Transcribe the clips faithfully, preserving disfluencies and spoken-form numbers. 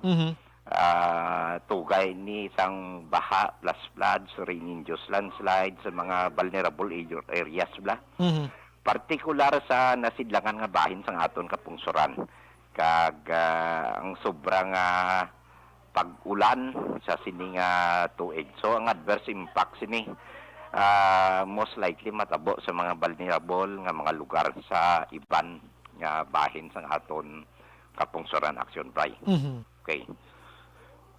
Mhm. Ah, tugay ni sang baha, flash floods, rain-induced landslide sa mga vulnerable area-, areas bala. Mhm. Partikular sa nasidlangan nga bahin sang aton kapungsoran, kag, ah, ang sobra nga pag-ulan sa sini nga tuig. So, ang adverse impact sini, ah, most likely matabo sa mga vulnerable nga mga lugar sa iban nga bahin sang aton kapungsoran, Action Bri. Mhm. Okay.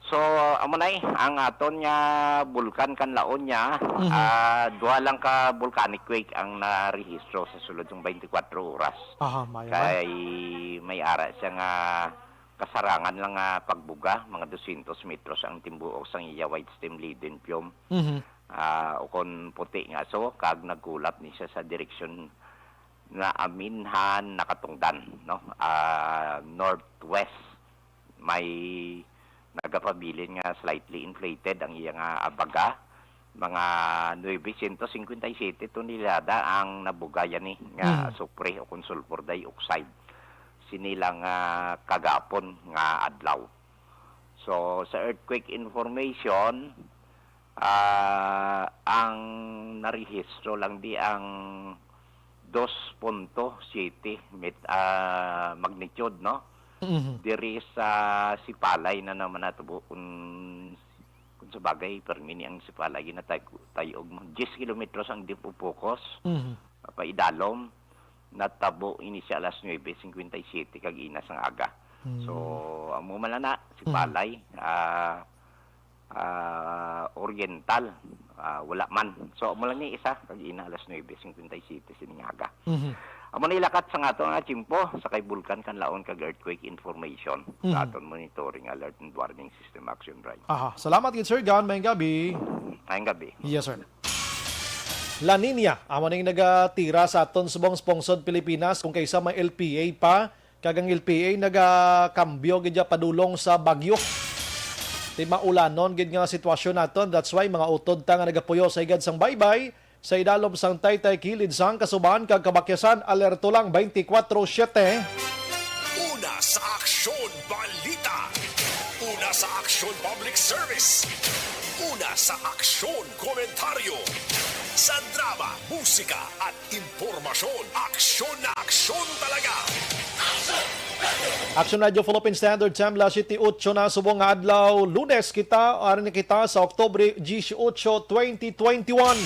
So, amo na eh, ang aton nga bulkan kan Laonia, Mhm. ah, duha lang ka volcanic quake ang narehistro sa sulod sang twenty-four oras. Aha, maayo man. Kay may ara siya nga kasarangan lang nga pagbuga, mga dosyentos metros ang timbuok sang iya white steam leaden fume. Mhm. Ah, ukon puti nga so, kag nagkulat ni siya sa direksyon nga aminhan nakatungdan, no? Ah, northwest. May nagapabilin nga slightly inflated ang iya nga abaga. Mga nuebe siento singkwenta y siyete tonelada ang nabugayan ni nga Mm. asupre o kon sulfur dioxide. Sini lang, ah, kagapon nga adlaw. So, sa earthquake information, ah, ang narehistro lang di ang dos punto siyete mit-, ah, magnitude, no? Mhm. Diri sa Sipalay na naman natabo, kun, kun sa bagay, permi ni ang Sipalay, ginatay-, tayog mo. Diyes kilometros ang deep of focus, Mhm. paidalom, natabo ini siya alas nuebe singkwenta y siyete kag ina sang aga. Hmm. So, amo man lang na, Mhm. Sipalay, ah, ah, Oriental, ah, wala man. So, amo lang ni isa, kag ina alas nuebe singkwenta y siyete sining aga. Mhm. Amo na ilakat sa ato nga tiyempo sa kay Bulkan Kanlaon kag earthquake information Mhm. sa aton monitoring alert and warning system, Action Bri. Aha. Salamat gid, Sir Gan. Maayong gabi. Maayong gabi. Yes, sir. La Niña, amo ning nagatira sa aton subong sa pungsod Pilipinas, kung kaisa may L P A pa, kag ang L P A nagakambyo gid ya padulong sa bagyo. Ti maulanon gid nga sitwasyon naton. That's why mga utod ta nga nagapuyo sa higad sang baybay, sa idalom sang taytay kilid sang kasuban kag kabakyasan, alerto lang twenty-four seven. Una sa Aksyon Balita. Una sa Aksyon Public Service. Una sa Aksyon Komentaryo. Sa drama, musika, at impormasyon. Aksyon na aksyon talaga. Action Radio Philippine Standard Time, las siyete ocho na subong nga adlaw. Lunes kita, ari na kita sa Oktubre dieciocho, twenty twenty-one.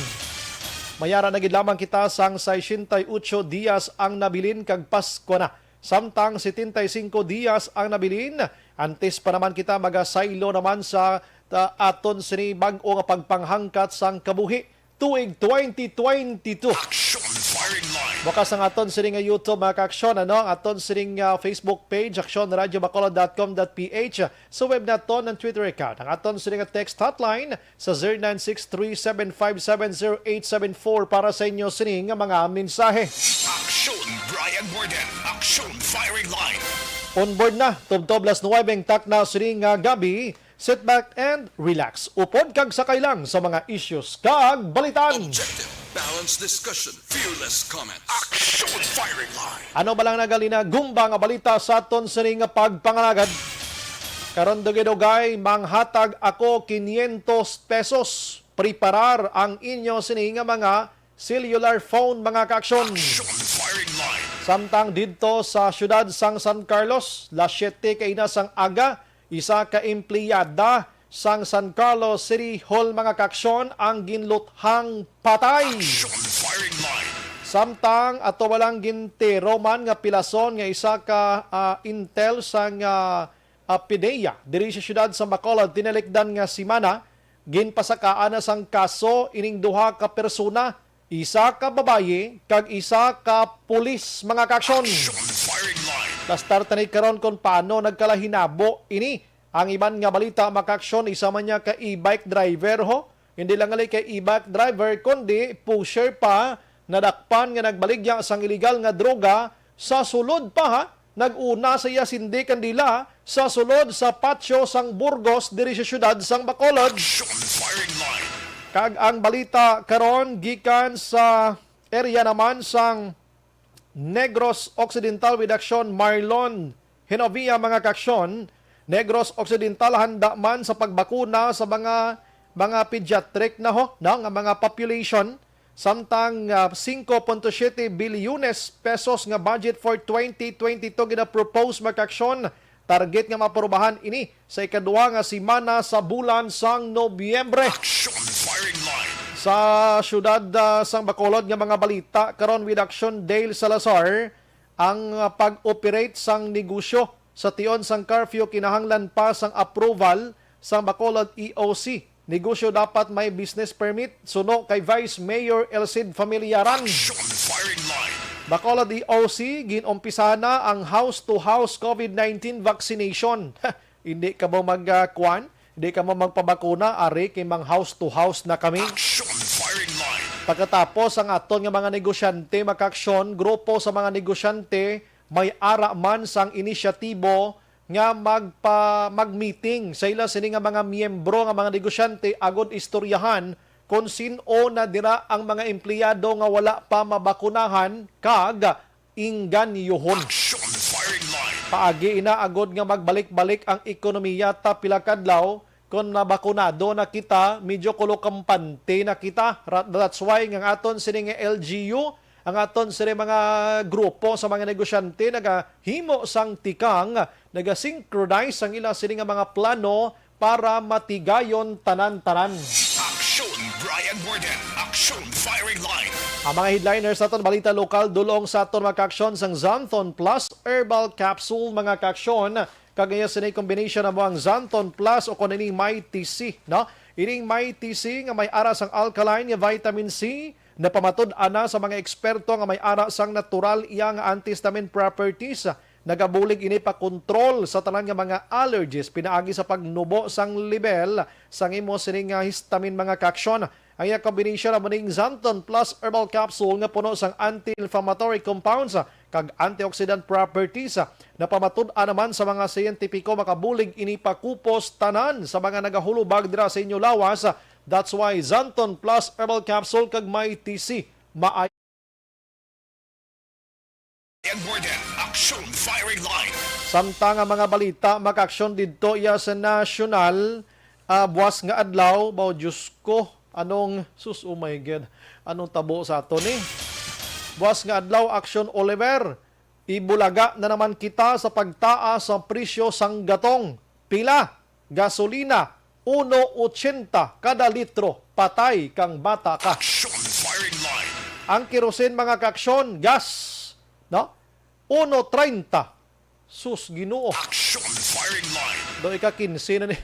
Mayara na gid lamang kita sang sesenta y ocho dias ang nabilin kag Paskwa na. Samtang setenta y cinco dias ang nabilin, antes pa naman kita magasaylo naman sa, ta-, aton sini bag-o nga pagpanghangkat sang kabuhi tuig twenty twenty-two. Action Firing Line. Bukas ang aton sini nga YouTube, mga ka-aksyon, ano? Ang aton sini nga Facebook page, action radio bacolod dot com dot p h. Sa web naton, ang Twitter account. Ang aton sini nga text hotline sa zero nine six three seven five seven zero eight seven four para sa inyo sini nga mga mensahe. Action Brian Warden. Action Firing Line. On board na, tubtob las nuwebe ang takna sini nga gabi. Sit back and relax. Upod kag sakay lang sa mga issues kag balitan. Objective, balanced discussion, fearless comments. Action Firing Line. Ano ba lang nagalina gumba nga balita sa aton sini nga pagpangalagad? Karon dugay-dugay, manghatag ako quinientos pesos. Preparar ang inyo sini nga mga cellular phone, mga kaaksyon. Action Firing Line. Samtang didto sa siyudad sang San Carlos, las siete kaina sang aga, isa ka empleyada sang San Carlos City Hall, mga kaaksyon, ang ginluthang patay. Action Firing Line. Samtang ato walang gintiro man nga pilason nga isa ka, ah, intel sang, ah, ah, PDEA diri sa siyudad sa Bacolod, tinalikdan nga semana, ginpasakaan na sang kaso ining duha ka persona, isa ka babayi kag isa ka pulis, mga kaaksyon. Action Firing Line. Lastar tani karon kung paano nagkalahinabo ini. Ang iban nga balita, mga kaaksyon, isa man niya ka e-bike driver, ho. Hindi lang gali kay e-bike driver, kundi pusher pa, nadakpan nga nagbaligya sang iligal nga droga sa sulod pa, ha. Nag-una sa iya sindi kandila sa sulod sa patio sang Burgos diri sa siyudad sang Bacolod. Action Firing Line. Kag ang balita karon gikan sa area naman sang Negros Occidental with action, Marlon Genovia, mga kaaksyon. Negros Occidental handa man sa pagbakuna sa mga, mga pediatric na ho, no, nga mga population, samtang, ah, singko punto siyete bilyones pesos nga budget for twenty twenty-two gina-propose, mga kaaksyon. Target nga maaprubahan ini sa ikadua nga semana sa bulan sang Nobyembre. Action Firing Line. Sa siyudad, ah, sang Bacolod nga mga balita karon with Action Dale Salazar, ang, ah, pag-operate sang negosyo sa tion sang curfew kinahanglan pa sang approval sang Bacolod E O C. Negosyo dapat may business permit, suno kay Vice Mayor Elcid Familiaran. Action Firing Line. Bacolod E O C, gin-umpisa na ang house-to-house COVID nineteen vaccination. Hindi ka mo mag, ah, kuan? Hindi ka mo magpabakuna, ari kay mang house-to-house na kami. Action Firing Line. Pagkatapos, ang aton nga mga negosyante, mga kaaksyon, grupo sa mga negosyante, may ara man sang inisyatibo nga magpa-, mag-meeting sa ila sini nga mga miyembro nga mga negosyante agod istoryahan kon sin-o na dira ang mga empleyado nga wala pa mabakunahan kag inganyohon. Action Firing Line. Paagi ina agod nga magbalik-balik ang ekonomiya ta pila kadlaw, kon nabakunado na kita, medyo kolokampante na kita. Ra-, that's why nga ang aton sini nga L G U, ang aton sini mga grupo sa mga negosyante nagahimo sang tikang, nagasynchronize sang ila sini nga mga plano para matigayon tanan-tanan. Action Brian Warden, Action Firing Line. Ang mga headliners sa aton balita lokal, dulong sa aton mga kaaksyon sang Xanthone Plus Herbal Capsule, mga kaaksyon. Kag iya sini combination na mo ang Xanthone Plus o kon ining Mighty C, no? Ining Mighty C nga may ara sang alkaline nga vitamin C, napamatud-an na sa mga eksperto nga may ara sang natural iya nga antihistamine properties. Nagabulig ini pa kontrol sa tanan nga mga allergies pinaagi sa pagnubo sang level sang imo sini nga histamine, mga kaaksyon. Ang iya combination amo ning Xanthone Plus Herbal Capsule nga puno sang anti-inflammatory compounds kag antioxidant properties. Napamatud-an naman sa mga siyentipiko, makabulig ini pakupos tanan sa mga nagahulubag dira sa inyo lawas. That's why Xanthone Plus Herbal Capsule kag Mighty C maay. Edwarden, Action Firing Line. Samtang ang mga balita, makaaksyon didto iya sa nasyonal, ah, buwas nga adlaw, baw, Diyos ko, anong, sus, oh my God, anong tabo sa ato ni? Buwas nga adlaw, Action Oliver, ibulaga na naman kita sa pagtaas sa presyo sang gatong. Pila? Gasolina, uno ochenta kada litro, patay kang bata ka. Action Firing Line. Ang kerosene, mga kaaksyon, gas, no? Uno treinta. Sus, Ginoo. Action Firing Line. Do ika kinse na ni,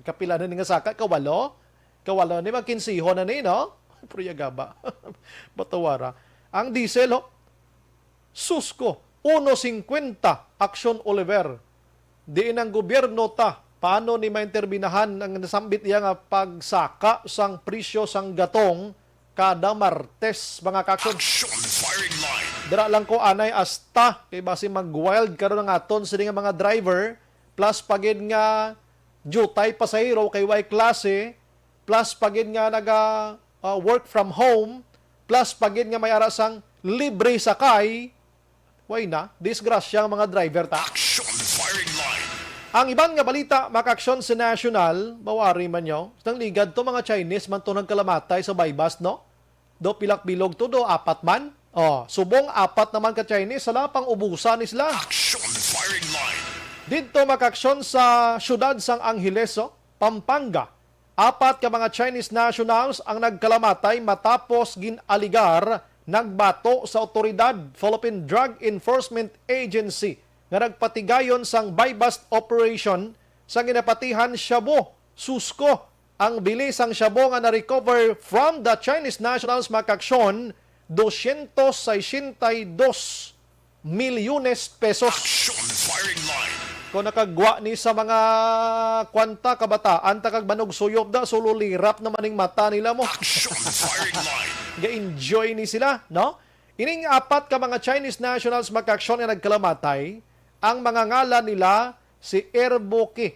kapila na ni nga saka? Kawalo? Kawalo ni, magkinsihon na ni, no? Pero yagaba. Batawara. Ang diesel, ho? Sus ko, uno cincuenta, Action Oliver. Diin ang gobyerno ta, paano ni mainterbinahan ang nasambit iya nga pagsaka sang presyo sang gatong kada Martes, mga kaaksyon? Action Firing Line. Dira lang ko anay asta, kay basi mag-wild karon ang aton sini nga mga driver, plus pa gid nga diutay pasahero kay way klase, plus pa gid nga naga, ah, work from home, plus pa gid nga may ara sang libre sakay, way na, disgrasya ang mga driver ta. Action Firing Line. Ang iban nga balita, makaaksyon sa nasyonal, mawari man nyo, nang ligad to, mga Chinese man to nagkalamatay sa buy-bust, no? Do pilak bilog to, do apat man. Oh, subong apat naman ka Chinese, sala pang ubusan ni sila. Action Firing Line. Didto, makaaksyon sa siyudad sang Angeles, oh, Pampanga. Apat ka mga Chinese nationals ang nagkalamatay matapos gin-aligar nagbato sa otoridad, Philippine Drug Enforcement Agency, nga nagpatigayon sang buy-bust operation sa ginapatihan shabu. Susko, ang bili sang shabu nga na-recover from the Chinese nationals, makaaksyon, doscientos sesenta y dos milyones pesos. Action Firing Line. Kung nakagwa ni sa mga kwanta, kabataan ta kag manugsuyop da, sululirap naman ning mata nila mo. Action Firing Line. Ga-enjoy ni sila, no? Ining apat ka mga Chinese nationals, makaaksyon, nga nagkalamatay, ang mga ngalan nila si Erbuki.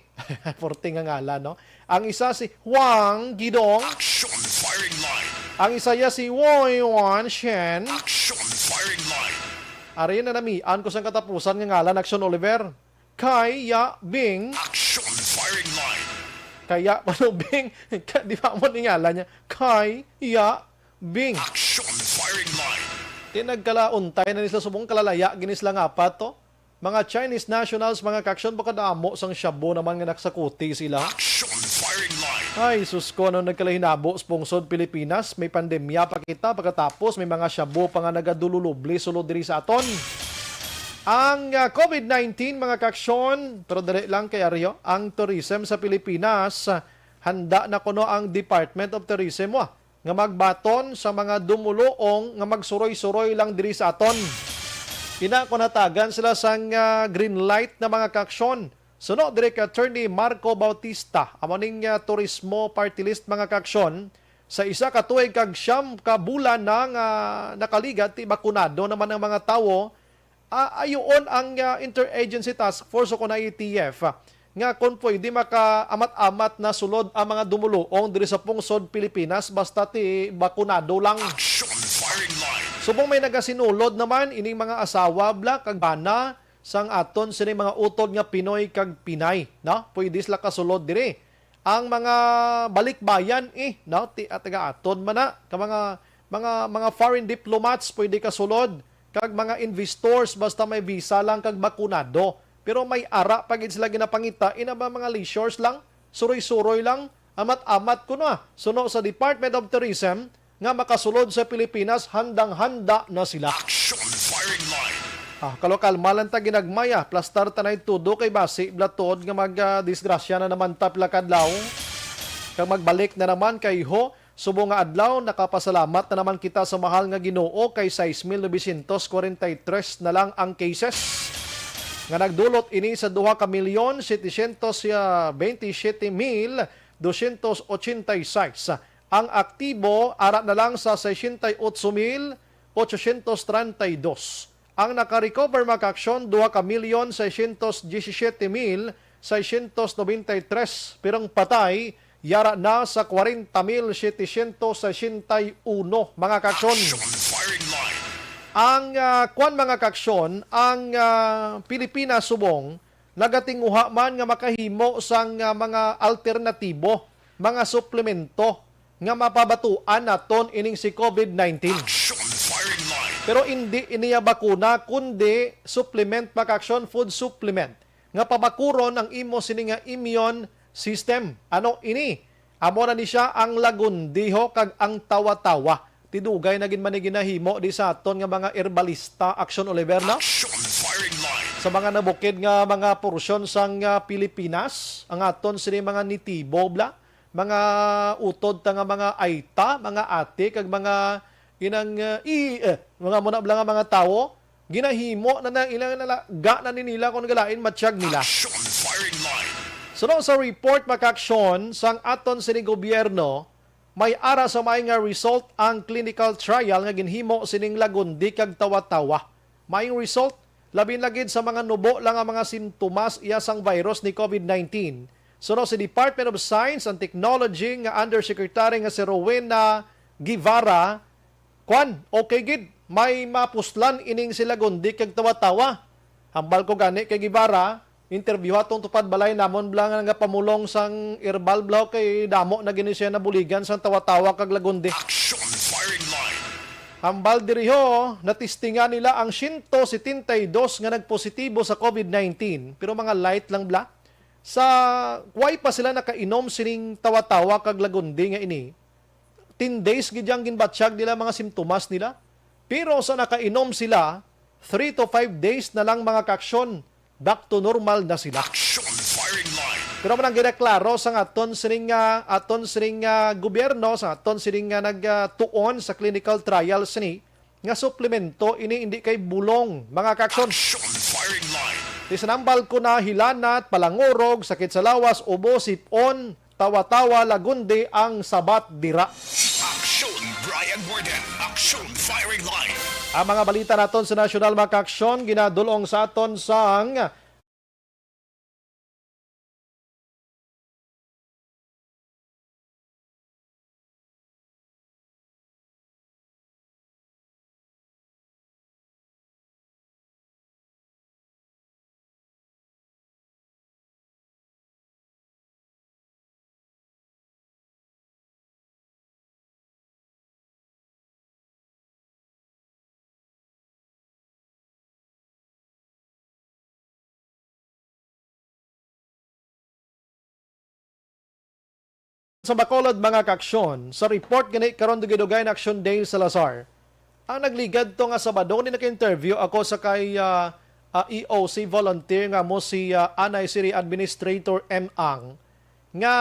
Porte nga ngalan, no? Ang isa si Huang Gidong. Action Firing Line. Ang isa ya si Woi Wan Shen. Action Firing Line. Ari na namian ko sang katapusan nga ngalan, Action Oliver. Kaya Bing. Action Firing Line. Kaya, ano, Bing? Ka-, di ba mo ningala niya? Kaya Bing. Action Firing Line. Di nagkalauntay na ni sila subong kalalaya, gini sila nga apat, to. Mga Chinese nationals, mga kaaksyon, baka damo sang shabu naman nga nakasakuti sila. Action Firing Line. Ay, sus ko, ano nagkalahinabo sa pungsod Pilipinas? May pandemya pa kita, pagkatapos may mga shabu pa nga nagadululubli sulod diri sa aton. Ang, ah, covid nineteen, mga kaaksyon, pero dali lang kay Aryo, ang tourism sa Pilipinas, ah, handa na kuno ang Department of Tourism, wa, nga magbaton sa mga dumuloong nga magsuroy-suroy lang diri sa aton. Ina, kung natagan sila sang, ah, green light na, mga kaaksyon, suno diri kay Attorney Marco Bautista, amo ning, ah, Turismo Party List, mga kaaksyon, sa isa ka tuig kag siyam ka bulan na nga nakaligat, ti bakunado naman ang mga tawo, ah, ayuon ang, ah, Interagency Task Force o kon I T F, ah, nga kon pwede makaamat-amat na sulod ang mga dumuloong diri sa pungsod Pilipinas basta ti bakunado lang. Action Firing Line. Subong may nagasinulod naman ining mga asawa bla kag bana sang aton sini mga utod nga Pinoy kag Pinay, no? Pwede sila kasulod diri. Ang mga balikbayan, eh, no? Ti-, ah, taga aton man na, ka mga, mga, mga foreign diplomats pwede kasulod, kag mga investors basta may visa lang kag bakunado. Pero may ara pa gid sila ginapangita, ina ba, mga leisures lang, suroy-suroy lang, amat-amat kuno, ah. Suno sa Department of Tourism, nga makasulod sa Pilipinas, handang-handa na sila. Action Firing Line. Ah, kalo, kalma lang ta, ginagmay, ah. Plastar ta na itudo kay basi bla tuod nga mag, ah, disgrasya na naman ta pila ka adlaw. Kag magbalik na naman kay ho, subong nga adlaw, nakapasalamat na naman kita sa mahal nga Ginoo kay sais mil novecientos kwarenta y tres na lang ang cases nga nagdulot ini sa duha ka milyon setecientos bentisiete mil dosyentos ochenta y seis. Ang aktibo ara na lang sa sesenta y otso mil ochocientos treinta y dos. Ang naka-recover, mga kaaksyon, duha ka milyon seiscientos diyesisiete mil seiscientos nobenta y tres, pero ang patay yara na sa kwarenta mil setecientos sesenta y uno, mga kaaksyon. Action Firing Line. Ang, ah, kwan, mga kaaksyon, ang, ah, Pilipinas subong nagatinguha man nga makahimo sang, ah, mga alternatibo, mga suplemento nga mapabatuan naton ining si covid nineteen. Action Firing Line. Pero indi ini ya bakuna, kundi supplement, mga kaaksyon, food supplement nga pabakuron ang imo sini nga immune system. Ano ini? Amo na ni siya ang lagundiho kag ang tawa-tawa. Ti dugay na gid man ni ginahimo di sa aton nga mga herbalista, Action Oliver, no? Action Firing Line. Sa mga nabukid nga mga porsyon sang, ah, Pilipinas, ang aton sini mga nitibo bla, mga utod ta nga mga ayta, mga ate, kag mga inang, ah, i-, eh, mga muna bla nga mga tawo, ginahimo na na ilang nalaga na ni nila kung galain matsyag nila. Action Firing Line. Suno sa report, mga kaaksyon, sang aton sini gobyerno, may ara sa may nga result ang clinical trial nga ginhimo sining lagundi kag tawa-tawa. May result, labi na gid sa mga nubo lang ang mga sintomas iya sang virus ni covid nineteen. Suno si Department of Science and Technology nga Undersecretary nga si Rowena Guevara, kwan, okay gid, may mapuslan ining si lagundi kag tawa-tawa. Hambal ko gani kay Guevara, interview atong tupad balay namon bla nga nagapamulong sang herbal bla, kay damo na gini siya nabuligan sang tawa-tawa kag lagundi. Action Firing Line. Hambal diri ho, natistingan nila ang siyento setenta y dos nga nagpositibo sa covid nineteen, pero mga light lang bla. Sa, way pa sila nakainom sining tawa-tawa kag lagundi nga ini, ten days gid yang ginbatyag nila mga simptomas nila. Pero sa nakainom sila, three to five days na lang, mga kaaksyon, back to normal na sila. Action Firing Line. Pero man ang ginaklaro sang aton sining, ah, aton sining, ah, gobyerno, sa aton sining, ah, nagtuon sa clinical trial sini, nga suplemento ini indi kay bulong, mga kaaksyon. Action Firing Line. Ti sa nambal ko na hilanat, palangurog, sakit sa lawas, ubo, sip-on, tawa-tawa, lagundi ang sabat dira. Action Brian Warden. Action Firing Line. Ang mga balita naton sa nasyonal, mga kaaksyon, ginadul-ong sa aton sang Sa Bacolod, mga kaaksyon, sa report gani karon, dugay-dugay na Action Day Salazar. Ang nagligad to nga Sabado, ni naka-interview ako sa kay, ah, ah, E O C volunteer nga mo si, ah, Anay City Administrator M Ang, nga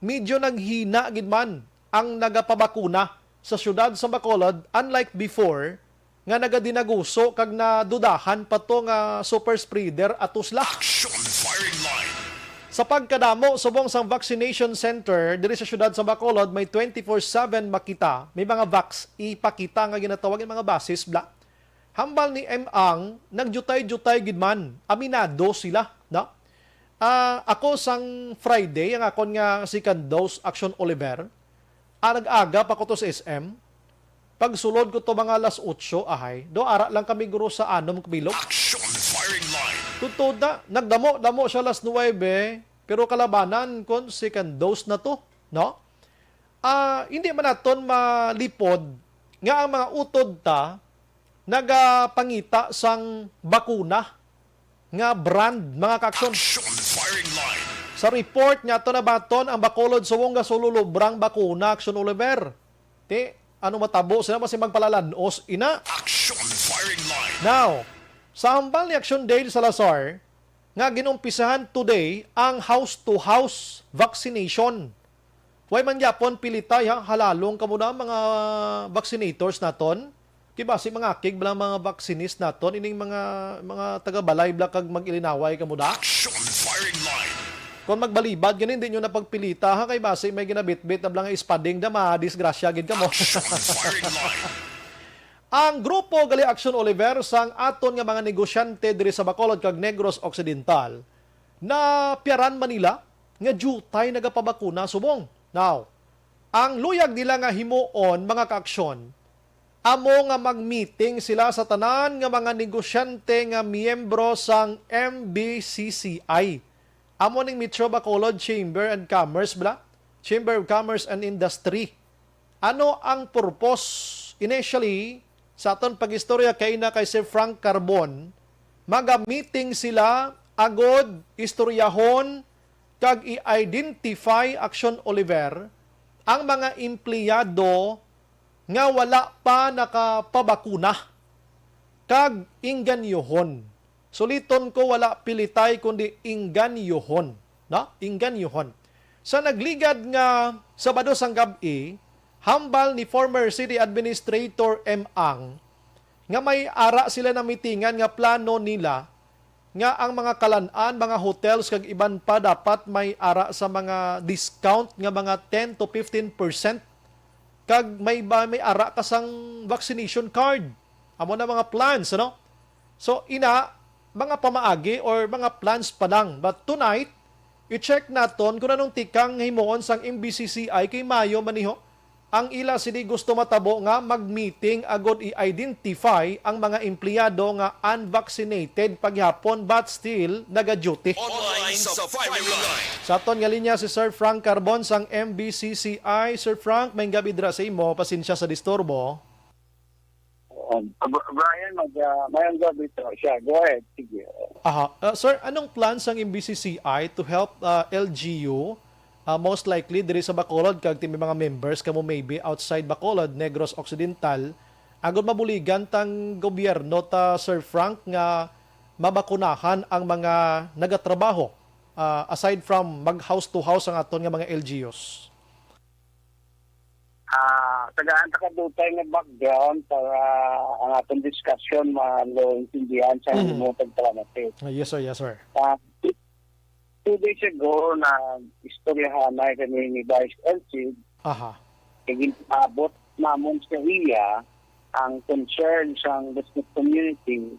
medyo naghina gid man ang nagapabakuna sa siyudad sa Bacolod, unlike before, nga nagadinaguso kag nadudahan pa to nga super spreader atos la. Action firing line. Sa pagkadamo subong sang vaccination center diri sa siyudad sa Bacolod, may twenty-four seven makita, may mga vax ipakita nga ginatawag nga mga basis bla. Hambal ni M Ang, nagjutay-jutay gid man, aminado sila, no? Ah, ako sang Friday, ang akon nga second dose, Action Oliver, ah, nag-aga pa ko to sa S M. Pagsulod ko to mga alas otso, ahay. Do, ara lang kami, guro, sa anom ka bilog. Action firing line. Tuod na, nagdamo-damo siya alas nuwebe, pero kalabanan kon second dose na to, no? Ah, hindi man naton malipod nga ang mga utod ta nagapangita sang bakuna nga brand, mga kaaksyon. Action firing line. Sa report nga ato nabaton, ang Bacolod subong gasululubrang bakuna, Action Oliver. Ti, ano matabo sila, basi magpalalanos ina. Action firing line. Now, sa hambal ni Action Dale Salazar, nga ginumpisahan today ang house-to-house vaccination. Way man gyapon pilitay, ha, halalong kamo na, mga vaccinators naton. Kay basi mangakig bala mga vaccinist naton, ining mga, mga taga-balay bala kag mag-ilinaway kamo da. Action firing line. Kung magbalibad gani, hindi nyo na pagpilita, ha, kay basi may ginabitbit na bala nga espading da, madisgrasya gid kamo. Action firing line. Ang grupo gali, Action Oliver, sang aton nga mga negosyante diri sa Bacolod kag Negros Occidental, napiaran man nila nga diutay nagapabakuna subong. Now, ang luyag nila nga himuon, mga kaaksyon, amo nga mag-meeting sila sa tanan nga mga negosyante nga miyembro sang M B C C I. Amo ning Metro Bacolod Chamber and Commerce, bala? Chamber of Commerce and Industry. Ano ang purpose? Initially, sa aton pag-istorya kay na kay Sir Frank Carbon, maga-meeting sila agod istoryahon kag i-identify, Action Oliver, ang mga empleyado nga wala pa nakapabakuna kag inganyohon. Suliton ko, wala pilitay, kundi inganyohon, no? Inganyohon. Sa nagligad nga Sabado sang gab-i, hambal ni former City Administrator M Ang nga may ara sila namitingan nga plano nila nga ang mga kalan-an, mga hotels kag iban pa dapat may ara sa mga discount nga mga ten to fifteen percent, kag may ba, may ara ka sang vaccination card. Amo na mga plans, ano? So, ina, mga pamaagi or mga plans pa lang. But tonight, i-check naton kung anong tikang himuon sang M B C C I kay maayo man ni ho. Ang ila sini gusto matabo nga mag-meeting agod i-identify ang mga empleyado nga unvaccinated pa gihapon but still naga-duty. Online sa firing line. Sa aton nga linya si Sir Frank Carbon sang M B C C I. Sir Frank, may gabi dira sa imo. Pasensya sa disturbo. Um, Br-, Brian, mag, ah, mayong gabi to siya. Go ahead, sige. Aha. Uh, sir, anong plan sang M B C C I to help, uh, L G U? Uh, most likely, diri sa Bacolod, kag ti may mga members kamo maybe outside Bacolod, Negros Occidental, agud mabuligan tang gobyerno ta, Sir Frank, nga mabakunahan ang mga nagatrabaho, uh, aside from mag house to house ang aton nga mga L G Us? Ah, tagaan ta ka dutay nga background para ang atong discussion maluintindihan sa Mhm. imong pagpalamati. Ah, yes, sir. Yes, sir. Ah, two days ago, nag-istoryahanay kami ni Vice Elcid. Aha. Kay ginpaabot namon sa iya ang concern sang business community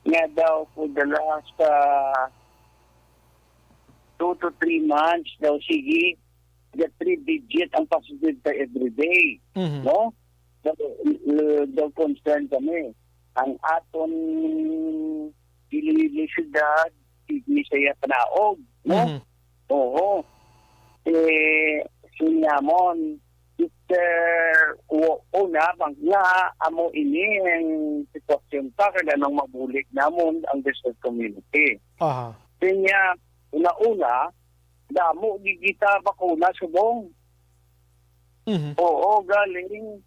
nga daw for the last, ah, two to three months daw, sige, the three digit ang positive pa every day, Mhm. no? So, uh, daw concern kami. Ang aton Iloilo syudad, di siya panaog, no? Mhm. Oo. Eh, sinyamon, Mister U-, una, bang nga, amo ini ang sitwasyon ta, kag anong mabulig namon ang business community. Aha. Kanya, una-una, damo gid kita bakuna subong. Mhm. Oo, galing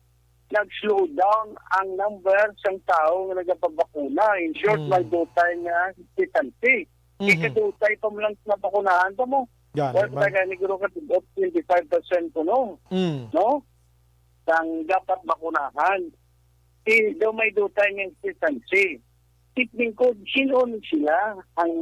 nag-slow down ang number sang tawo nga nagapabakuna. In short, Mm. may dutay nga hesitancy. Mhm. Ikadutay pa mo lang sa bakunahan pa mo. Gani, Wala man. Taga Negro ka twenty-five percent kuno, Mm. no? Sang dapat bakunahan. Si, daw may dutay nga hesitancy. Tipling ko, sino ni sila ang,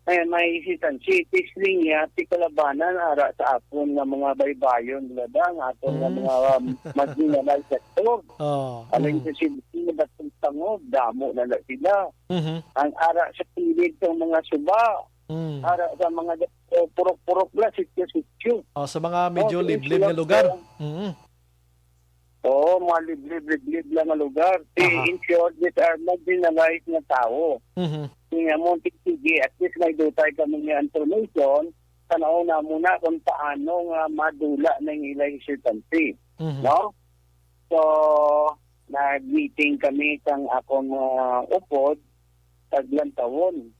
eh, may hesitancy? Tipling niya, ti kalabanan, ara sa akon nga mga baybayon, wala ba? Ang aton nga Mm. mga, um, marginalized sector. Oh, Alin mm. sa Cebu, Batong Tangog, damo na na sila. Mhm. Ang ara sa kilid sa mga suba, Mm. ara sa mga, oh, purok-purok la, sityo-sityo. Oh, sa mga Oh, medyo sa liblib nga insulation. lugar. Mm. Oo, mga liblib-liblib lang nga lugar. Ti, Aha. In short, these are marginalized nga tawo. Mhm. Nga mo, sige, at least may dutay kami nga information, tanaw na muna kung paano nga madula na ang ila hesitancy. Mhm. No? So, nag-meeting kami sang akong, ah, upod, taglantawon.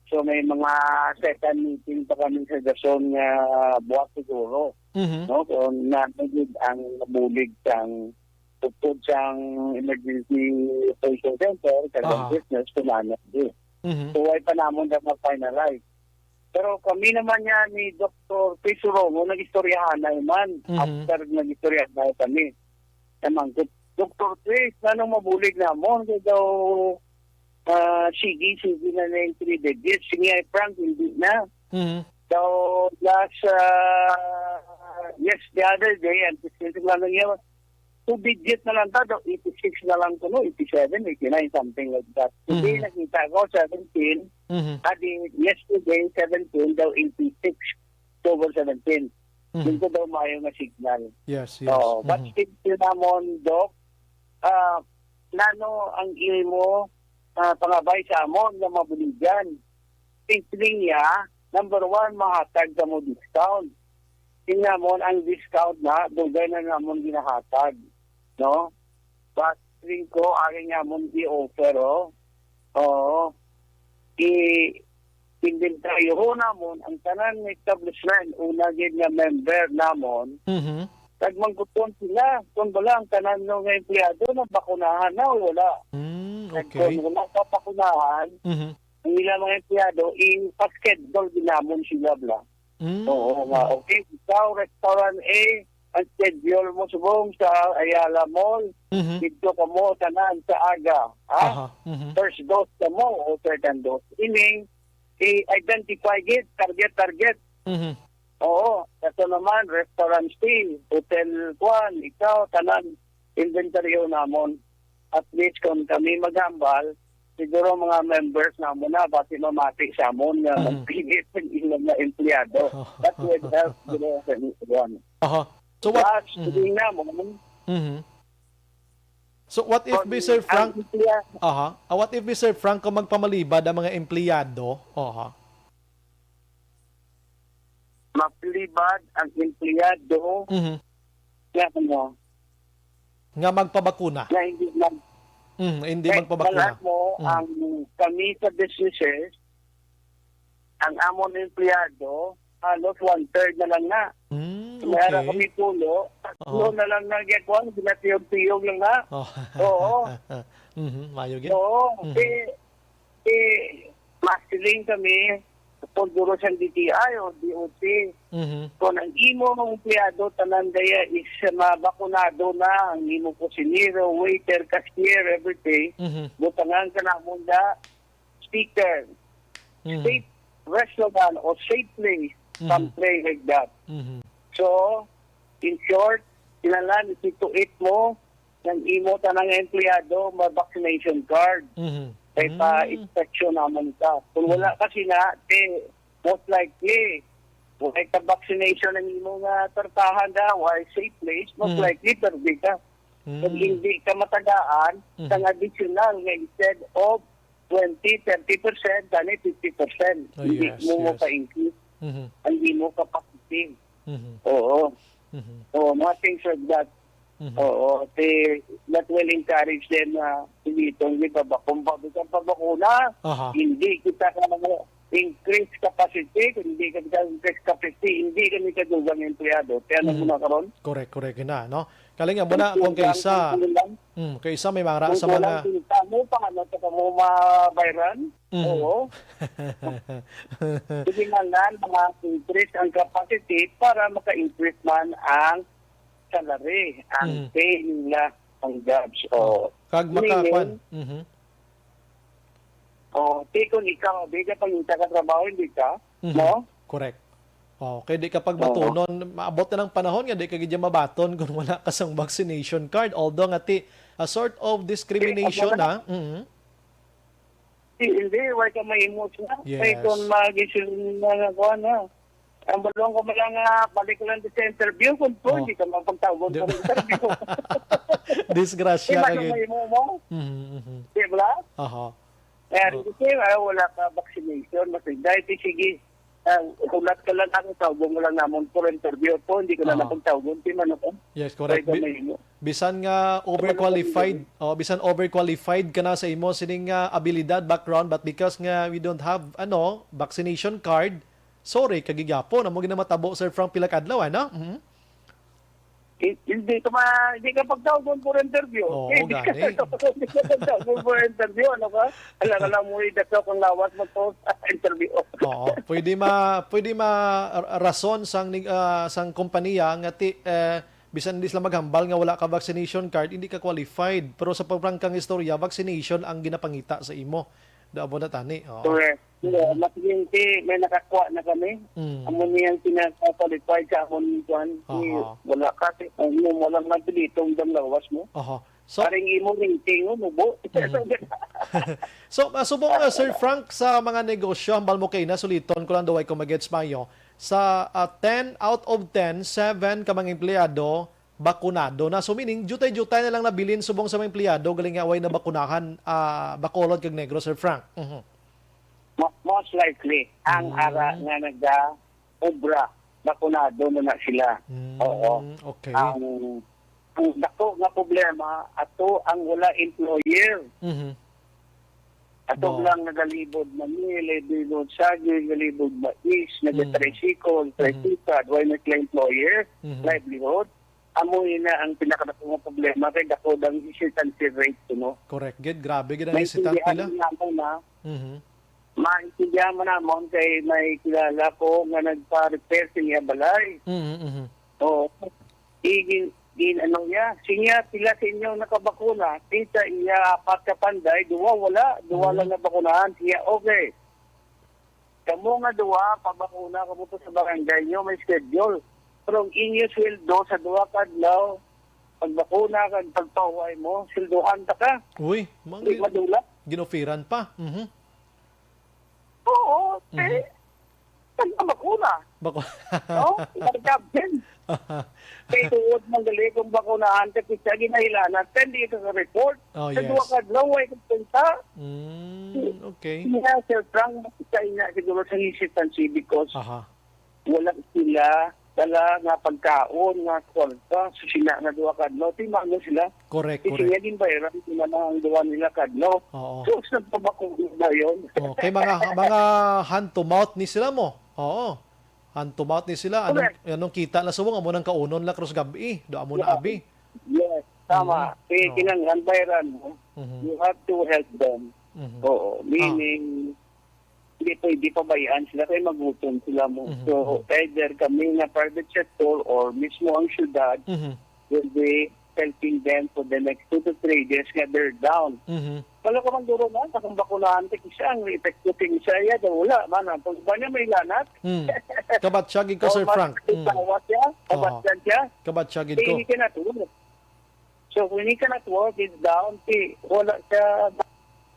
So, may mga second meeting pa kami sa dason nga buwas siguro, Mhm. no? So, na, na gid ang nabulig sang tupod sang emergency operation center, kag ang Aha. business, kung ano, di. Mhm. So, way pa namon na ma-finalize. Pero kami naman niya ni Doktor Chris Romo, nag-istoryahanay man. Mhm. After nag-istoryahanay kami. Namang, "Doktor Chris, nganong mabulig namon?" Kay daw, ah, sige, sige na na yung three digits. Sige, ay, Frank, hindi na. Mhm. So, last, ah, yes, the other day, ang presidente lang niya, two digit na lang ta, daw eighty-six na lang kuno, eighty-seven, eighty-nine, something like that. Today, Mhm. nakita ko, seventeen, Mhm. ah, di, yesterday, seventeen, daw eighty-six, October seventeen. Mhm. Yun ko daw maayo nga signal. Yes, yes. Oo, but Mhm. still, yun namon, Doc, ah, nano ang imo, ah, pangabay sa amon nga mabuligan? Simple niya, number one, mahatag sa mo discount. Tingnan mo, ang discount na, dugay na namon ginahatag, no? But rin ko, ari nga amon i-offer, oh. Oo. I-, inventaryo ho namon ang tanan nga establishment, una gid nga member namon, Mhm. kag mangkuton sila kung bala ang tanan no nga empleyado nabakunahan na o wala. Mm, Kag okay. kung wala pa bakunahan, Mhm. ang ilang mga empleyado, ipa-schedule din namon sila, bla. Mm. Oo, nga, okay, ikaw, restaurant A, ang schedule mo subong sa Ayala Mall, Mhm. dito ka mo tanan sa aga, ha? Aha. Mhm. First dose ka mo o second dose. Ini, i-identify gid, target, target. Mhm. Oo, kato naman, restaurant stay, hotel, kwan, ikaw, tanan, inventaryo namon. At least, kung kami maghambal, siguro mga members namon na, basi mamati sa amon nga Mhm. magpigit ang ilang mga empleyado. That would help, you know, sa ilang. Aha. So what? Plus, Mhm. tingnan mo, Mhm. So what if, Kung Sir ang Frank? emplea- Aha. Ah, what if, Sir Frank, kung magpamalibad ang mga empleyado? Aha. Mapalibad ang empleyado Mhm. nga ano, Nga magpabakuna? nga hindi mag-, Mhm, hindi eh, magpabakuna. Alam mo, Mhm. ang kami sa businesses, ang amon empleyado, halos one-third na lang na. Mm, May ara okay. kami pulo, tatlo Oo. na lang na gyapon, ginatiyog-tiyog lang na. Oh. Oo. Mhm, maayo gid. Oo, Mhm. kay, kay masiling kami, kung duro siyang D T I o D O T, Mhm. kung ang imo nga empleyado, tanan daya is mabakunado na, ang imo kusinero, waiter, cashier, everything, Mhm. butangan ka namon da, sticker, Mhm. safe restaurant or safe place, Mhm. something like that. Mhm. So, in short, kinahanglan isituit mo ng imo tanang empleyado may vaccination card. Mhm. Kay Mm. pa-inspection naman ka. Kung wala Mhm. ka sina, eh, most likely, kung may ka-vaccination ang imo nga tartahan daw, ay safe place, most Mhm. likely, perdi ka. Kung Mm. hindi ka matagaan, Mhm. sang additional nga instead of twenty, thirty percent, gani fifty percent. Oh, Hindi yes, mo yes. mapa-increase Mhm. ang imo capacity. Mhm. Oo. Mhm. Oo, mga things like that. Mhm. Oo. Ti-, that will encourage them na hindi itong ipabakong pabakong pabakuna. Aha. Hindi kita ka mga increase capacity, kung hindi ka increase capacity, hindi kami kadugang empleyado. Kaya ano Mhm. mo na karon? Correct, correct na, no? Kalinga mo na kung Kulang kaisa, ang kulang. Mm, kaisa may mara Kung sa kulang mga kinita mo, paano ka mo mabayaran? Mhm. Oo. Kinahanglan mga increase ang capacity para maka-increase man ang salary, ang Mm. pay nila, ang jobs. Oo. Kag Meaning, makakuan. Mhm. Oh, ti kung ikaw, di ka pangita ka trabaho, hindi ka, Mhm. no? Correct. Oh, kay di ka Oo. pagbatunon, maabot na ng panahon nga di ka gid mabaton kung wala ka sang vaccination card. Although nga ti, a sort of discrimination, Eh, ako na. ha? Mhm. Di, hindi, wala ka mahimo siya. Kay Yes. kung mag-issue na nga kuha na, ang balong ko man lang nga, balik ko lang sa interview, kung po, Oh. hindi ka mapagtawag Di sa interview. Disgrasya Di ba ka nung gid. mahimo mo? Mhm, mhm. Di ba? Aha. Eh, Oh. kasi, ah, wala ka vaccination, mas dahil di sige, ah, hulat ka lang ako, tawag mo lang namon for interview po, hindi ko na Oo. napagtawag, di man ako. Yes, correct. Pwede Bi-, na yun. bisan nga Wala overqualified, nang oh, bisan overqualified ka na sa imo sining, ah, abilidad, background, but because nga we don't have, ano, vaccination card, sorry, kagigapon, amo ginamatabo, Sir Frank, pila ka adlaw, ano? Mhm. Hi-, hindi ka ma-, hindi ka pagtawgon for interview. Oo, Eh, hindi ka gani. hindi ka pagtawgon for interview, ano ka? Alam, alam mo, idasok ang lawas mo to sa interview. Oo, pwede ma-, pwede ma-, ra-, rason sang nig-, ah, sang kompanya nga ti-, eh, bisan hindi sila maghambal nga wala ka vaccination card, hindi ka qualified. Pero sa pagprangkang istorya, vaccination ang ginapangita sa imo. Daabo na tani, oo. Correct. Yeah, Mm. mas ginti, may nakakuha na kami. Mm. Amo niya ang pinaka-qualified sa amon kuan. Aha. Wala ka, ti-, ano, walang nagpilitong dang lawas mo. Aha. So, Parang imo rinting, oh, mubo. Mhm. So, ah, subong, ah, Sir Frank, sa mga negosyo, hambal mo kay na, suliton ko lang daw ay kung magets maayo. Sa, ah, ten out of ten, seven ka mga empleyado, bakunado na. So, meaning, jutay-jutay na lang nabilin subong sa mga empleyado, galing nga way na bakunahan, ah, Bacolod kag Negros, Sir Frank. Mhm. Mo-, most likely, ang Mm. ara nga naga-obra, bakunado na na sila. Mm, Oo. okay. Ang, ang dako nga problema, ato ang wala employer. Mhm. Ato Bo. lang nagalibod mani, galibod saging, galibod mais, Mm. nagatricycle, Mhm. tricycle, wala na sila employer, Mhm. livelihood. Amo ina ang pinakadako nga problema kay dako ang hesitancy rate, you know. Correct gid, grabe gid ang hesitant Maintindihan nila. Naman na, Mhm. maintindihan mo naman kay may kilala ko nga nagpa-repair sa iya balay. Mhm, mhm. Oo. Igin, gin, ano niya, siya, pila sa inyo nakabakuna? Kita iya apat ka panday, duwa wala, duwa Mhm. lang nabakunahan. Siya, okay. Kamo nga duha, pabakuna kamo to sa barangay nyo, may schedule. Pero ang inyo sweldo sa duha ka adlaw, pagbakuna kag pagpahuway mo, sweldohan ta ka. Uy, mang Di madula. Ginoferan pa. Mhm. Oo, Mhm. eh, nagpabakuna. Bako- No? Nagkabin. Kay tuod man gali kung bakunahan ka, kisa ginailanan, ten days sa report. Oh, Sa yes. duha ka adlaw, way ka punta. Mm, okay. Nga, Sir Frank, sa ina siguro sa hesitancy because Aha. wala sila dala nga pagkaon, nga kwarta. So, sila nga duha ka adlaw, timano sila. Correct, Kasi correct. nga, ginbayaran sila na ang duha nila ka adlaw. Oo. So, sa pabakuna ba yun? Oh, kay mga, mga hand to mouth ni sila mo. Oo. Hand to mouth ni sila. Anong, Correct. anong kita na subong, amo nang kaunon la krus gab-i. Do amo na Yeah. abi. Yes, tama. Mhm. Eh, Oo. kinahanglan bayaran mo. Mhm. You have to help them. Mhm. Oo. Ah. Meaning, hindi pwede pabayaan sila kay magutom sila mo. Mhm. So, Mhm. either kami nga private sector or mismo ang syudad Mhm. will be helping them for the next two to three days nga they're down. Mhm. Wala ka man duro na, sa kung bakunahan ka, isa ang epekto kay isa iya, daw wala man. Ang pag ba niya may lanat? Hmm. Kabatsag ikaw, Sir Frank. Kawas siya, Oo. kabatsag siya. Kabatsag gid ko. Hindi ka na tulog. So, when he cannot work, he's down, si, wala siya.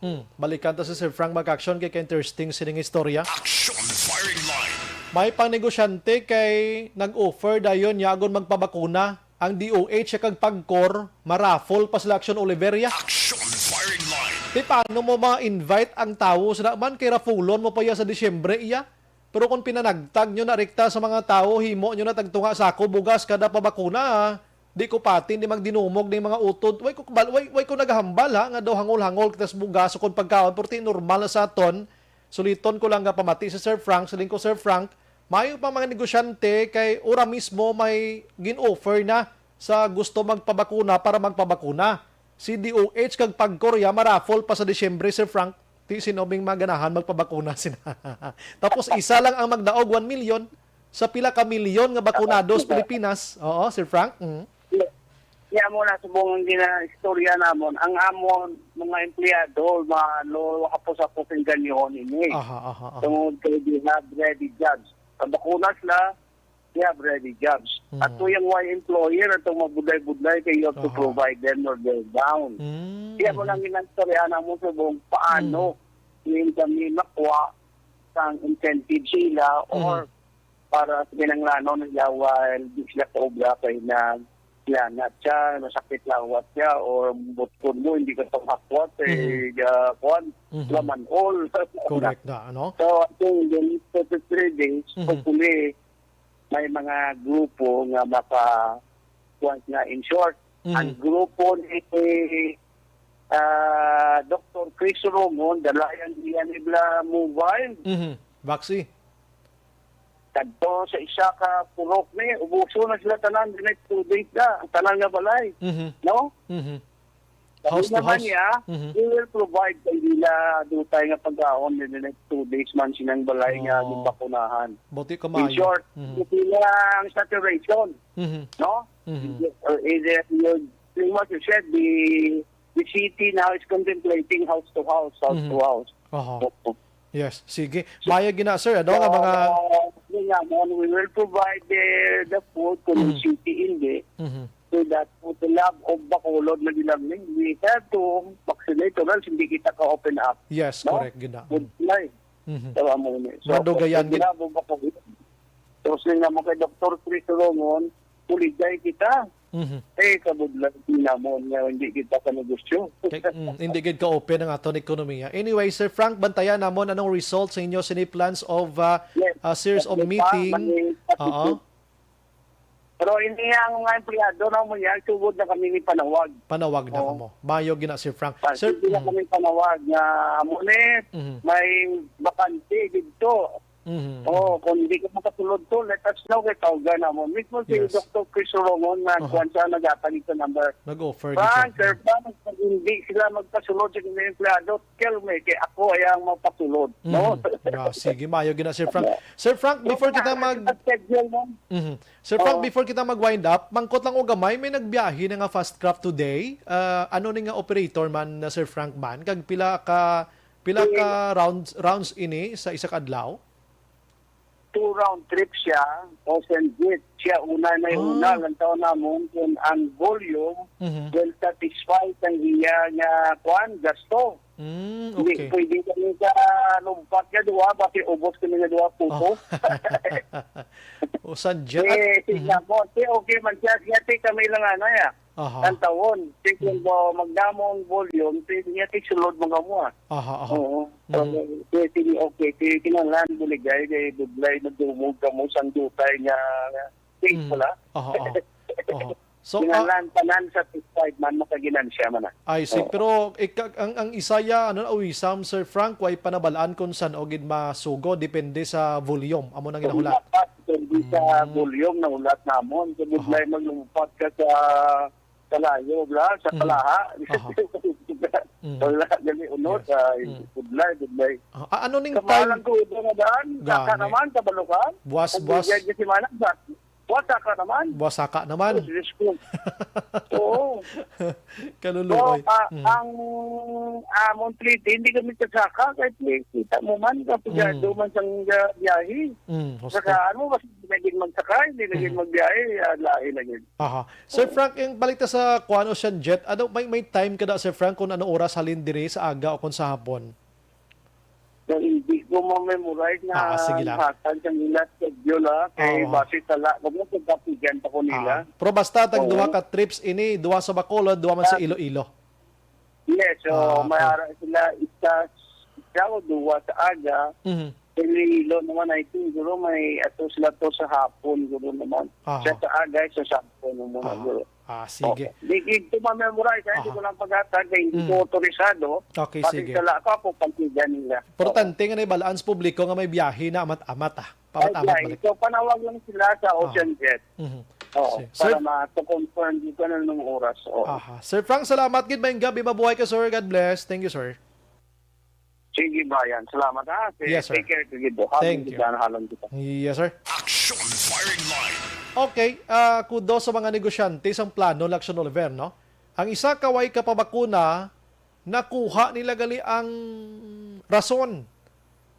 Hmm. Balikan ta si Sir Frank mag-action kay ka-interesting sining istorya. Action Firing Line. May pang negosyante kay nag-offer dayon niya agon magpabakuna. Ang D O H kag Pagcor, ma-raffle pa sila, Action Oliveria. Action Firing Line. Ti paano mo ma-invite ang tawo sa man kay raffleon mo pa iya sa Disyembre iya? Pero kung pinanagtag nyo na rekta sa mga tawo, himo nyo na tagtunga sako bugas kada pabakuna, ha? Di ko pati ni magdinumog ning mga utod. Way ko kabal-, way, way ko nagahambal, ha, nga daw hangol-hangol kita sa bugas o kung pagkaon, pero ti normal na sa aton Suliton ko lang nga pamati si Sir Frank. Siling ko, Sir Frank, maayo pa mga negosyante kay ora mismo may gin-offer na sa gusto magpabakuna para magpabakuna. Si D O H kag PAGCOR ya maraffle pa sa Disyembre, Sir Frank. Ti sino bing maganahan magpabakuna sina. Tapos isa lang ang magdaog one million sa pila ka milyon nga bakunados Pilipinas. Oo, Sir Frank. Mm. Kaya mo na subong ang ginaistorya namon, ang amon mga empleyado, mga lo, hapos-hapos ang ganyon ini. Aha, aha, aha. Tungod kay they have ready jobs. Ang bakuna sila, they have ready jobs. Mhm. At to yung why employer at itong mabudlay-budlay kay you have to Aha. provide them or they're down. Mm, Kaya mo mhm. lang ginaistorya namon subong paano yung kami makuha sang incentive sila or Mhm. para sa kinanglanon nila while di sila kaobra kay na yan at siya, nasakit lawat siya or butkon mo, hindi ka panghakwat, eh, uh, kuwan, Mhm. laman all. Correct na, ano? So, I think the next two to three days, Mhm. hopefully, may mga grupo nga maka, kuwan nga, in short, Mhm. ang grupo ni ah, Doktor Chris Rongon, dalayan niya ni Bla Mobile. Mhm. Vaxi. Kadto sa isa ka purok ni, ubuso na sila tanan the next two days na, ang tanan nga balay. Mhm. No? Mhm. Sabi House to naman house. niya, Mhm. we will provide kay nila dutay nga pagkaon in the next two days man silang balay nga Oh. gibakunahan. Buti ka In maayo. short, Mhm. buti lang saturation, Mhm. no? Mhm. Or is it, you, you what you said, the, the city now is contemplating house to house, house Mhm. to house. Oho. Yes, sige. Maya gina, sir, ano, nga So, mga yun nga, mo, we will provide the, the food kung Mhm. city hindi. Mhm. So that for the love of Bacolod na ginamit, we have to vaccinate or else hindi kita ka-open up. Yes, No? Correct gina. Good life. Mhm. Tawa mo ni. Madugayan for the gid. love of Bacolod. Tapos nga mo kay Doktor Chris Rongon, puligay kita. Mhm. Eh, kabudlan namon nga hindi kita sa negosyo. Kay, mm, hindi gid ka-open ang aton ekonomiya. Anyway, Sir Frank, bantayan namon anong result sa inyo sini plans of uh, Yes. a series of May pa, meeting. may Oo. Pero ini ang mga empleyado na mo yan, sugod na kami ni panawag. Panawag na Oo. kamo. Mayo gina, Sir Frank. Ah, Sir, hindi na mm, kami panawag nga amo ni Mhm. may bakante dito. Mhm. Oh, kung hindi ka makasulod to, let us know kay tawgan na mo. Mismo si Yes. Doktor Chris Rongon na Aha. kuwan siya naghatag sa number. Nag-offer Frank, gid. Sir Frank, pag hindi sila magpasulod sa mga empleyado, tell me, kay ako ay ang magpasulod. No? Mhm. Ah, sige, mayo gina, Sir Frank. Sir Frank, before kita mag Schedule mo. Mhm. Sir Frank, Oo. before kita mag-wind up, mangkot lang og gamay, may nagbiyahe na nga Fastcraft today. Ah, ano ni nga operator man na Sir Frank man? Kag pila ka pila Sige. ka rounds rounds ini sa isa ka adlaw? Two round trip siya, o Senjit. Siya una may Ah. una, ang taon namon kung ang volume Mhm. will satisfy sa iya nga kwan, gasto. Mm, Hindi okay. pwede kami sa lumpat nga duwa, basi ubos kami nga duwa puso. Oh. O Sanjay. Eh, Mhm. tingnan mo, si okay man siya, siya ti kami lang ano ya. Aha. Ang tawon, tingnan Mhm. mo, magdamo ang volume, ti niya ti sulod mga mo ah. Aha, aha. Oo. Mhm. Kaya sige, okay, ti kinahanglan buligay, kay budlay, madumog ka mo, sang dutay nga, nga, Mhm. pala. Aha, aha. Aha. So, ah, Kinahanglan tanan satisfied man, makaginansya man na. I see. Oo. Pero ika, ang, ang isaya, ano, uwisam, Sir Frank, way panabalaan kung san o gid masugo, depende sa volume. Amo nang ginahulat. Dapat, depende sa Mm. volume na ulat namon. Sa budlay, maglumpat ka sa kalayo, bla, sa Mhm. kalaha. Aha. Mhm. Wala, gali, unod, Yes. ah, Mm. budlay, budlay. Ah, ah, ano ning Sa time? Balang Tudo na daan, saka Gani. naman, sa Balukan. Buwas, Ang buwas. bigay niya si Manang, sa, buwas, saka naman. Buwas saka naman. Oh, Diyos ko. Oo. Kaluluoy. So, ah, Mm. ang amon treaty, hindi kami kasaka, kahit may kita mo man, kapigado Mm. man sang, ah, biyahe. Mm, husto. Saka, ano, mas hindi naging magsakay, hindi naging Mhm. magbiyahe, ah, lahi na yun. Aha. Sir Frank, yung balik ta sa kuan, Ocean Jet, ano, may, may time ka na, Sir Frank, kung ano oras halin diri sa aga o kung sa hapon? So, hindi ko ma-memorize na Ah, sige lang. hatag sa nila schedule, ah. Kay Oo. base sa la-, kung mo pagkapigyan pa ko nila. Ah, pero basta tag Oo. duha ka trips ini, duha sa Bacolod, duha man sa Ah. Iloilo. Yes, so Ah, okay. may ara sila isa, isa o duha sa aga. Mhm. Iloilo naman, I think, siguro may ato sila to sa hapon, siguro naman. Aha. Siya sa aga, isa sa hapon naman, Aha. siguro. Ah, sige. Di gid ko ma-memorize, eh. Di Aha. ko lang paghatag, eh. Hindi Mm. ko autorisado. Okay, Pati sige. sa la-, ako, pagkita nila. Importante nga naibalaan sa publiko nga may biyahe na amat-amat, ah. Oo. Ay, Paamat-amat balik. So, panawag lang sila sa Ocean Jet. Mhm. Oo, Si-, para Sir ma-confirm dito na nung oras. Oo. Aha. Sir Frank, salamat gid. Maayong gabi. Mabuhay ka, sir. God bless. Thank you, sir. Sige, Brian. Salamat, ha. Sige, Yes, sir. Take care, sige po. Habang Thank you. kita, halang kita. Yes, sir. Action firing line. Okay, ah, kudos sa mga negosyante sang plano, Lakshon Oliver, no? Ang isa ka way kapabakuna, nakuha nila gali ang rason.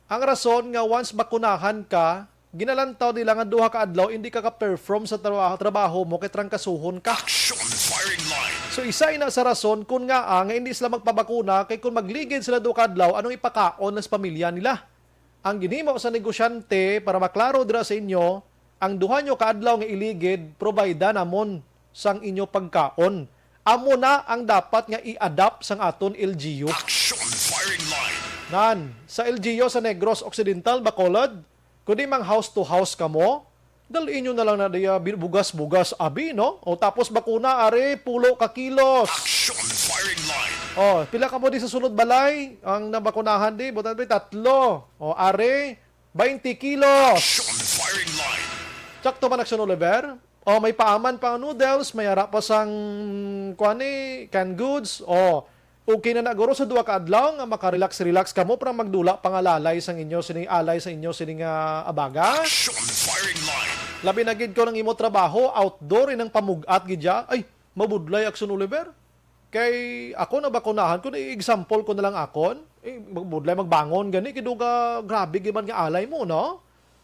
Ang rason nga once bakunahan ka, ginalantaw nila nga duha ka adlaw hindi ka ka-perform sa trabaho, trabaho mo kay trangkasuhon ka. Action firing line. So isa ina sa rason kun ngaa nga hindi sila magpabakuna kay kung magligid sila duha ka adlaw, anong ipakaon sa pamilya nila? Ang ginhimo sa negosyante, para maklaro dira sa inyo, ang duha nyo ka adlaw nga iligid, provide namon sang inyo pagkaon. Amo na ang dapat nga i-adapt sang aton L G U. Action firing line. Nan, sa L G U sa Negros Occidental, Bacolod, kundi mang house to house kamo, dal-in nyo na lang na diya bi-, bugas-bugas, abi, no? O tapos bakuna, are, pulo ka kilos. Action firing line. O, pila kamo di sa sulod balay? Ang nabakunahan di, butan pa tatlo. O, are, twenty kilos. Action firing line. Sakto man, Action Oliver? O, may paaman pa nga noodles, may ara pa sang, kuan ni, canned goods. O, okay na na guro sa duha ka adlaw nga makarelax-relax kamo para magdula pangalalay sang inyo sini, alay sa inyo sini nga abaga. Action firing line. Labi na gid ko nang imo trabaho, outdoor, inang pamug-at gid ya. Ay, mabudlay, Action Oliver. Kay ako nabakunahan ko, i-example ko na lang akon. Eh, mag-, budlay magbangon gani, kay duga grabe gid man nga alay mo, no?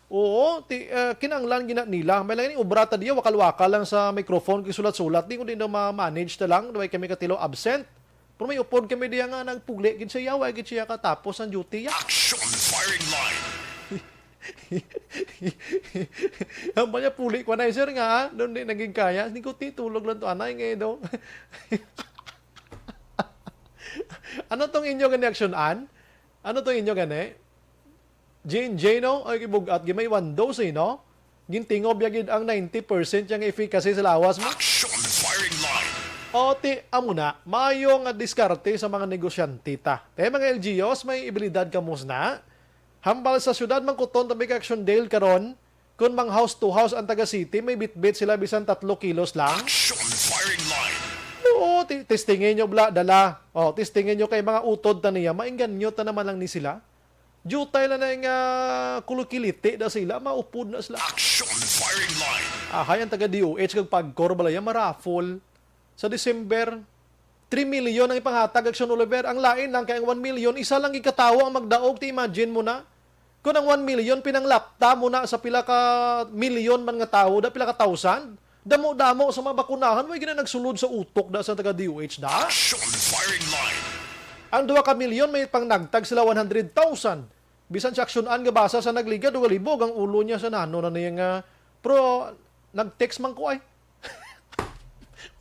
Oo, ti, eh, kinanglan gina nila. May lang ni obra ta diya, wakal-wakal lang sa microphone, kay sulat-sulat, di ko din ma-manage na lang, way kami katilo absent. Pero may upod kami diya nga nagpugli gid siya, way gid siya katapos ang duty ya. Action firing line. Ang niya puli ko na, sir, nga, ah, doon di naging kaya. Hindi ko titulog lang to, anay nga daw. Ano tong inyo gani, Action An? Ano tong inyo gani? Jane, Jane, no? Ay, kibug-at, gimay one dose, eh, no? Gintingob ya gid ang ninety percent yang efficacy sa lawas mo. Action firing line. O, ti, amo na, maayo nga diskarte sa mga negosyante ta. Kaya mga L G Us, may ibilidad kamo na. Hambal sa siyudad, mangkuton tabi ka Action Dale karon, kung mang house to house ang taga city, may bitbit sila bisan tatlo kilos lang. Action firing line. Oo, ti-, testingin nyo bla, dala. O, testingin nyo kay mga utod ta niya, maingganyo ta naman lang ni sila. Jutay lang na nga kulukiliti na sila, maupod na sila. Action firing line. Ahay ang taga D O H kag pagkor balaya, marafol. Sa December, three million ang ipanghatag, Action Oliver. Ang lain lang kay ang one million, isa lang gid ka tawo ang magdaog. Ti imagine mo na. Kung ang one million, pinanglapta mo na sa pila ka million man nga tawo, da pila ka thousand, damo-damo sa mga bakunahan, way gina nagsulod sa utok da sa taga D O H da. Action firing line. Ang duha ka milyon, may pangnagtag sila one hundred thousand. Bisan si Action An nga basa sa nagligad, duha ka libo ang ulo niya sa nano na niya nga, pero nag-text man ko ay.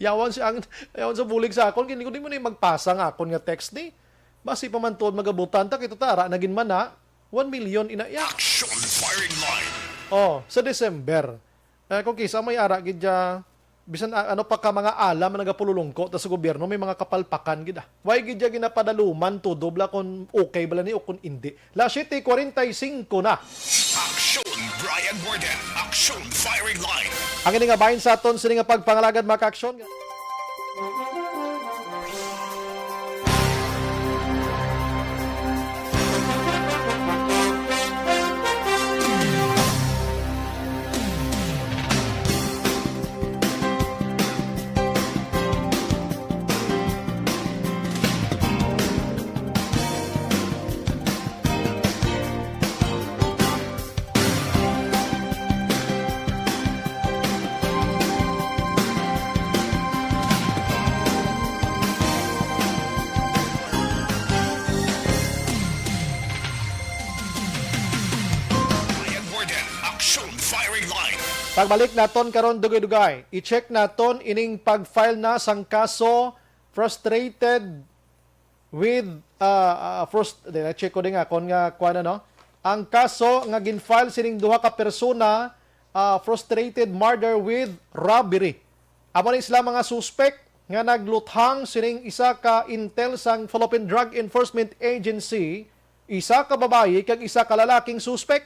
Yawan si ang, yawan sa bulig sa akon, kini ko di mo na yung magpasa nga akon nga text ni. Basi pa man tuod magabutan ta, kita ta, ara na gid man na, one million ina ya. Action firing line. Oh, sa December. Eh, kung kisa may ara gid ya, bisan a-, ano pa ka mga alam ang nagapululungko ta sa gobyerno, may mga kapalpakan gid ah. Why gid ya ginapadaluman tudo bala kung okay bala ni o kung indi. Las siete cuarenta y cinco na. Action Brian Warden. Action firing line. Ang ini nga bahin sa aton sini nga pagpangalagad, mga ka-aksyon. Brian Warden. Action firing line. Pagbalik naton karon, dugay-dugay, i-check naton ining pag-file na sang kaso frustrated with, ah, ah, frust-, di, na-check ko din nga kon nga kuan, ano, ang kaso nga gin-file sining duha ka persona, ah, frustrated murder with robbery. Amo ni sila mga suspek nga nagluthang sining isa ka intel sang Philippine Drug Enforcement Agency, isa ka babayi kag isa ka lalaking suspek.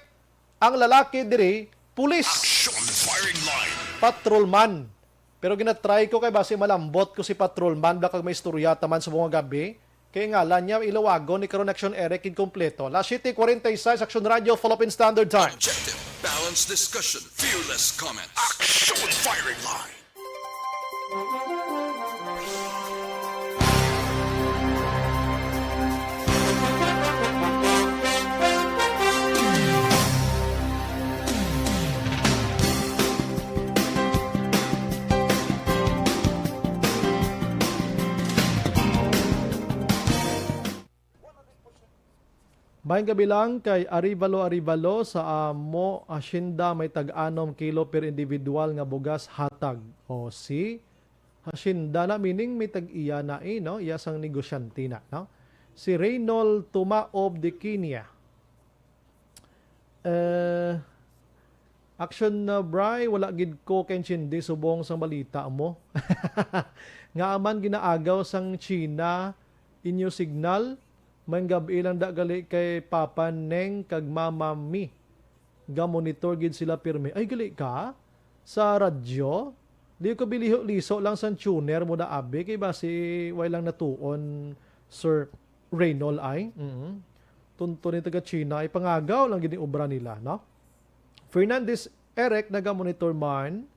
Ang lalaki diri, pulis. Action firing line. Patrolman. Pero ginatry ko kay basi malambot ko si patrolman, baka may istorya taman sa mga gabi. Kay ngalan niya, ilawagon ni karon Action Eric inkompleto. Las siete cuarenta y seis, Action Radio, Philippine Standard Time. Objective, balanced discussion, fearless comments. Action firing line. Maayong gabi lang kay Arivalo Arivalo, sa amo asyenda may tag-anom kilo per individual nga bugas hatag. O si asyenda na, meaning may tag-iya na, eh, no? Iya sang negosyante na, no? Si Reynold Tumaob de Quinia. Eh, Action na, Bri, wala gid ko kaintindi subong sang balita mo. Nga man ginaagaw sang China inyo signal, may gab-i lang da gali kay Papa Neng kag Mama Mi. Ga-monitor gid sila pirmi. Ay, gali ka? Sa radyo? Di ko biliho liso lang sang tuner mo na abi kay basi way lang natuon, Sir Reynold ay. Mm. Tunto ni taga China ay pangagaw lang gid ni obra nila, no? Fernandez Eric, naga-monitor man.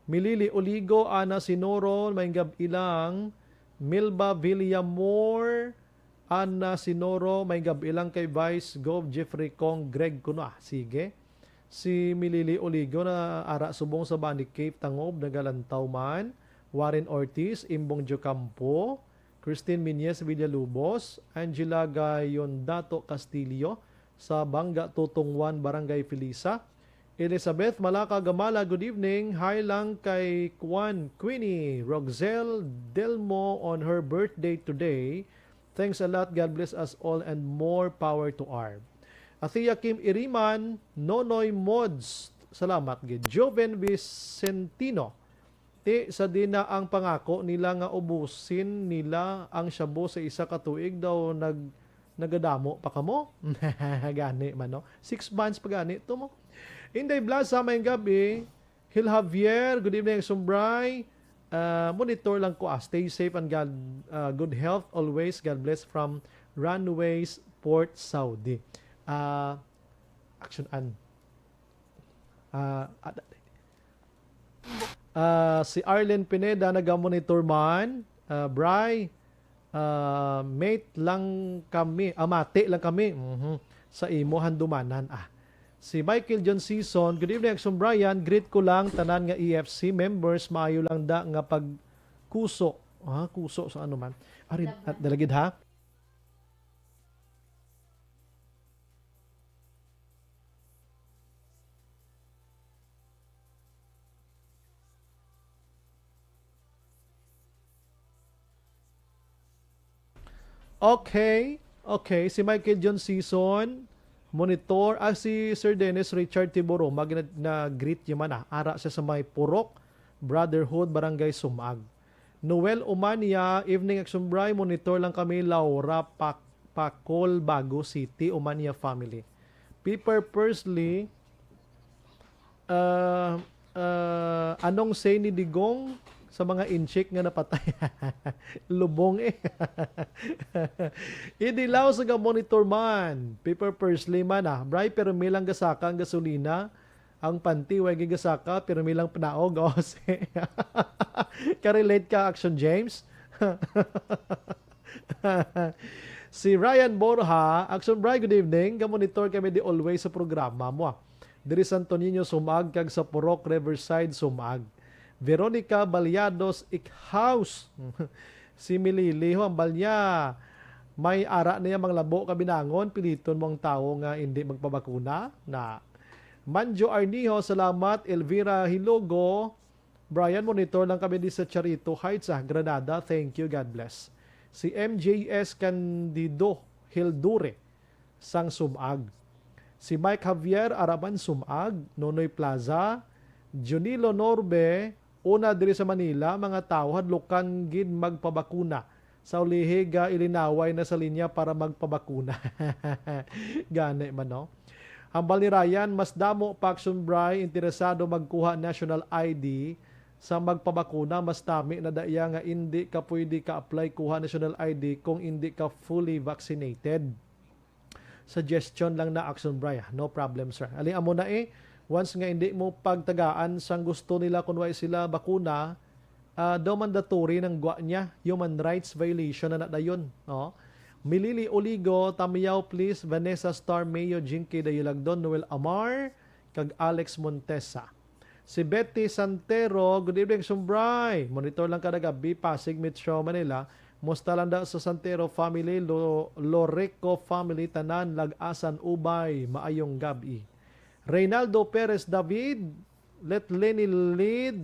Milili Oligo, Ana Sinoro, maayong gab-i lang. Milba Villamor, Ana Sinoro, maayong gab-i lang kay Vice Gov Jeffrey Cong Greg kuno. Ah, sige. Si Milili Oligo na ara subong sa Bani Cave Tangob, nagalantaw man. Warren Ortiz, Imbong Diocampo, Christine Miñez Villalubos, Angela Gayondato Castillo, sa Bangga Tutong one, Barangay Felisa. Elizabeth Malaka Gamala, good evening. Hi lang kay Kwan Queenie Roxel Delmo on her birthday today. Thanks a lot. God bless us all and more power to R. Athea Kim Iriman, Nonoy Mods, salamat gid. Joven Vicentino, ti sa di na ang pangako nila nga ubusin nila ang shabu sa isa ka tuig daw nag-, nagadamo pa kamo? Gani man, no? Six months pa gani to mo. Inday Blasa, maayong gab-i. Hil Javier, good evening, Sumbray. Ah, monitor lang ko, ah. Stay safe and God, ah, good health always. God bless from Runways, Port Saudi. Ah, action an. Ah, ad-, ah, si Arlen Pineda naga-monitor man. Ah, Bri, ah, mate lang kami, ah, mati lang kami, mhm, sa imo handumanan. Ah, si Michael John Season, "Good evening, Action Brian. Greet ko lang tanan nga E F C members, maayo lang da nga pagkuso." Ah, kuso sa ano man. Ari, at dalagid ha? Okay. Okay. Si Michael John Season, monitor. Ah, si Sir Dennis Richard Tiburo, mag-, na, na-greet niya man, ah. Ara siya sa may Purok Brotherhood, Barangay Sumag. Noel Umania, evening, Action Bri, monitor lang kami, Laura Pa-, Pacol, Bago City, Umania family. Piper Pursley, ah, ah, anong say ni Digong sa mga inchik nga napatay? Lubong eh. Idilaw sa ga-monitor man, Piper Pursley man ah, Bri, pero may lang gasaka ang gasolina, ang panty, way gigasaka, pero may lang panaog. Oh, si-, ka-relate ka, Action James? Si Ryan Borja, Action Bri, good evening. Ga-monitor kami di always sa programa mo, ah. Diri Santo Niño, Sumag, kag sa Purok, Riverside, Sumag. Veronica Baliados, Ikhaus. Si Milili, ho, ang balya. May ara niya manglabo ka binangon, piliton mo ang tawo nga hindi magpabakuna. Na. Manjo Arnijo, salamat. Elvira Hilogo, Brian, monitor lang kami di sa Charito Heights, ah, Granada. Thank you, God bless. Si M J S Candido Hildure, sang Sumag. Si Mike Javier, Araman, Sumag. Nonoy Plaza, Junilo Norbe, Una diri sa Manila, mga tawo hadlukan gid magpabakuna. Sa ulihi, ga ilinaway na sa linya para magpabakuna. Gani man, no? Hambal ni Ryan, mas damo pa, Action Bri, interesado magkuha national I D sa magpabakuna, mas tami na daya nga indi ka pwede ka-apply kuha national I D kung indi ka fully vaccinated. Suggestion lang na, Action Bri, ah. No problem, sir. Ali, amo na eh. Once nga hindi mo pagtagaan sang gusto nila kung way sila bakuna, ah, daw mandatory nang gwa niya. Human rights violation na na dayon, no? Milili Oligo, Tamiyaw, please. Vanessa Star, Mayo, Jinky, Dayulagdon, Noel Amar, kag Alex Montesa. Si Betty Santero, good evening, Sumbray. Monitor lang kada gabi, Pasig, Metro Manila. Musta lang daw sa Santero family, Lo-, Loreco family, tanan, Lag-asan, Ubay, maayong gabi. Reynaldo Perez David, let Lenny lead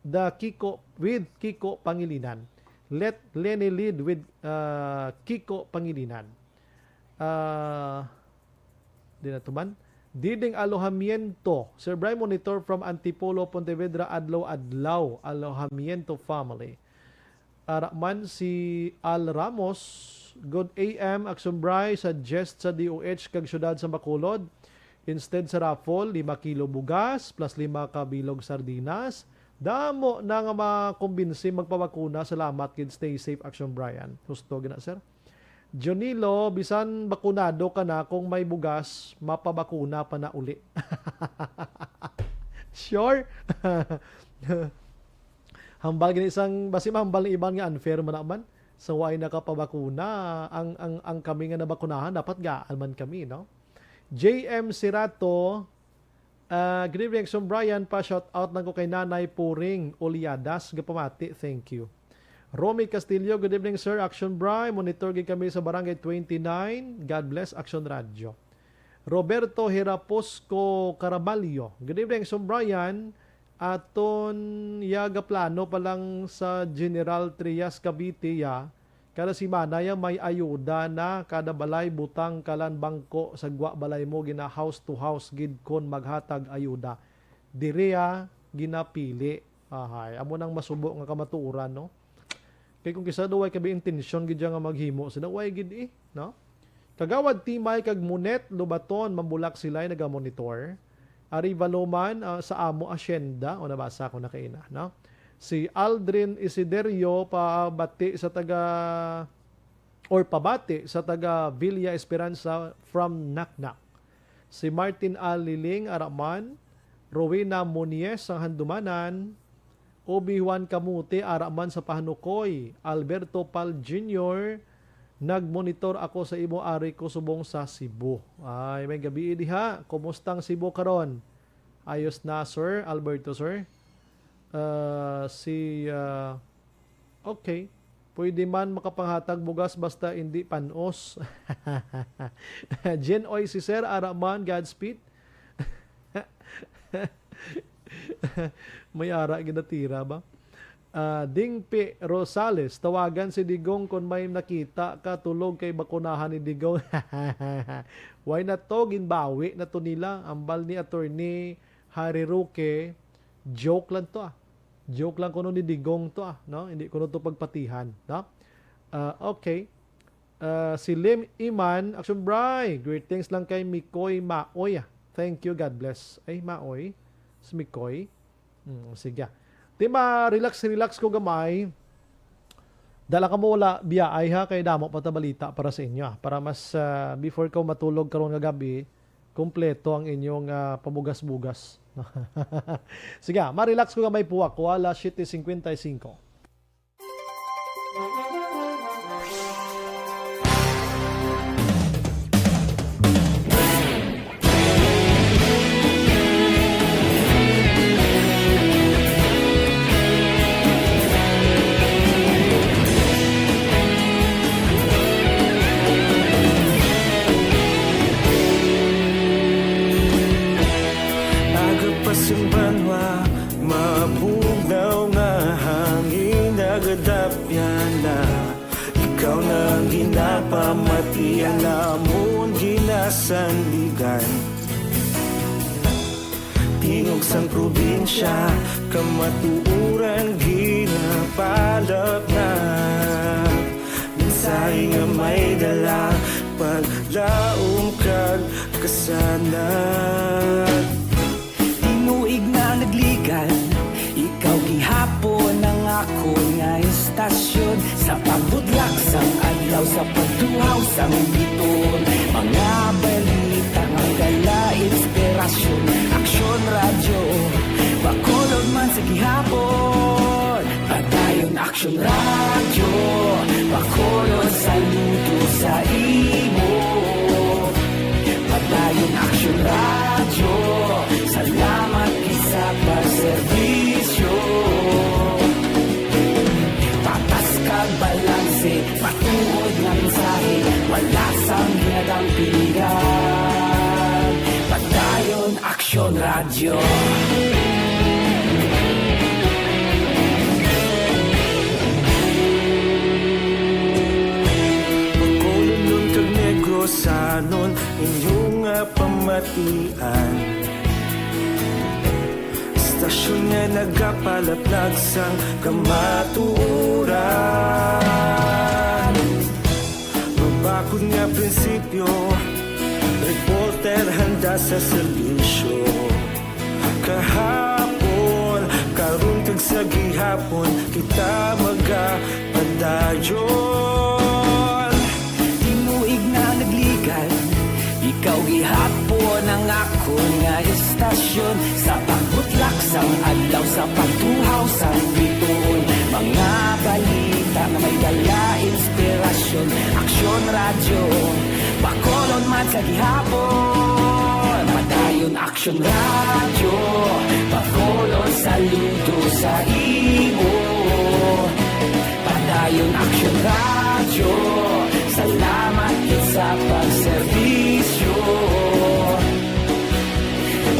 the Kiko with Kiko Pangilinan. Let Lenny lead with, uh, Kiko Pangilinan. Ah, di na tuman. Diding Alojamiento. Sir Bry, monitor from Antipolo, Pontevedra, adlaw-adlaw. Alojamiento family. Ara man si Al Ramos, good A M, Action Bry, suggest sa D O H kag Syudad sa Bacolod, instead sa raffle, lima kilo bugas plus lima ka bilog sardinas. Damo na nga makumbinsi magpabakuna. Salamat gid. Stay safe, Action Brian. Husto gina, sir. Junilo, bisan bakunado ka na, kung may bugas, mapabakuna pa na uli. Sure? Hambal gini sang, basi mahambal ni iban nga unfair man naman. Sa way nakapabakuna, ang, ang, ang kami nga nabakunahan, dapat gaan man kami, no? J M Sirato, ah, good evening, Action Brian. Pa-shout out lang ko kay Nanay Puring Uliadas, gapamati. Thank you. Romy Castillo, good evening, sir. Action Bry, monitor gid kami sa Barangay twenty-nine. God bless, Action Radio. Roberto Heraposco Caraballo, good evening, Action Brian. Aton ya gaplano pa lang sa General Trias, Cavite, ya. Kada semana ya may ayuda na, kada balay butang ka lang bangko sa gwa balay mo, gina house to house gid kon maghatag ayuda. Diri ya ginapili. Ahay, amo nang masubo nga kamatuoran, no? Kay kung kisa daw way kabi intensyon gid ya nga maghimo sila, way gid eh, no? Kagawad Timay kag Monet Lobaton, Mambulak sila'y nagamonitor. Arevalo man, ah, sa amo asyenda, o nabasa ko na kaina, no? Si Aldrin Isiderio, pabati sa taga, or pabati sa taga Villa Esperanza from Naknak. Si Martin Aliling, ara man. Rowena Monies, ang Handumanan. Obi Juan Camote, ara man sa Pahanukoy. Alberto Pal Junior, nagmonitor ako sa imo ari ko subong sa Cebu. Ay, may gabi diha. Kumusta ang Cebu karon? Ayos na, Sir Alberto, sir. Ah, si, ah, okay. Pwede man makapanghatag bugas basta hindi panos. Jen Oy, si Sir, ara man, Godspeed. May ara ginatira ba? Ah, Dingpi Rosales, tawagan si Digong kon may nakita ka tulog kay bakunahan ni Digong. Why na to? Ginbawi na to nila. Ambal ni Attorney Harry Roque, joke lang to, ah. Joke lang kuno ni Digong to, ah, no? Hindi kuno to pagpatihan, no? Ah, okay. Ah, si Lim Iman, Action Bry, greetings lang kay Mikoy Maoy, ah. Thank you, God bless. Ay, Maoy. Si Mikoy. Hmm, sige, ah. Di ma-relax, relax ko gamay. Dala ka mo wala biyaay ha, kay damo pa ta balita para sa inyo, ah. Para mas, ah, before ka matulog karon nga gabi, kompleto ang inyong, ah, pabugas-bugas. Sige, ah, ma-relax ko gamay po ako, alas siyete cincuenta y cinco. Aga pa sing banwa, mabugnaw nga hangin, nagadapyan na. Ikaw na ang ginapamati, ang amon ginasandigan. Tingog sang probinsya, kamatuoran ginapalapnag. Mensahe nga may dala, paglaom kag kasanag. Tinuig na nagligan, ikaw gihapon ang akon nga istasyon. Sa pagbudlak sang adlaw, sa pagtuhaw sang bituon, mga balita nga dala inspirasyon. Aksyon Radyo, Bacolod man sa gihapon. Padayon Aksyon Radyo, Bacolod, saludo sa imo. Padayon Aksyon Radyo, salamat gid sa pagserbisyo. Patas kag balanse, matuod nga mensahe, wala sang ginadampigan. Padayon Aksyon Radyo. Bacolodnon kag Negrosanon, inyo nga pamatian. Istasyon nga nagapalaplag sang kamatuoran. Mabakod nga prinsipyo, reporter handa sa serbisyo. Kahapon, karon kag sa gihapon, kita magapadayon. Tinuig na nagligan, ikaw gihapon ang akon nga istasyon. Sa pagbutlak sang adlaw, sa pagtuhaw sang bituon, mga balita nga may dala inspirasyon. Aksyon Radyo, Bacolod man sa gihapon. Padayon Aksyon Radyo, Bacolod, saludo sa imo. Padayon Aksyon Radyo, salamat gid sa pagserbisyo.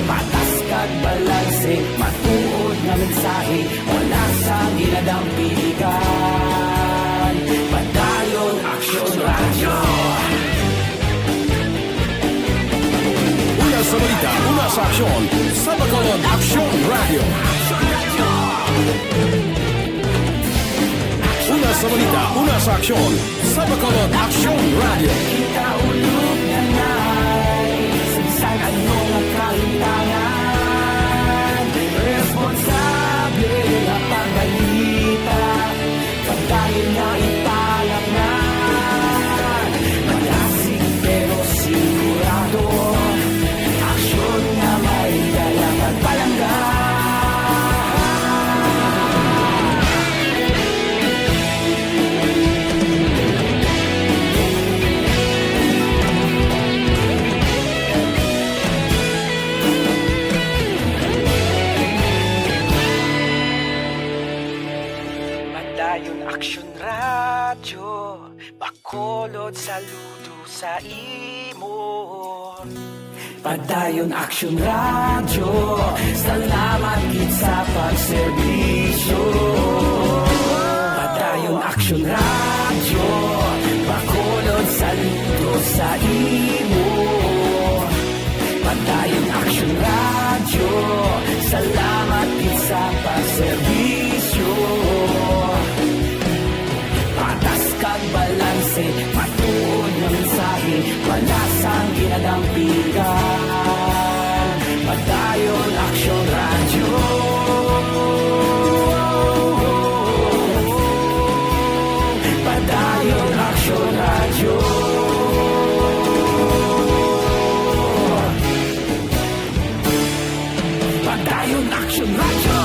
Patas kag balanse, matuod nga mensahe, wala sang ginadampigan. Padayon Aksyon Radyo. Una sa balita, una sa aksyon, sa Bacolod Aksyon Radyo. Una sa balita, una sa aksyon, sa Bacolod Aksyon Radyo. Kita ulog na nay, sa bisan ano nga kahimtangan, responsable nga pagbalita. Padayon nga ipalapngan, malasig pero sigurado. Aksyon nga may dala pagpalangga. Padayon Aksyon Radyo, Bacolod, saludo sa imo. Padayon Aksyon Radyo, salamat gid sa pagserbisyo. Padayon Aksyon Radyo, Bacolod, saludo sa imo. Padayon Aksyon Radyo, salamat gid sa pagserbisyo. Patas kag balanse, matuod nga mensahe, wala sang ginadampigan. Padayon Aksyon Radyo. Padayon Aksyon Radyo. Padayon Aksyon Radyo.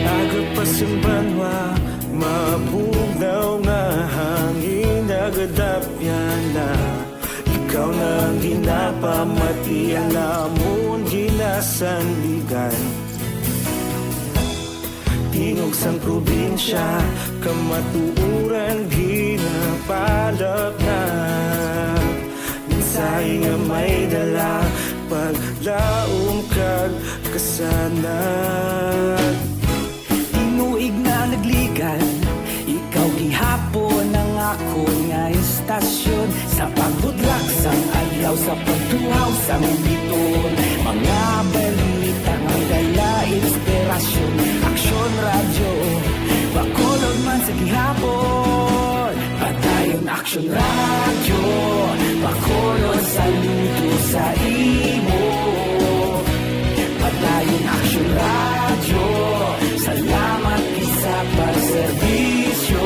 Aga pa sing banwa, mabugnaw nga hangin nagadapyan na. Ikaw na ang ginapamatian namon, Sandigan. Tingog sang probinsya, kamatuoran ginapalapnag. Mensahe nga may dala, paglaom kag kasanag. Tinuig na nagligad, ikaw gihapon ang akon nga istasyon. Sa pagbutlak sang adlaw, sa pagtuhaw sang biton, mga balita nga dala inspirasyon. Aksyon Radyo, Bacolod man sa gihapon. Padayon Aksyon Radyo, Bacolod, saludo sa imo. Padayon Aksyon Radyo, salamat gid sa pagserbisyo.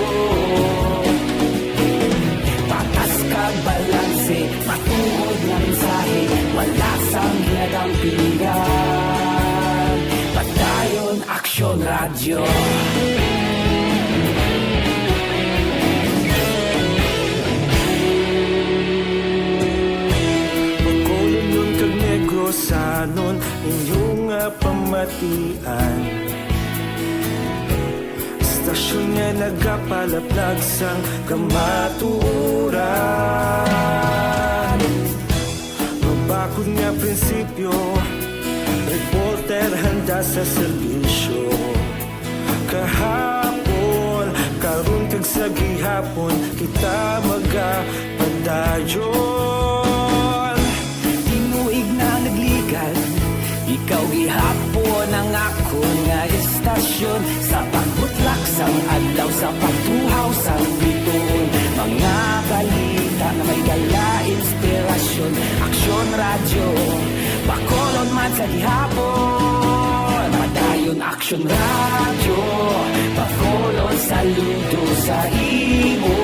Patas kag balanse, matuod nga mensahe, wala sang ginadampigan. Padayon Aksyon Radyo. Bacolodnon kag Negrosanon, inyo nga pamatian. Istasyon nga nagapalaplag sang kamatuoran. Mabakod nga prinsipyo, reporter handa sa serbisyo. Kahapon, karon kag sa gihapon, kita magapadayon. Tinuig na nagligad, ikaw gihapon ang akon nga istasyon. Sa pagbutlak sang adlaw, sa pagtuhaw sang biton, mga balita nga may dala inspirasyon. Aksyon Radyo, Bacolod man sa gihapon. Padayon Aksyon Radyo, Bacolod, saludo sa imo.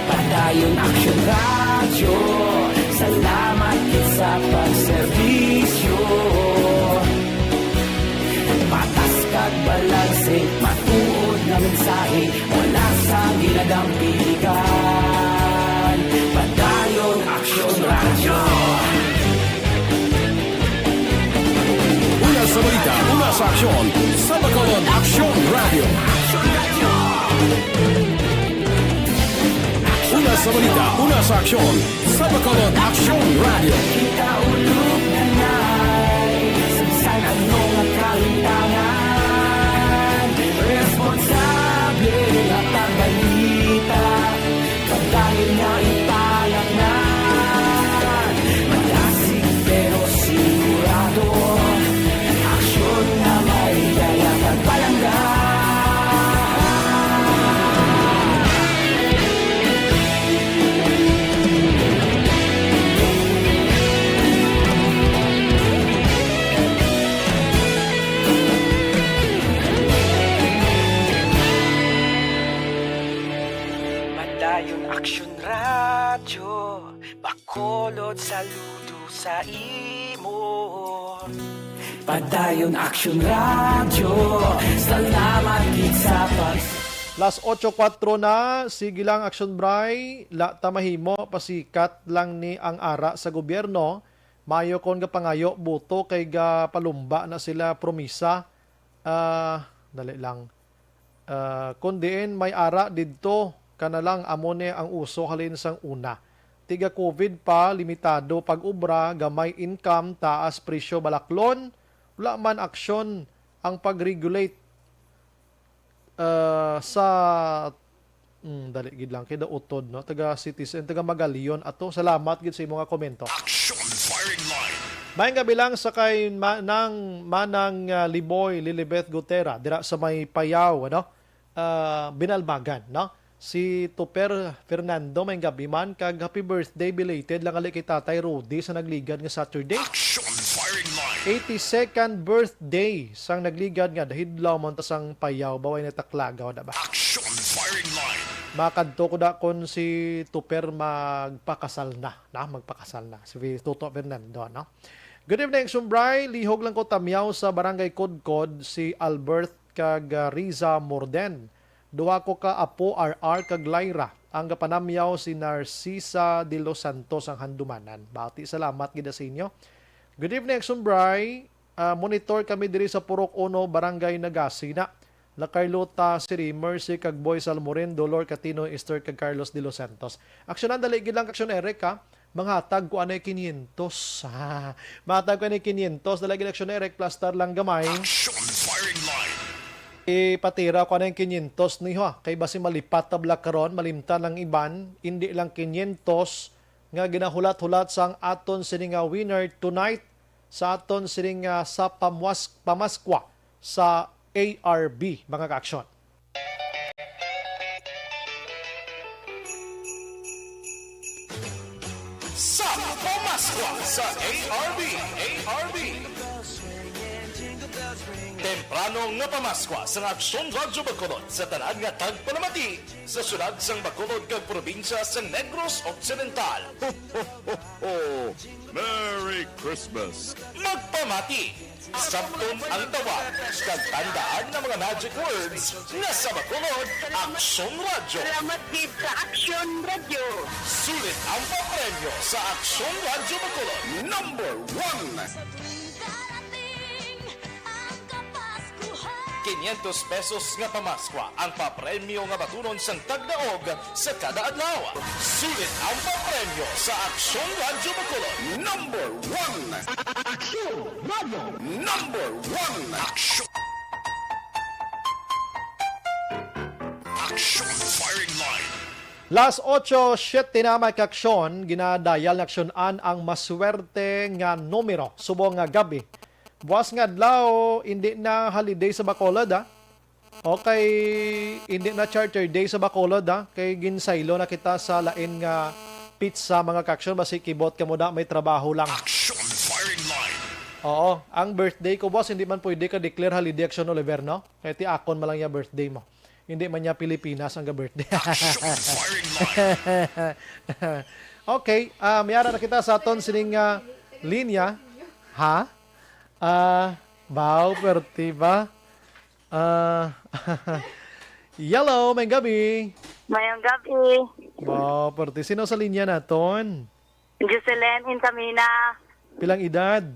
Padayon Aksyon Radyo, salamat gid sa pagserbisyo. Patas kag balanse, matuod nga mensahe, wala sang ginadampigan. Padayon Aksyon Radyo. Una sa balita, una sa aksyon, sa Bacolod Aksyon Radyo. Una sa balita, una sa aksyon, sa Bacolod Aksyon Radyo. Kita ulog na na'y sa bisan ano nga kalintangan. Responsable nga pagbalita, paglayo nga ipalatnan. Malasig pero sigurado, aksyon nga may dala kag palangga. Padayon Aksyon Radyo, Bacolod, saludo sa imo. Padayon Aksyon Radyo, salamat gid sa pag- Las otso kuwatro na, sige lang, Aksyon Bray, la ta mahimo, pasikat lang ni ang ara sa gobyerno. Mayo kon gapangayo boto kay gapalumba na sila promisa. Ah, dali lang. Ah, kon diin may ara didto, kana lang amo ni ang uso halin sang una. Tiga covid pa, limitado pag-obra, gamay income, taas presyo balaklon, wala man aksyon ang pag-regulate, ah, sa, mm, dali gid lang kay dautod, no? Taga Citizen, taga Magalion ato. Salamat gid sa imo nga komento. Action Firing Line. Maayong gabi lang sa kay Ma-, nang Manang, ah, Liboy Lilibeth Gutera dira sa may Payaw, ano? Ah, Binalbagan, no? Si Tuper Fernando, maayong gabi man, kag happy birthday belated lang ali kay Tatay Rudy sa nagligad nga Saturday. Action Firing Line. Eighty-second birthday sang nagligad nga dahidlaw man ta sang Payaw, baway na taklagaw na ba? Action Firing Line. Makadto ko da kon si Tuper magpakasal na, na, magpakasal na. Si Toto Fernando, no? Good evening, Sumbray. Lihog lang ko tamyaw sa Barangay Kudkod, si Albert kag, ah, Riza Morden. Duha ko ka apo, R R kag Lyra. Ang gapanamyaw si Narcisa de los Santos ang handumanan. Bati, salamat gid sa inyo. Good evening, Action Bri. Ah, monitor kami diri sa Purok Uno, Barangay Nagasina. La Carlota City, Mercy kag Boy Salmorin, Dolor Catino, Esther kag Carlos de los Santos. Aksyonan, dali gid lang, Aksyon Eric, ha? Manghatag ko anay quinientos. Ah, manghatag ko anay quinientos, dali gid, Aksyon Eric, plastar lang gamay. Action firing line. Ipatira ko anay quinientos niyo, ha? Kay basi malipat ta bala karon, malimtan ang iban, indi lang quinientos nga ginahulat-hulat sang aton sini nga winner tonight sa aton sini nga sa pamwas-, pamaskwa sa A R B, mga kaaksyon. Sa pamaskwa sa A R B, A R B. Temprano nga pamaskwa sa Aksyon Radyo Bacolod sa tanan nga tagpalamati sa syudad sang Bacolod kag probinsya sa Negros Occidental. Ho, ho, ho, ho! Merry Christmas! Magpamati! Sabton ang tawag kag tandaan nga mga magic words nga sa Bacolod, Aksyon Radyo. Salamat gid sa Aksyon Radyo. Sulit ang papremyo sa Aksyon Radyo Bacolod. Number one. Sa tuwing darating ang Kapaskuhan. Quinientos pesos nga pamaskwa ang papremyo nga batunon sang tagdaog sa kada adlaw. Sulit ang papremyo sa Aksyon Radyo Bacolod. Number one. Aksyon Radyo. Number one. Aksyon. Aksyon firing line. Las ocho siete na, may kaaksyon, ginadayal na aksyonan ang maswerte nga numero subong nga gab-i. Buas nga adlaw, hindi na holiday sa Bacolod, ah. Okay, hindi na charter day sa Bacolod, ah. Kay ginsaylo na kita sa lain nga pizza, mga kaaksyon. Basi kibot ka mo na, may trabaho lang. Action firing line. Oo, ang birthday ko, boss, hindi man pwede ka-declare holiday, Aksyon Oliver, no? Kay ti akon man lang ya birthday mo. Hindi man niya Pilipinas ang ga-birthday. Action firing line. Okay, ah, may ara na kita sa aton sining, ah, linya. Ha? Ah, baw, perti ba? Ah, hello, may gabi. Mayong gabi. Baw, perti. Sino sa linya naton? Jocelyn in Camina. Pilang edad?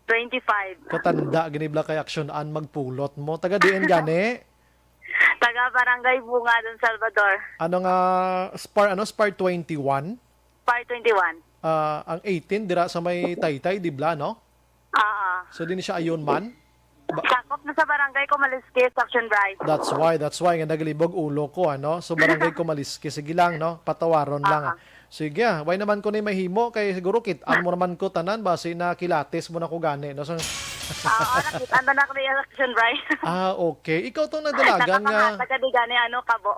Twenty-five. Katanda gini bala kay aksyon-an magpulot mo. Taga diin gani? Taga Barangay Bunga, Don Salvador. Ano nga spar, ano, spar twenty-one? Spar twenty-one. Ah, ang eighteen dira sa may Taytay, di bala, no? Oo. So, din siya ayon man? Ba- Sakop na sa Barangay Kumaliskis, Action Bry. That's why, that's why nga nagalibog ulo ko, ano? So, Barangay Kumaliskis, sige lang, no? Patawaron lang, ah. Oo. Sige, ah. Why naman ko ni mahimo? Kay siguro kit-an mo naman ko tanan, basi na kilatis mo na ko gani, no? So, Oo, nakita na na ako ni Action Bry. Ah, okay. Ikaw tong nadalagan nga Nakapangatag ka di gani, ano, kabo.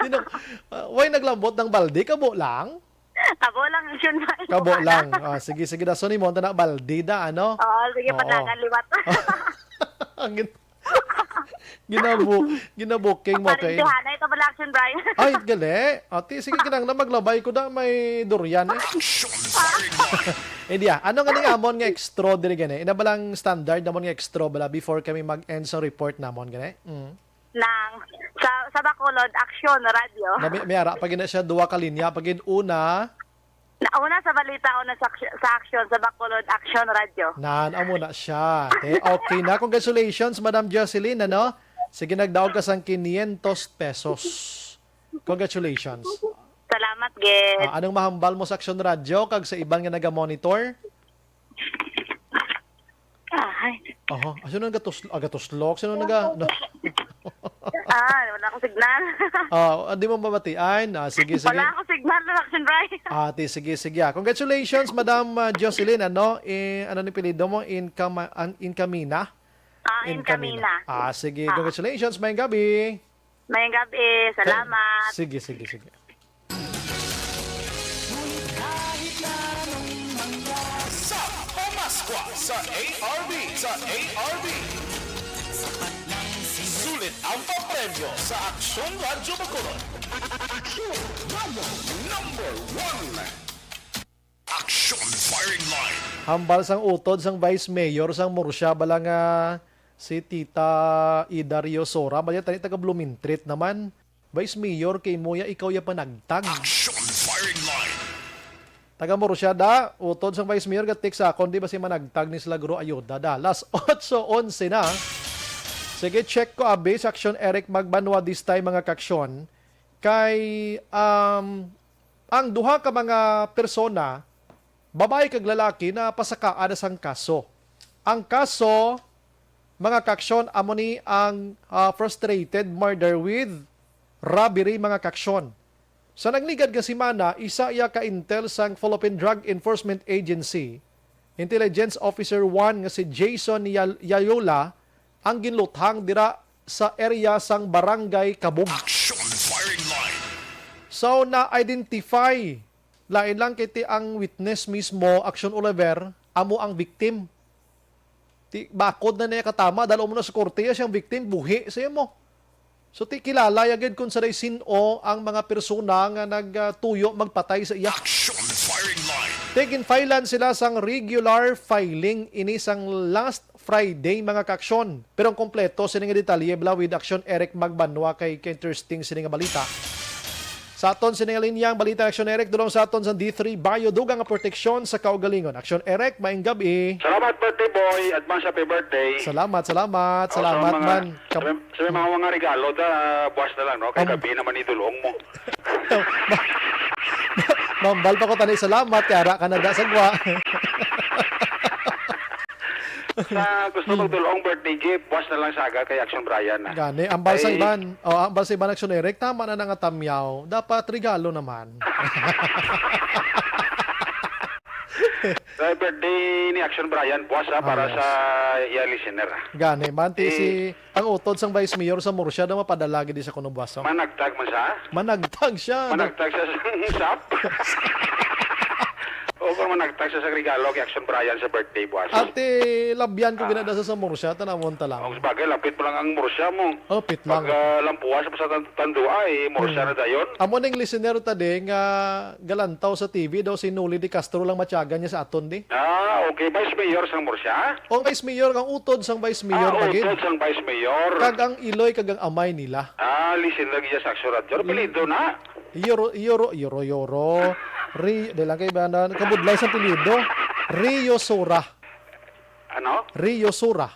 Sino, ah, why naglabot ng balde? Kabo lang? Kabo lang, Action Bry. Kabo Wala lang. na. Ah, sige, sige, da. So, ni mo, na balde da, ano? Oo, sige, Oo. patagan liwat. Ang gin-, ginabu-, ginabuking mo kay Parintihanay ka pala, Action Bry. Ay, gali. Ate, sige, kinang na maglabay ko da, may durian eh. Action firing line. Hindi ah. Ano nga ni amon nga extra diri gani? Ina ba lang standard namon nga extra bala before kami mag-end sa report namon gani? Mm. Nang sa, sa Bacolod, Action Radio. Na, may, may ara pa gina siya, duwa ka linya pa gid. Una, Nauna sa balita, una sa aksy-, sa aksyon, sa Bacolod, Action Radio. Nan, amo na siya. Te, okay na. Congratulations, Madam Jocelyn, ano? Sige, nagdaog ka sang quinientos pesos. Congratulations. Salamat, gid. Ah, anong mahambal mo sa Action Radio kag sa iban nga naga-monitor? Ay. Aha. Ah, sino nagatus-, ah, gatuslok? Sino naga-, na- Ah, wala akong signal. Ah, ah, di mo mabatian? Ah, sige, sige. Wala akong signal, Action Bry. Ah, ti, sige, sige. Ah, congratulations, Madam, ah, Jocelyn. Ano, eh, ano ni apelyido mo? Incam-, an-, Incamina? Ah, Incamina. Incamina. Ah, sige. Ah. Congratulations. Mayong gabi. Mayong gabi. Salamat. Sige, sige, sige. Ngunit kahit na anong mangyari. Sa Pamaskwa sa A R B, sa A R B. Sulit ang papremyo sa Aksyon Radyo Bacolod. Aksyon Radyo number one. Aksyon firing line. Hambal sang utod sang Vice Mayor sang Murcia bala nga si Tita Ida Riosora, bala tani taga Blumentritt naman. Vice Mayor kay mo ya, ikaw ya panagtag. Action firing line. Taga Murcia da, utod sang Vice Mayor, gatik sa akon, di ba si managtag ni sila guro ayuda da? Las otso onse na. Sige, check ko, abi, sa Action Eric Magbanwa, this time, mga kaksyon. Kay, um, ang duha ka mga persona, babae kag lalaki, na pasakaan na sang kaso. Ang kaso, mga kaksyon, amo ni ang, ah, frustrated murder with robbery, mga kaksyon. Sa nagligad nga semana, isa iya ka intel sang Philippine Drug Enforcement Agency, Intelligence Officer one nga si Jason Yal-, Yayola ang ginluthang dira sa area sang Barangay Kabug. Action firing line. So, na-identify, lain lang kay ti ang witness mismo, Action Oliver, amo ang victim. Ti, bakod na niya katama, dahil umuna sa korte, iya siyang victim, buhi sa imo. So, ti kilala ya gid kung sa sin-o ang mga persona nga nagtuyo magpatay sa iya. Action firing line. Ti ginfilean sila sang regular filing ini sang last Friday, mga kaaksyon. Pero ang kompleto sini nga detalye bala with Action Eric Magbanwa kay, kay interesting sini nga balita. Sa aton sini nga linya ang balita, Action Eric, dulong sa aton sa D three Bio, dugang nga proteksyon sa kaugalingon. Action Eric, maayong gab-i. Salamat, birthday boy. Advance happy birthday. Salamat, salamat, salamat man. Sa may, sa may mga, mga regalo da, buwas na lang, no? Kay gabi naman idulong mo. Mambal pa ko tani, salamat, kay ara ka na da sa gwa. Sa gusto magdulong birthday gift, buwas na lang sa aga kay Action Brian, ah. Gani, ambal sa iban. Oh, ambal sa iban, Action Eric, tama na na nga tamyaw. Dapat regalo naman. Sa birthday ni Action Brian, buwas, ah, para sa iya listener, ah. Gani, manti si ang utod sang Vice Mayor sa Murcia daw mapadala gid sa kuno buwas, oh. Managtag man sa? Managtag siya. Managtag siya sa sap? O kung managtag siya sa regalo kay Action Brian sa birthday buwas. Ate, labyan ko ginada sa, sa Murcia, tanawon ta lang. Ang bagay, lapit mo lang ang Murcia mo. Oh, pit lang. Pag, ah, lampuas pa sa tan-, Tanduay, Murcia na dayon. Amo ning listener ta di nga galantaw sa T V daw si Noli de Castro lang matyagan niya sa aton di. Ah, okay. Vice Mayor sang Murcia? O, Vice Mayor, ang utod sang Vice Mayor, ah, pa gid. Utod sang Vice Mayor. Kag ang iloy kag ang amay nila. Ah, listen lagi sa Action Radio. Apelyido na? Yoro, Yoro, Yoro, Yoro. Ri-, di lang kay ba na, kabudlay sa apelyido. Rio Sura. Ano? Rio Sura.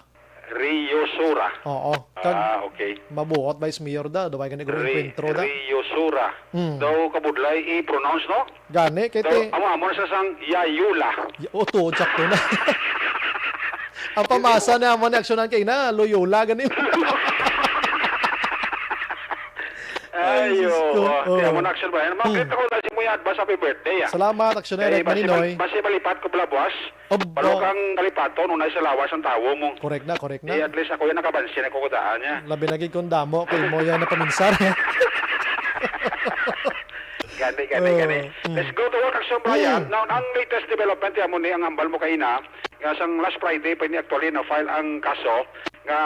Rio Sura. Oo. Kag ah, okay. Mabuot Vice Mayor da, duway gani guro Ri-, enkwentro da. Rio Sura. Mm. Daw kabudlay i-pronounce, no? Gani, kay daw, ti amo, amo na sa sang Yayula. Ya-, o, tuod, sakto na. Ang pamasa na amo ni aksyonan kay na, Loyola, gani. Ay, Diyos ko. Ayo, oh, oh. Ti amo na aksyon ba? Ano, mga kita ko na si Muya Advance, happy birthday, ah. Salamat, aksyon Eric Maninoy. Basi malipat ko bala buwas. Obo. Balo kang kalipaton, unay sa lawas ang tawo mo. Correct na, correct na. Eh, at least ako yan, nakabansin ako kudaan niya. Labi na gid kung damo kay mo yan na paminsar. Gani, gani, gani. Oh, mm. Let's go to work, Action Brian. Mm. Now, ang latest development, yan mo ni ang hambal mo kaina, nga sang last Friday pa ini actually na-file ang kaso nga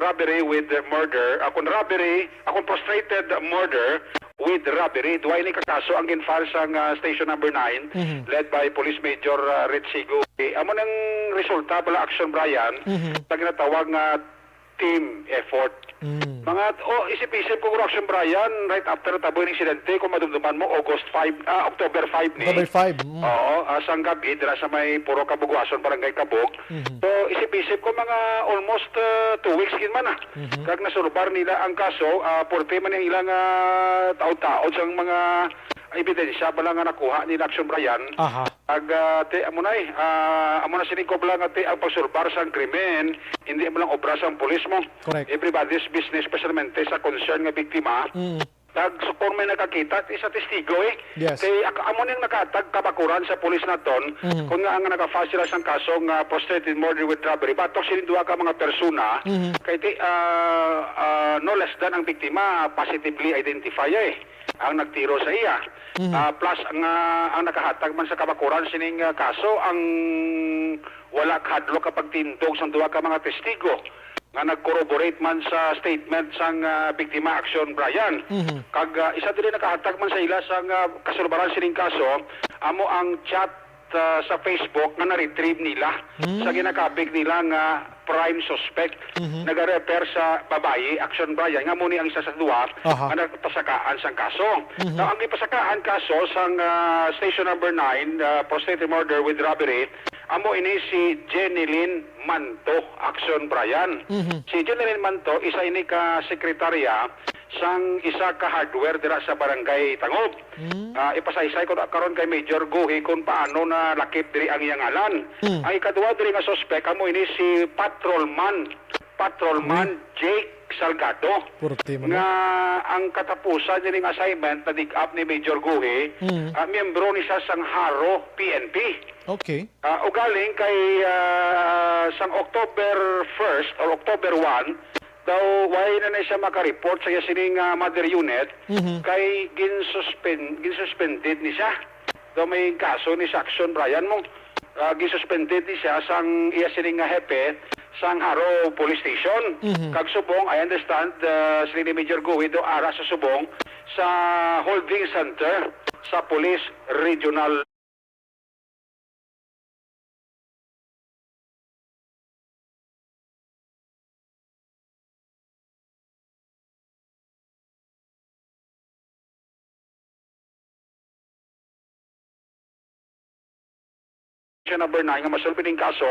robbery with murder, akon robbery, akon frustrated murder, with robbery. Duha ini ka kaso ang gin-file sang, ah, Station Number Nine, mhm, led by Police Major, ah, Ritzy Gui. Amo nang resulta bala, Action Brian, mhm, sa ginatawag nga team effort. Mm. Mga, oh, isip-isip ko, Action Brian, right after tabo yung insidente, kung madumduman mo, August five, ah, October five ni. October five, mm. Oo, ah, sang gabi, dira sa may Puro Kabugwason, Barangay Kabug. Mhm. So, isip-isip ko, mga almost, ah, two weeks gid man, ah. Mhm. Kag nasulbar nila ang kaso, ah, purti man ang ilang, ah, taod-taod sang mga ebidensya pala nga nakuha nila, Action Brian. Aha. Kag, ah, ti, amo na eh, ah, amo na sining ko pala nga ti, ang pagsulbar sang krimen, hindi mo lang obra sang pulis mo. Correct. Everybody's business, especialmente sa concern nga biktima. Mm. Kag so, kung may nakakita, isa testigo eh. Yes. Kay ak-, amo ning nakatag kabakuran sa pulis naton, mhm, kung nga ang naka-file sila sang kaso nga frustrated murder with robbery, batok sining duha ka mga persona, mhm, kay ti, ah, ah, no less than ang biktima, positively identify eh, ang nagtiro sa iya. Mhm. Ah, plus nga ang nakahatag man sa kabakuran sining, ah, kaso, ang wala kahadlok ka pagtindog sang duha ka mga testigo nga nag-corroborate man sa statement sang, ah, biktima, Action Brian. Mhm. Kag, ah, isa diri nakahatag man sa ila sang, ah, kasulbaran sining kaso, amo ang chat ah, sa Facebook nga na-retrieve nila Hmm. sa ginakabig nila nga prime suspect. Mhm. Nagarefer sa babayi, Action Brian, nga amo ni ang isa sa duwa Aha. nga nagpasakaan sang kaso. Mhm. Now, ang gipasakaan kaso sang, ah, Station Number Nine, ah, for state murder with robbery, amo ini si Jenilyn Manto, Action Brian. Mhm. Si Jenilyn Manto, isa ini ka sekretarya sang isa ka hardware dira sa Barangay Tangob. Mm. Ah, ipasaysay ko na karon kay Major Guhi kung paano nalakip diri ang iyang ngalan. Mm. Ang ikaduha diri nga suspek amo ini si Patrolman, Patrolman Uy. Jake Salgado, Purti man, nga no? Ang katapusan nining assignment na dig-up ni Major Guhi, Mm. ah, miyembro ni siya sang Haro P N P. Okay. Ah, ugaling kay, ah, sang October first or October one, daw wala na, na siya makareport sa iya sining, ah, mother unit Mhm. kay ginsuspend, ginsuspended ni siya. Daw may kaso ni sa Action Brian mo. Ah, ginsuspended ni siya sang iya sining nga hepe sang Haro Police Station. Mhm. Kag subong, I understand, ah, sila ni Major Guhi daw ara sa subong sa holding center sa Police Regional Number nine nga masulbi ning kaso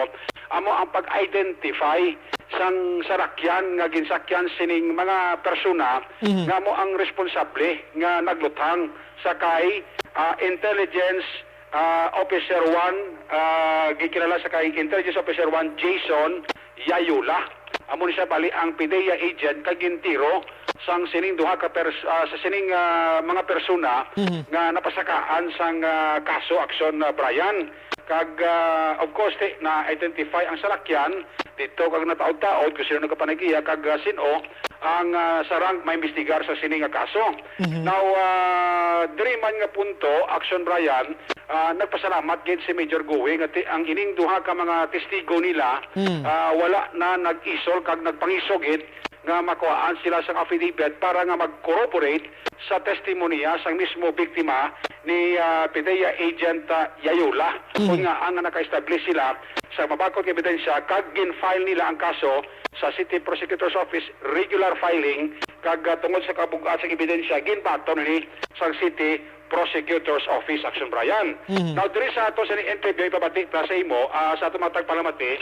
amo ang pag-identify sang sarakyan nga ginsakyan sining mga persona Mhm. nga amo ang responsable nga nagluthang sa kay, ah, Intelligence, ah, Officer one, ah, gikilala sa kay Intelligence Officer one Jason Yayula. Amo ni siya bali ang PDEA agent kag gintiro sang sining duha ka pers-, ah, sa sining, ah, mga persona Mhm. nga napasakaan sang, ah, kaso, Action, ah, Brian. Kag, ah, of course, ti, na-identify ang salakyan dito kag nataod-taod kung sino nagkapanag-iya kag, ah, sin-o ang, ah, sarang maimbestigar sa sini nga kaso. Mhm. Now, ah, diri man nga punto, Action Brian, ah, nagpasalamat gid si Major Guhi nga ti-, ang ining duha ka mga testigo nila, Hmm. ah, wala na nag-isol kag nagpangisog gid nga makuhaan sila sang affidavit para nga mag-corroborate sa testimonya sang mismo biktima ni, ah, PDEA agent, ah, Yayula. Hmm. Kun nga ang naka-establish sila sa mabakod nga ebidensya kag gin-file nila ang kaso sa City Prosecutor's Office, regular filing, kag, ah, tungod sa kabug-at sa ebidensya, ginbaton ini sa City Prosecutor's Office, Action Brian. Mhm. Now, diri sa ato sa interview, ipabati pa sa imo, ah, sa ato matag palamati,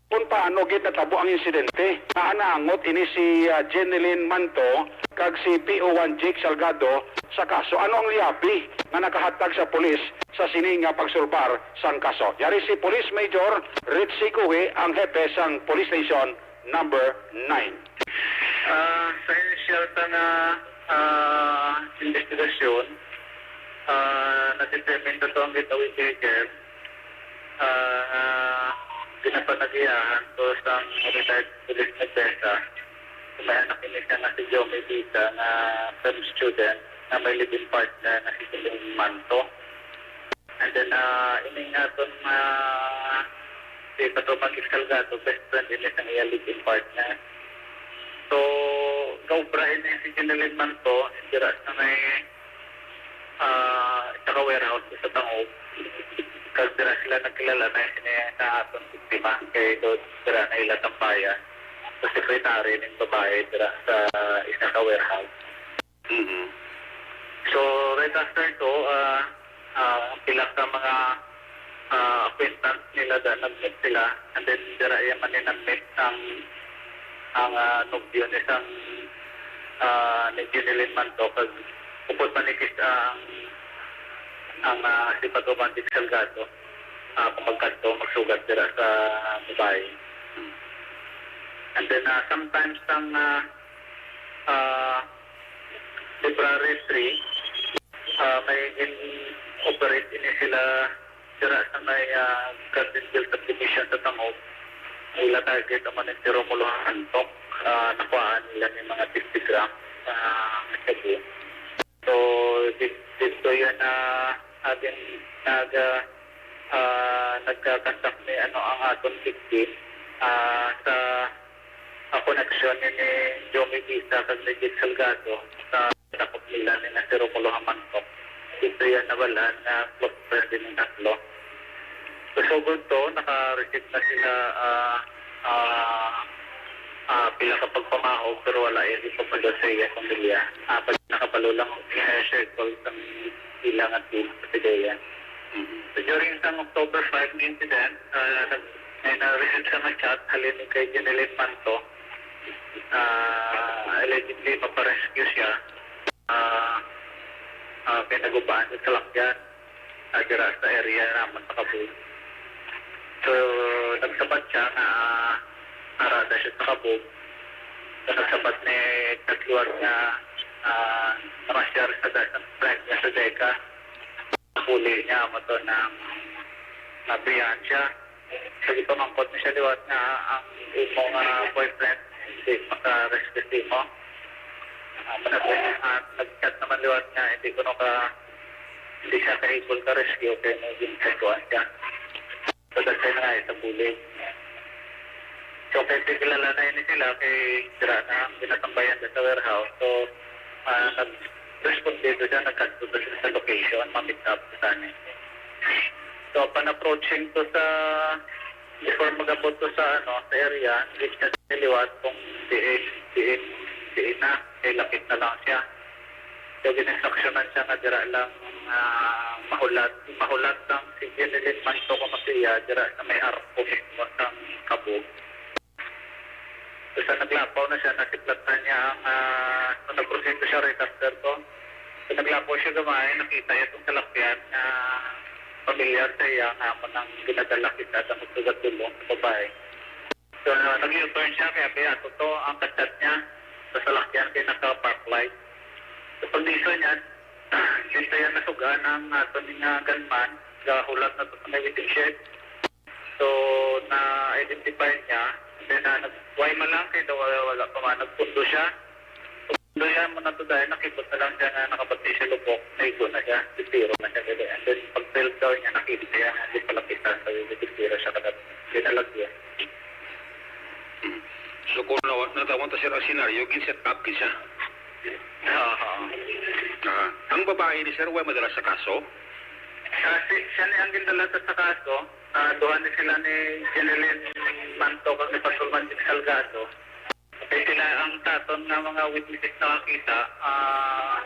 kung paano gid natabo ang insidente nga naangot ini si, ah, Jenilyn Manto kag si P O one Jake Salgado sa kaso. Ano ang liabi nga nakahatag sa pulis sa sini nga pagsulbar sang kaso? Yari si Police Major Ritzy Cuhi, ang hepe sang Police Station Number Nine. Ah, sa initial ta nga, ah, investigasyon, ah, na-determine ta to ang getaway vehicle, ah, nga ginapanagiahan to sang retired police nagpesa. May anak ini siya nga si Jomi Vita nga film student nga may live-in partner nga si Jimmy Manto. And then, ah, ini nga aton, ah, si Patrolman Salgado, best friend ini sang iya live-in partner. So, gaobra ini si Jenilyn Manto, dira sa may, ah, isa ka warehouse sa Tangob. Kag dira sila nagkilala na sini sa aton biktima, kay do dira na ila tambayan. Sa secretary ning babae dira sa isa ka warehouse. Mhm. So, right after to, ah, ah, ang pila ka mga, ah, acquaintance nila da, nag-meet sila. And then, dira iya man ni nag-meet ang, ang, ah, nobyo ni sang, ah, ni Jenilyn Manto, kag upod man ni Kis, ah, ang, ang, ah, si Patrolman Salgado, ah, kung magkadto, magsugat dira sa babae. Hmm. And then, ah, sometimes ang, ah, ah, February three, ah, may gin-operate ini sila dira sa may, ah, Garden View subdivision sa Tangob. Ila target amo ni si Romulo Hantok. Ah, nakuhaan nila ni mga fifty grams sa shabu. So, di-, dito yan na ating nag-, ah, ah, nagka-conduct ni, ano, ang aton victim, ah, sa ang koneksyon ni, ni Jomi Vita kag ni Jake Salgado sa takop nila ni na si Romulo Hamantok. Dito yan nabalaan na close friend din ng tatlo. Kasugod to, naka-receive na sila, ah, ah, ah, pila ka pagpamahog, pero wala, eh, di pa pala sa iya pamilya. Ah, pag nakabalo lang, eh, circle sa ila nga team sa Pidea. Mhm. So, during sa October five nga incident, ah, nag-, may na-receive sa nga chat, halin kay Jeneline Manto, ah, allegedly, maparescue siya, ah, ah, kay nagubaan sa salakyan, ah, dira sa area naman sa Kabug. So, nagsabat siya nga, ah, arada siya sa Kabug. So, nagsabat ni Tatluan nga, ah, namasyar sa dasan friend niya sa Deka. Huli niya, amo to nang nabiyahan siya. So, gipamangkot na siya liwat nga ang imo nga boyfriend hindi maka-rescue sa imo. Ah, manag-, ah, nag-chat naman liwat nga hindi kuno ka, hindi siya ka-able ka-rescue kay may ginsaguan siya. So, that's why na nga sa bulig. So, kay kilala na ini sila kay dira na ang ginatambayan sa warehouse. So, ah, nag-responde to siya, nagkadto to siya sa location, ma-meet up to sa amin. So, upon approaching to sa, before mag-abot to sa, ano, sa area, hindi siya niliwat kung diin, diin, diin na, kay lapit na lang siya. So, gin-instructionan siya nga dira lang, ah, mahulat, mahulat lang si Jeneline Manto Kumasia, dira sa may arko mismo sang Kabug. So, sa naglapaw na siya, nasiplatan niya ang, ah, so, nagproseso siya right after to. So, naglapaw siya gamay, nakita niya itong salakyan nga pamilyar sa iya, nga amo nang ginadala kita sa magsugat dulong sa babae. So, nag-U-turn siya, kaya kaya ato to, ang kachat niya sa salakyan kay naka-park light. So, pagdiso niya, dito yan nasugaan ang ato ni nga gunman, gahulat na to sa may waiting shed. So, na-identify niya, then, ah, nag-, why man lang, kay daw wala, wala pa man, nagpundo siya. Pundo yan, mo na to dahil nakibot na lang siya nga nakabati siya lubok, naigo na siya, titiro na siya, gali. And then, pag-tilt daw niya, nakita niya, hindi palapitan, so, titiro siya, kada, dinalagyan. Mm. So, kung nawa-, natawag ta, sir, ang senaryo, gin-set up gid siya. Oo. Ah, ang babae ni sir, way madala sa kaso? Ah, si, siya ni ang gindala sa kaso. Ah, duha ni sila ni Jeneline Manto kag ni Pastor Manjin Salgado. Kay sila ang taton nga mga witnesses nakakita, ah,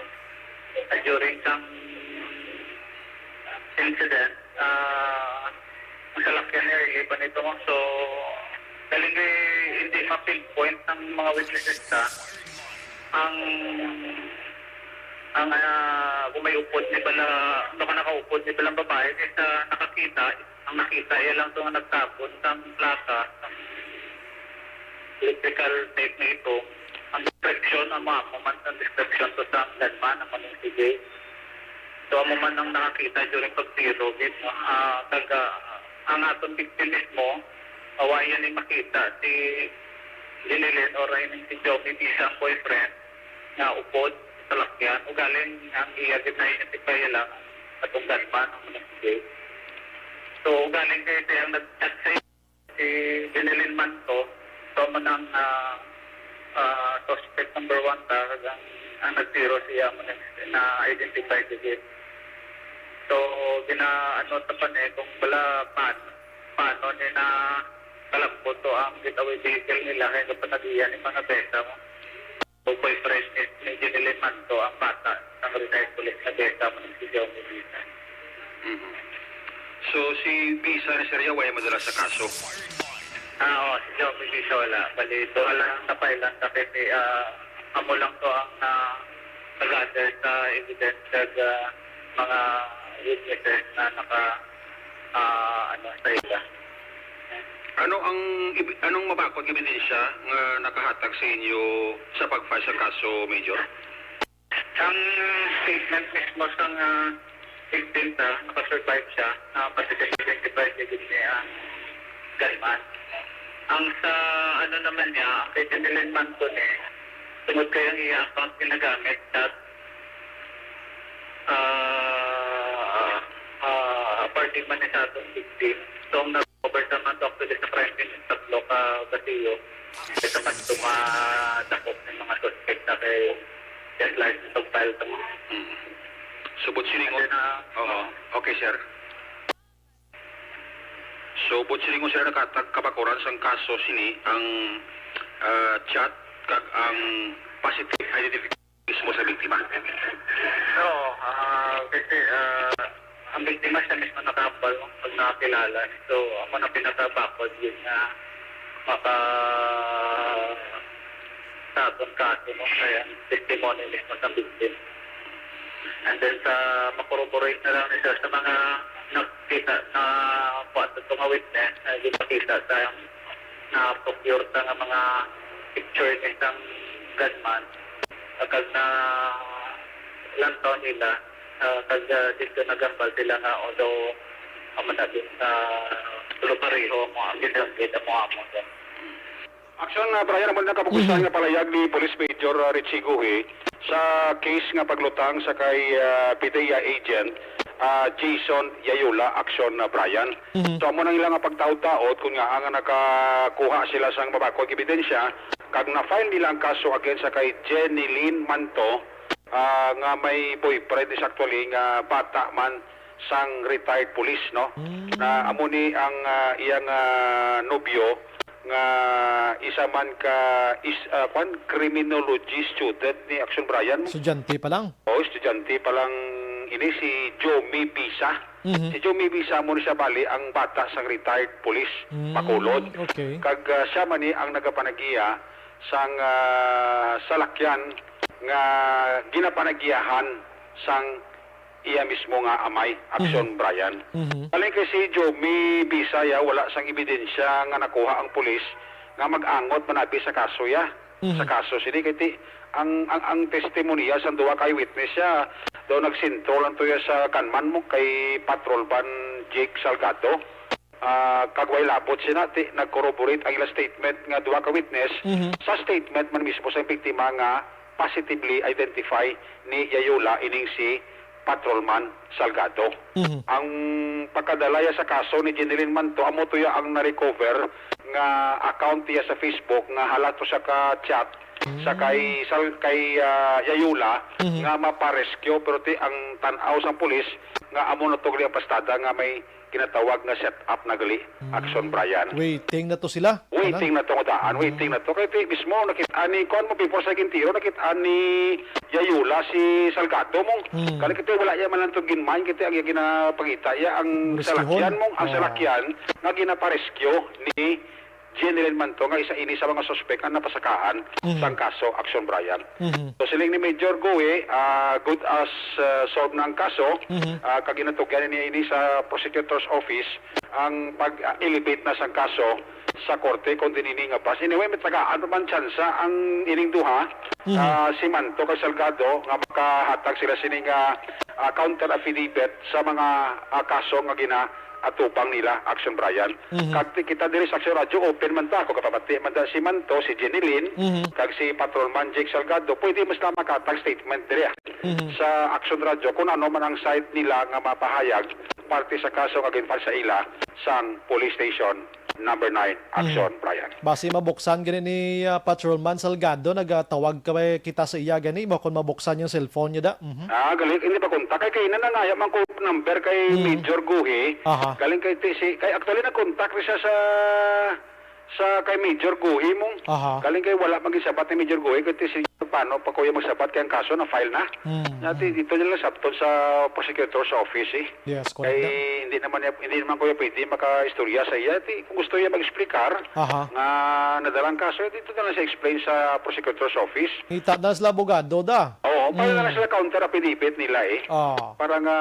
during sang incident, ah, ang salakyan ni early pa nito mo. So, galing kay hindi ma-pinpoint ang mga witnesses ta. Ang, ang, ah, kung may upod ni bala, ano ka nakaupod ni balang babae, kaysa nakakita, ang nakita iya lang to nga nagtabon sang plaka, sang electrical tape na ito. Ang description, ang mga man ang description to sa gunman, ang maning C J. So, amo man ang nakakita during pagtiro, gid, no? Ah, taga, ang aton victim mismo, awa yan ni makita si Jeneline or ay si Joby Bisa ang boyfriend nga upod sa salakyan. Ugaling ang iya gid na-identify lang atong gunman ang maning C J. So, ugaling kay siya ang nag-chat sa si Jeneline Manto, so mo nang, ah, ah, suspect number one ta, kag ang, ang nagtiro siya mo nang na-identify digit. So, gina-, ano ta pa ni, kung wala pan, paano ni na kalambot to ang getaway vehicle nila, kaya kapanagian ni mga besa mo. O boyfriend ni, ni Jeneline Manto ang bata, ang retired police na besa mo ni si Joe Medina. Mhm. So, si Bisa ni sir, way madala sa kaso? Ah, oo, si Joe Medina wala. Bali, ito lang ang napailan sa kasi, ah, amo lang to ang, ah, nag-gather sa evidence sa, ah, mga witnesses na naka, ah, ano, sa ila. Ano ang ib-, anong mabakod nga ebidensya nga nakahatag sa inyo sa pag-file sa kaso, Major? Ang statement mismo sa nga victim ta, naka-survive siya, na pati siya identified niya gid niya ang gunman. Ang sa ano naman niya, ang kay Jeneline Manto ni, tungod kay ang iya account ginagamit sa, ah, ah, party man ni sa atong victim. So, ang nag-cover sa man to actually sa crime scene, tatlo ka basiyo. Kaysa man tumadakop ng mga suspect na kay just like sa file to. Mm. Subot silingon. Then, ah, Oo. Okay, sir. So, buot silingon sila naghatag kabakuran sang kaso sini ang, ah, chat kag ang positive identification mismo sa biktima. Oo, ah, kasi, ah, ang biktima siya mismo nakahambal pag nakakilala. So, amo na pinaka-background yun nga maka sa atong kaso, no? Kaya ang testimony mismo sa victim. And then sa makorroborate na lang nila sa mga nakita na kuha sa mga witness na gipakita sa na procure sa nga mga picture ni isang gunman, kag na lantaw nila, ah, kag, ah, dito nagambal sila nga although amo na din sa tulo pareho mo ang ginamit mo amo. Aksyon, ah, Brian, amo na kapupusan Mhm. nga palayag ni Police Major, ah, Richie Guhi sa case nga paglutang sa kay, ah, PDEA agent, ah, Jason Yayola. Aksyon, ah, Brian. Mhm. So, amo nang ilang pagtaod-taod kung nga ang nakakuha sila sang mabag-o nga ebidensya kag na-file nila ang kaso against sa kay Jenny Lynn Manto, ah, nga may boyfriend is actually nga bata man sang retired police, no? Mm. Na amo ni ang, ah, iyang, ah, nobyo nga isa man ka is, ah, kwan, criminology student ni Action Brian. Estudyante pa lang. O, estudyante pa lang ini si Jomi Bisa. Mhm. Si Jomi Bisa mo ni siya bali ang bata sang retired police, Mm, Bacolod. Okay. Kag, ah, siya man ni ang nagapanagiya sang, ah, salakyan nga ginapanagiyahan sang iya mismo nga amay, Action Mhm. Brian. Mhm. Halin kay si Jomi Bisaya, wala sang ebidensya nga nakuha ang pulis nga mag-angot manabi sa kaso ya, Mhm. sa kaso sini kay ti, ang, ang, ang testimonya sang duha ka eyewitness ya, daw nagsentro lang to ya sa gunman mo kay Patrolman Jake Salgado. Ah, kag way labot sina, ti, nag-corroborate ang ila statement nga duha ka witness Mhm. sa statement man mismo sa biktima nga positively identify ni Yayola ining si Patrolman Salgado. Mhm. Ang pagkadalaya sa kaso ni Jeneline Manto, amo to ya ang na-recover nga account niya sa Facebook nga halato sa ka-chat sa Mm. kay Sal-, kay, ah, Yayola Mhm. nga mapa-rescue, pero ti ang tan-aw sang pulis nga amo na to gali ang pastada nga may ginatawag nga set up na gali, Mm. Action Brian. Waiting na to sila. Waiting Tanan. na to nga daan, Mm. waiting na to. Kay ti mismo nakit-an ni, kuwan mo, before sa gintiro, nakit-an ni Yayola si Salgado mo. Mm. Kani kay ti wala iya man lang to ginmain, kay ti ang iya ginapangita iya ang Rescuehon? salakyan mo, ang Ah. salakyan nga ginaparescue ni Jeneline Manto nga isa ini sa mga suspek ang napasakaan Mhm. sang kaso, Action Brian. Mhm. So, siling ni Major Gui, ah, good as, ah, solved na ang kaso, Mhm. ah, kag ginatugyan niya ini sa prosecutor's office ang pag-elevate na sang kaso sa korte kung din ini nga bas. Anyway, may tagaan pa man tsansa ang ining duha, Mhm. ah, si Manto kag Salgado, nga makahatag sila sini nga, ah, counter affidavit sa mga, ah, kaso nga gina-, atubang nila, Action Brian. Mhm. Kag ti-, kita diri sa Action Radyo, open man ta. Kung kapamati man ta si Manto, si Jeneline, Mhm. kag si Patrolman Jake Salgado, pwede man sila makatag statement diri, ah, Mhm. sa Action Radyo kung ano man ang side nila nga mapahayag parte sa kaso nga ginfile sa ila sang Police Station Number Nine, Action, Mhm. Brian. Basi mabuksan gani ni, ah, Patrolman Salgado, nagatawag ka ba kita sa iya gani, mo kung mabuksan yung cellphone niya da? Mhm. Ah, gali, hindi pa kontak. Kay, kay nanangaya man ko number kay Mm. Major Guhi. Aha. Galing kay ti-, si, kay actually nag-contact rin siya sa, sa kay Major Guhi mo. Aha. Galing kay wala maging sabat ni Major Guhi, kay ti si paano pa kuya magsabat kay ang kaso na file na. Mm, Nati mm. dito nila sabton sa prosecutor's office eh. Yes, correct Kay na. hindi naman niya, hindi naman kuya pwede makaistorya sa iya. Ti, kung gusto niya mag-explicar Aha. nga nadalang kaso, dito na lang siya explain sa prosecutor's office. Kita na sila abogado da. Oo, para na lang Mm. sila counter affidavit nila eh. Ah. Para nga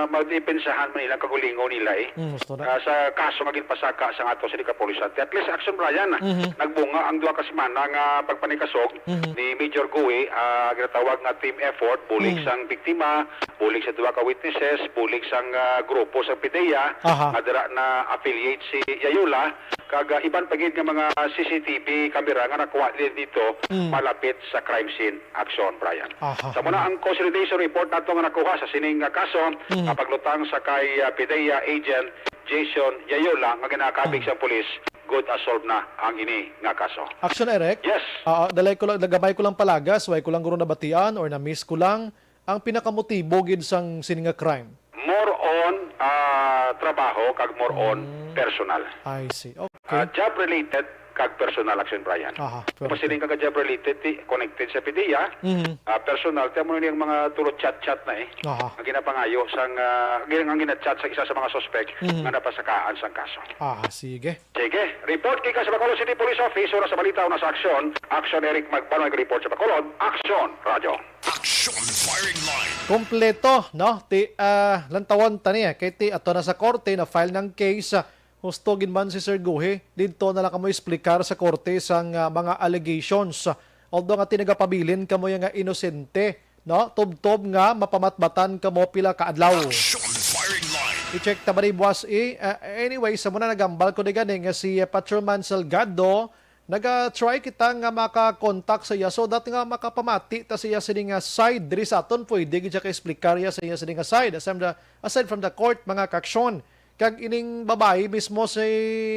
madepensahan man nila ang kagulingon nila eh. Mm, gusto na. Ah, sa kaso nga ginpasaka sa ato sa kapulisan. At least action, Brian, ah. Mhm. Nagbunga ang duha ka semana nga pagpanikasog Mhm. ni Major Gui, ah, ginatawag nga team effort, bulig Mm. sang biktima, bulig sa duha ka witnesses, bulig sang, ah, grupo sa PDEA, Aha. nga dira na affiliate si Yayola, kag, ah, iban pa gid nga mga C C T V camera nga nakuha din dito Mm. malapit sa crime scene. Action, Brian. Aha. Sa muna ang consolidation report nato nga nakuha sa sining nga kaso, Mhm. nga paglutang sa kay, ah, PDEA agent Jason Yayola nga ginakabig Mhm. sa pulis, good as solved na ang ini nga kaso. Action, Eric? Yes. Ah, ah, dalay ko lang, gamay ko lang palagas, way ko lang guro nabatian or na-miss ko lang ang pinakamotibo gid sang sini nga crime. More on ah, trabaho kag more on Mm. personal. I see. Ah, Okay. job related kag personal, Action Brian. Aha, Kung perfect. masiling ka ka job related, ti-, connected sa PDEA, Mhm. ah, personal, tiyan mo niyang mga turo chat-chat na eh. Aha. Ang ginapangayo sang, ah, gin-, ang ginachat sa isa sa mga suspect Mhm. nga napasakaan sang kaso. Aha, sige. Sige, report kay ka sa Bacolod City Police Office, oras sa balita, una sa aksyon. Action Eric Magbanwa, report sa Bacolod. Action Radio. Action Firing Line. Kompleto, no? Ti, ah, lantawon ta niya. Kay ti, ato na sa korte, na-file ng case. Ah, husto gid man si Sir Guhi. Didto na lang kamo explicar sa korte sang, ah, mga allegations. Although nga ti nagapabilin kamo nga inosente, no? Tubtob nga mapamatbatan kamo pila ka adlaw. Action Firing Line. I-check ta ba ni buwas, eh? Ah, anyway, sa muna nagambal ko ni gani nga si, ah, Patrolman Salgado, naga-try kita nga maka-contact sa iya so that nga makapamati ta sa iya sini nga side diri sa aton, pwede gid siya ka-explicar iya sa iya sini nga side aside from the, aside from the court, mga kaaksyon. Kag ining babayi mismo si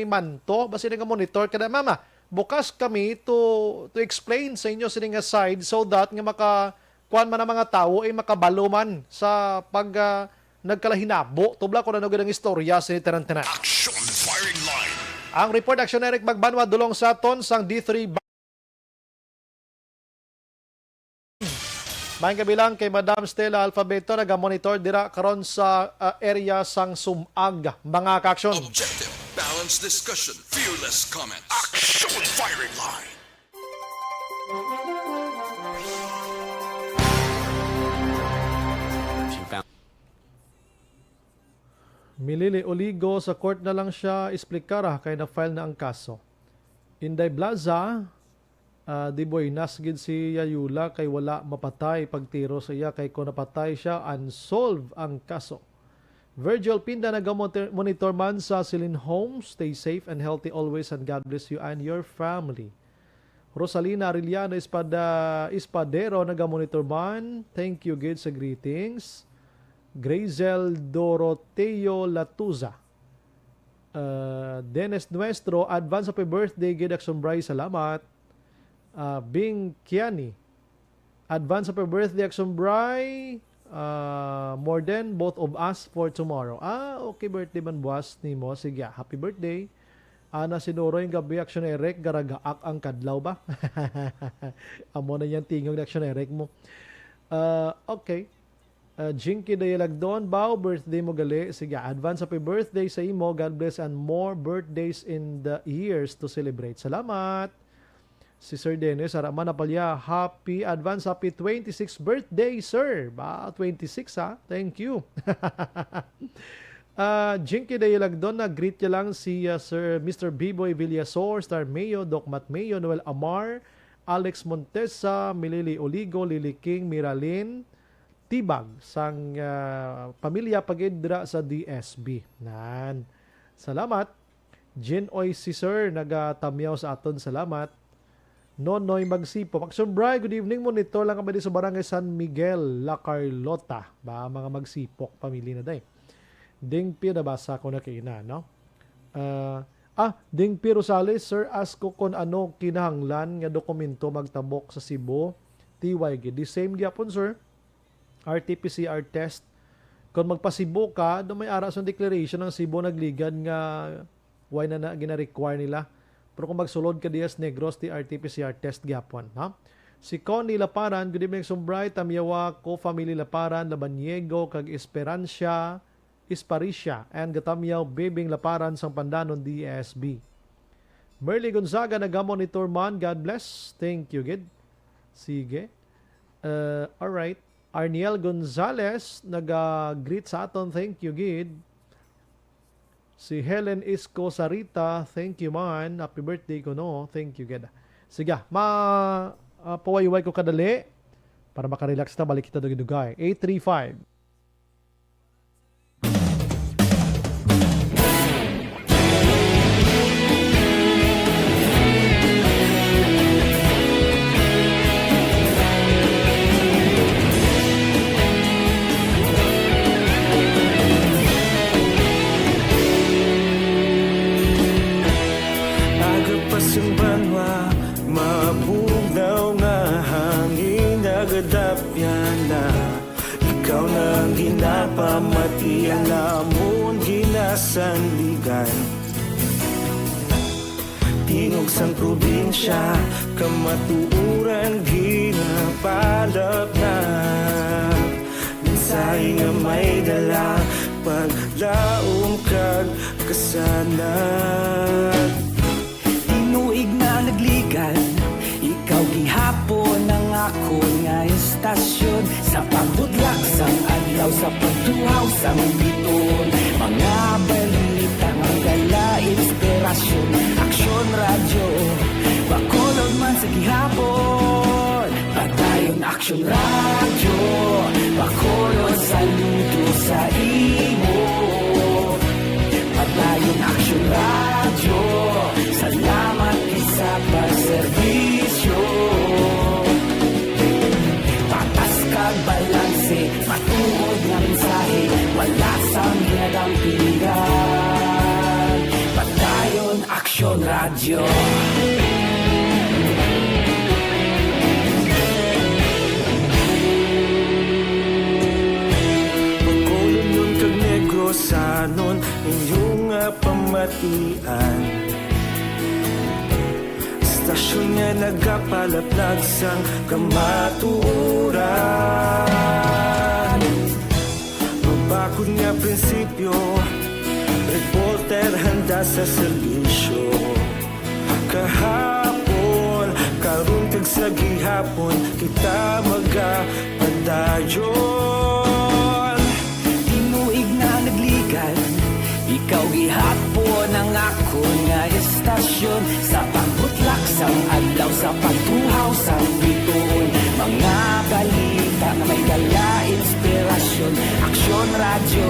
Manto, basi nga monitor ka na, "Mama, bukas kami to, to explain sa inyo sini nga side so that nga maka, kuan man ang mga tawo ay makabalo man sa pag, ah, nagkalahinabo." Tubla ko na nagud ang istorya sa tanan-tanan. Action Firing Line. Ang report, Action Eric Magbanwa, dulong sa aton sang D three ba-, Maayong kabilang kay Madam Stella Alfabeto, naga-monitor dira karon sa, ah, area sang Sumag, mga kaaksyon. Objective, balanced discussion, fearless comment. Action Firing Line. Milili Oligo, sa court na lang siya isplikara kay na-file na ang kaso. Inday Blaza, ah, di buenas gid si Yayula kay wala mapatay pagtiro sa iya kay kung napatay siya, unsolved ang kaso. Virgil Pinda, naga-monitor man sa Celine Homes. Stay safe and healthy always and God bless you and your family. Rosalina Arellano Espada-, Espadero, naga-monitor man. Thank you gid sa greetings. Grazel Doroteo Latuza. Uh, Dennis Nuestro, advance happy birthday gid, Action Bry. Salamat. Uh, Bing Kiani, advance happy birthday, Action Bry. Uh, more than both of us for tomorrow. Ah, okay, birthday man buwas nimo. Sige, ah, happy birthday. Ana, sinuroy nga gabi, Action Eric, garagaak ang kadlaw ba? Amo na yang tingog ni Action Eric mo. Uh, okay. Uh, Jinky Dayalagdon, baw, birthday mo gali. Sige, advance happy birthday sa imo. God bless and more birthdays in the years to celebrate. Salamat. Si Sir Dennis, ara man na palya. Happy, advance happy twenty-sixth birthday, sir. Ba, twenty-six, ha? Thank you. Ah, Jinky Dayalagdon, na-greet niya lang si, ah, Sir Mister Biboy Villasor, Star Mayo, Doc Mat Mayo, Noel Amar, Alex Montesa, Milili Oligo, Lily King, Miralin, Tibag, sang, ah, pamilya pagidra sa D S B. Nan. Salamat. Jin Oy, si Sir, nagatamyaw sa aton. Salamat. Nonoy Magsipok. Action Bry, good evening. Monitor lang kami di sa Barangay San Miguel, La Carlota. Ba, mga Magsipok, pamilya na day. Ding Pio, nabasa ko na kaina, no? Ah, ah, Ding Pio Rosales, sir, ask ko kung ano kinahanglan nga dokumento magtabok sa Cebu. T Y G. The same gyapon, sir. R T P C R test. Kung magpa-Cebu ka, do may ara sa declaration ang Cebu nagligad nga why na, na gina-require nila. Pero kung magsulod ka diya sa Negros, ti R T P C R test gyapon, ha? Si Connie Laparan, good evening, Sumbray. Tamyawa ko, family Laparan, Labaniego, kag Esperancia, Esparicia, and Gatamyaw, Bibing Laparan, sang Pandanon, D S B. Merly Gonzaga, naga-monitor man. God bless. Thank you, gid. Sige. Uh, alright. Arniel Gonzalez, naga-greet sa aton. Thank you, gid. Si Helen Isco Sarita, thank you man. Happy birthday ko, no? Thank you, gid. Sige, ma, ah, pawayway ko kadali para makarelax ta. Balik kita dugay-dugay. Eight three five. Aga pa sing banwa, mabugnaw nga hangin, nagadapyan na. Ikaw na ang gin- napamatian namon ginasandigan. Tingog sang probinsya, kamatuoran ginapalapnap. Mensahe nga may dala, paglaom kag kasanag. Tinuig na nagligad, ikaw gihapon ang akon nga istasyon. Sa pagbudlak sang adlaw, sa pagtuhaw sang biton, mga balita nga dala inspirasyon. Aksyon Radyo, Bacolod man sa gihapon. Padayon Aksyon Radyo, Bacolod, saludo sa imo. Padayon Aksyon Radyo, salamat gid sa pagserbisyo. Patas kag balanse, matuod nga mensahe, wala sang ginadampigan. Padayon Aksyon Radyo. Bacolodnon kag Negrosanon, inyo nga pamatian. Istasyon nga nagapalaplag sang kamatuoran. Mabakod nga prinsipyo, reporter handa sa serbisyo. Kahapon, karon kag sa gihapon, kita magapadayon. Tinuig na nagligad, ikaw gihapon ang akon nga istasyon. Sa pagbutlak sang adlaw, sa pagtuhaw sang bituon, mga balita nga may dala inspirasyon. Aksyon Radyo,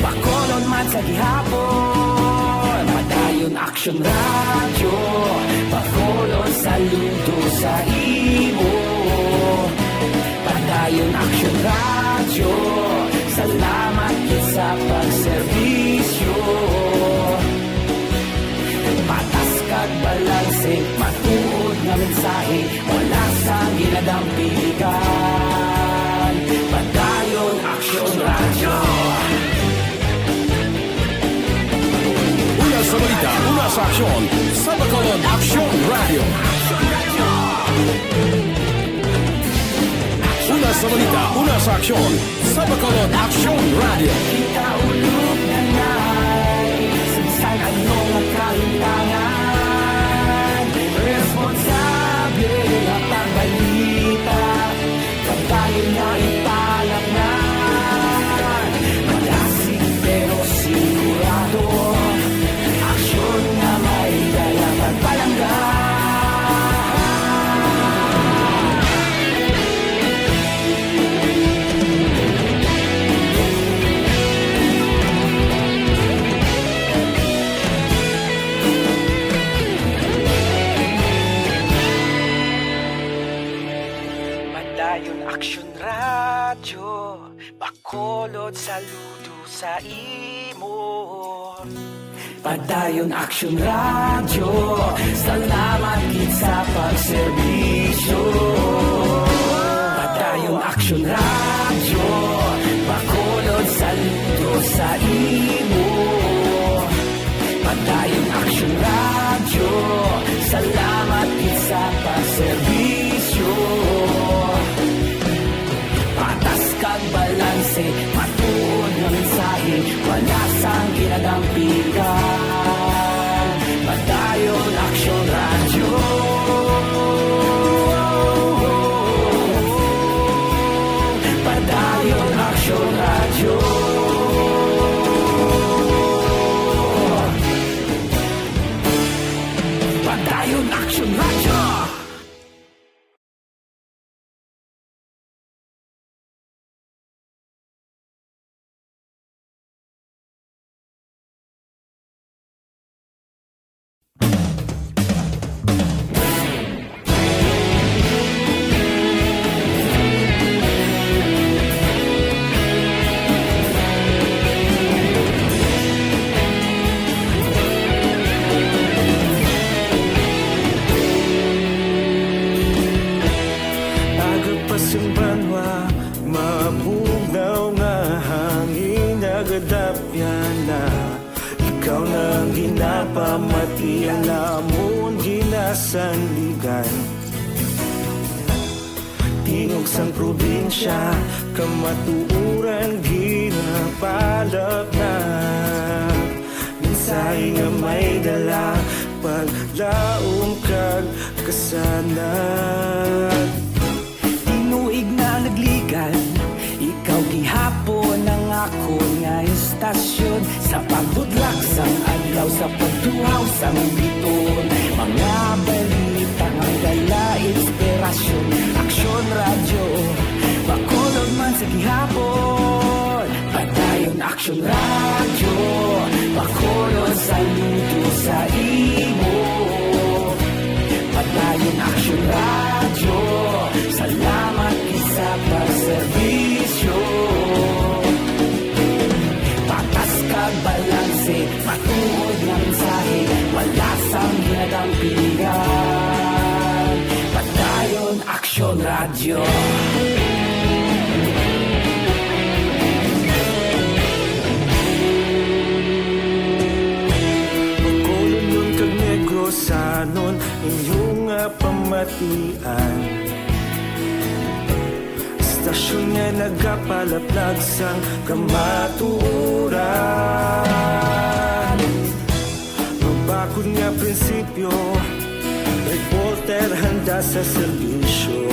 Bacolod man sa gihapon. Padayon Aksyon Radyo, Bacolod, saludo sa imo. Padayon Aksyon Radyo, salamat gid sa pagserbisyo. Patas kag balanse, matuod nga mensahe, wala sang ginadampigan. Padayon Aksyon Radyo. Una sa balita, una sa aksyon, sa Bacolod Aksyon Radyo. Una sa balita, una sa aksyon, sa Bacolod Aksyon Radyo. Kita ulog na nay, sa bisan ano nga kahimtangan, responsable ang pagbalita. Padayon nga ipalapnan, madasig pero sigurado. Aksyon nga may dala kag palangga. Padayon Aksyon Radyo, Bacolod, saludo sa imo. Padayon Aksyon Radyo, salamat gid sa pagserbisyo. Padayon Aksyon Radyo, Bacolod, saludo sa imo. Padayon Aksyon Radyo, salamat gid sa pagserbisyo. Patas kag balanse, matuod nga mensahe, wala sang ginadampigan. Padayon Aksyon Radyo. Padayon Aksyon Radyo. Padayon Aksyon Radyo. Sanligan. Tingog sang probinsya, kamatuoran ginapalap na. Mensahe nga may dala, paglaom kag kasanag. Tinuig na nagligan, ikaw gihapon ang akon nga istasyon. Sa pagbudlak sang adlaw, sa pagtuhaw sang biton, mga balita nga dala inspirasyon. Aksyon Radyo, Bacolod man sa gihapon. Padayon Aksyon Radyo, Bacolod, saludo sa imo. Padayon Aksyon Radyo, salamat gid sa pagserbisyo. Patas kag balanse, matuod nga mensahe, wala sang ginadampigan. Padayon Aksyon Radyo. Bacolodnon kag Negrosanon, inyo nga pamatian. Istasyon nga nagapalaplag sang kamatuoran. Mabakod nga prinsipyo, reporter handa sa serbisyo.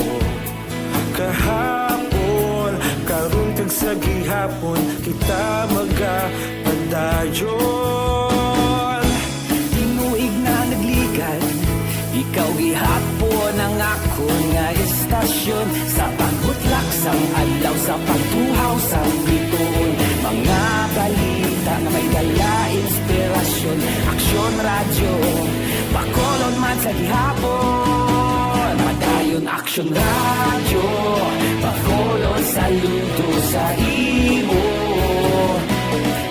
Kahapon, karon kag sa gihapon, kita magapadayon. Tinuig na nagligan, ikaw gihapon ang akon nga istasyon. Sa pagbutlak sang adlaw, sa pagtuhaw sang bituon, mga balita nga may dala inspirasyon. Aksyon Radyo, Bacolod man sa gihapon. Padayon Aksyon Radyo, Bacolod, saludo sa imo.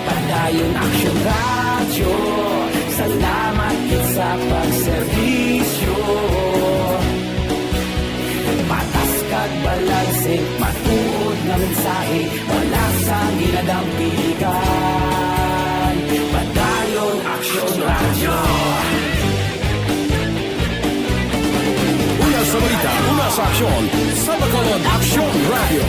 Padayon Aksyon Radyo, salamat gid sa pagserbisyo. Patas kag balanse, matuod nga mensahe, wala sang ginadampigan. Padayon Aksyon Radyo. Una sa balita, una sa aksyon, sa Bacolod Aksyon Radyo.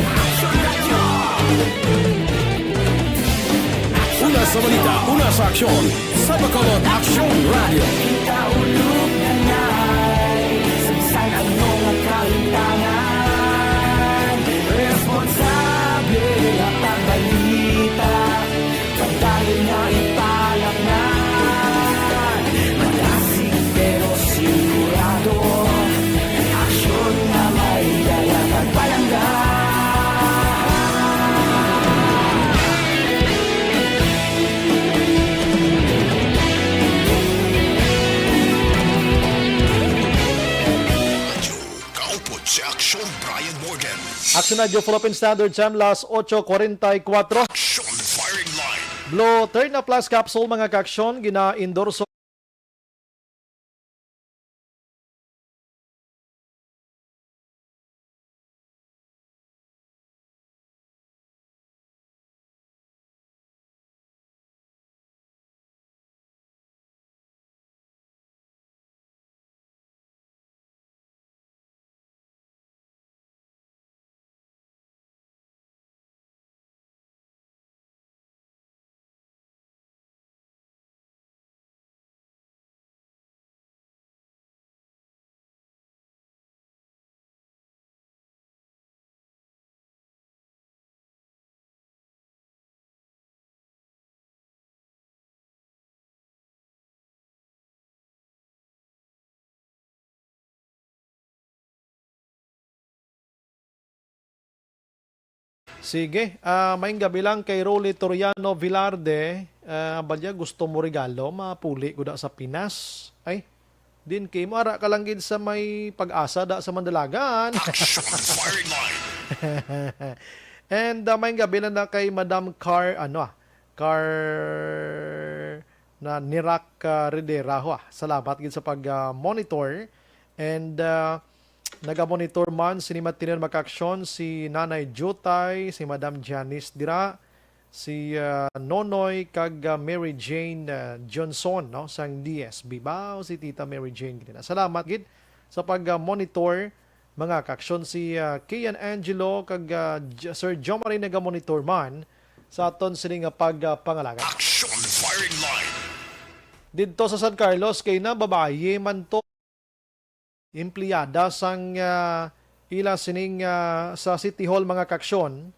Una sa balita, una sa aksyon, sa Bacolod Aksyon Radyo. Kita ulog na ngay, sa bisan ano nga kalimtangan, responsable nga pagbalita. Padayon nga ipalaknan, malasig pero sigurado, aksyon nga may dala kag palangga. Kaupod si Aksyon Brian Morgan. Aksyon Radyo Philippine Standard Time, las ocho cuarenta y cuatro. Aksyon Firing Line. Blue Terna Plus Capsule, mga ka-aksyon, gina-endorso. Sige, ah, maayong gabi lang kay Rolly Toriano Velarde. Ah, balya gusto mo regalo, mapuli ko da sa Pinas. Ay, din kay mo ara ka lang gid sa may Pag-asa da sa Mandalagan. Action Firing Line. And, ah, maayong gabi lang na kay Madam Car, ano ah, Car na Nirak, ah, Redera. Hua, salamat gid sa pag, ah, monitor. And, ah, naga-monitor man sini, mga ka-aksyon, si Nanay Jutay, si Madam Janice dira, si, ah, Nonoy kag, ah, Mary Jane, ah, Johnson, no, sang D S B. Bao si Tita Mary Jane gid na. Salamat gid sa pag, ah, monitor, mga kaaksyon. Si, ah, Kian Angelo kag, ah, J-, Sir Jomari naga-monitor man sa aton sini nga pag, ah, pangalagad. Action Firing Line. Didto sa San Carlos, kay na babayi man to, empleyada sang, ah, ila sining, ah, sa City Hall, mga kaaksyon.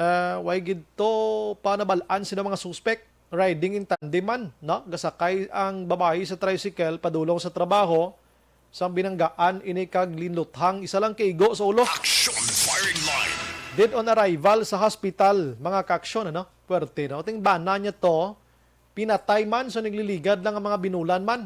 Ah, way gid to pa nabal-an sina mga suspek. Riding in tandem man, no? Gasakay ang babayi sa tricycle padulong sa trabaho, sang binanggaan ini kag linluthang isa lang kaigo sa ulo. Action Firing Line. Dead on arrival sa hospital, mga kaaksyon, ano? Puwerte, no? Ting bana niya to, pinatay man sa nagliligad lang ang mga binulan man.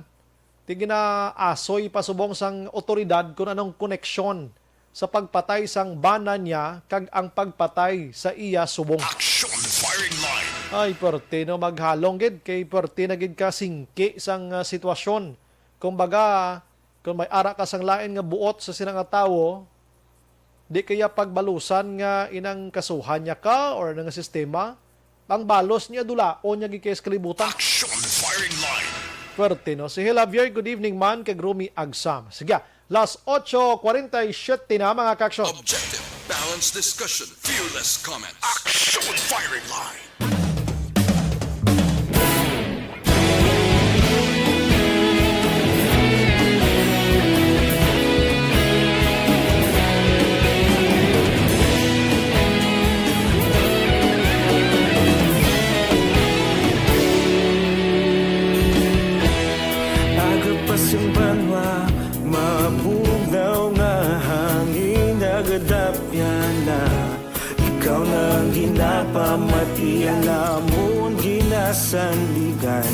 Ti ginaasoy pa subong sang otoridad kung anong koneksyon sa pagpatay sang bana niya kag ang pagpatay sa iya subong. Action Firing Line. Ay, puwerte, no? Maghalong gid kay puwerte na gid ka singki sang, ah, sitwasyon. Kumbaga, kung may ara ka sang lain nga buot sa sina nga tawo, di kaya pagbalusan nga inang kasuhan niya ka or nga sistema, ang balos niya dulaon niya gid kay sa kalibutan. Action Firing Line. Puwerte, no? Si Hel Javier, good evening man, kag Rumi Agsam. Sige, las ocho cuarenta y siete na, mga kaaksyon. Objective, balanced discussion, fearless comments. Action Firing Line. Aga pa sing banwa, mabugnaw nga hangin, nagadapyan na. Ikaw na ang ginapamati, ang amon ginasandigan.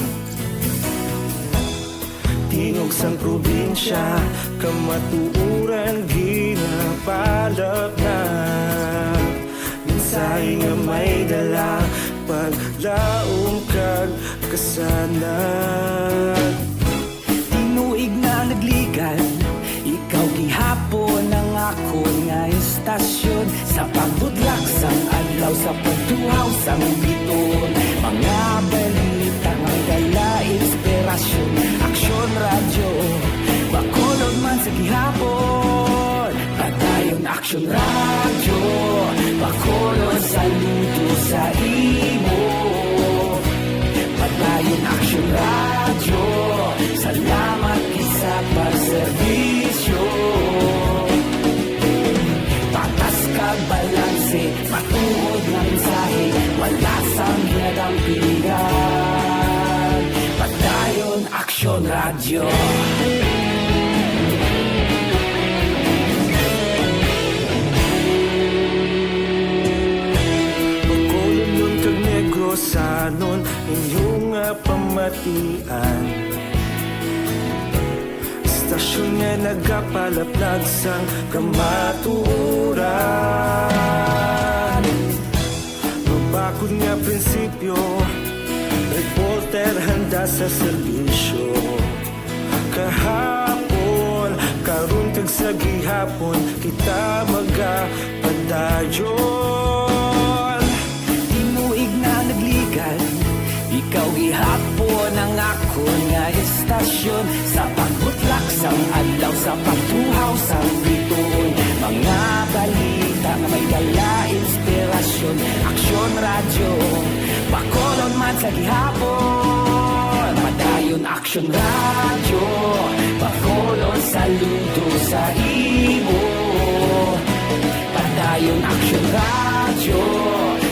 Tingog sang probinsya, kamatuoran ginapalapnag. Mensahe nga may dala, paglaom kag kasanag. Tinuig na nagligad, ikaw gihapon ang akon nga istasyon. Sa pagbutlak sang adlaw, sa pagtuhaw sang bituon, mga balita nga may dala inspirasyon. Aksyon Radyo, Bacolod man sa gihapon. Padayon Aksyon Radyo, Bacolod, saludo sa imo. Padayon Aksyon Radyo, salamat gid sa pagserbisyo. Patas kag balanse, matuod nga mensahe, wala sang ginadampigan. Padayon Aksyon Radyo. Bacolodnon kag Negrosanon, inyo nga pamatian. Istasyon nga nagapalaplag sang kamatuoran. Mabakod nga prinsipyo, reporter handa sa serbisyo. Kahapon, karon kag sa gihapon, kita magapadayon. Tinuig na nagligad, ikaw gihapon ang akon nga istasyon. Sa pagbutlak sang adlaw, sa pagtuhaw sang bituon, mga balita nga may dala inspirasyon. Aksyon Radyo, Bacolod man sa gihapon. Padayon Aksyon Radyo, Bacolod, saludo sa imo. Padayon Aksyon Radyo,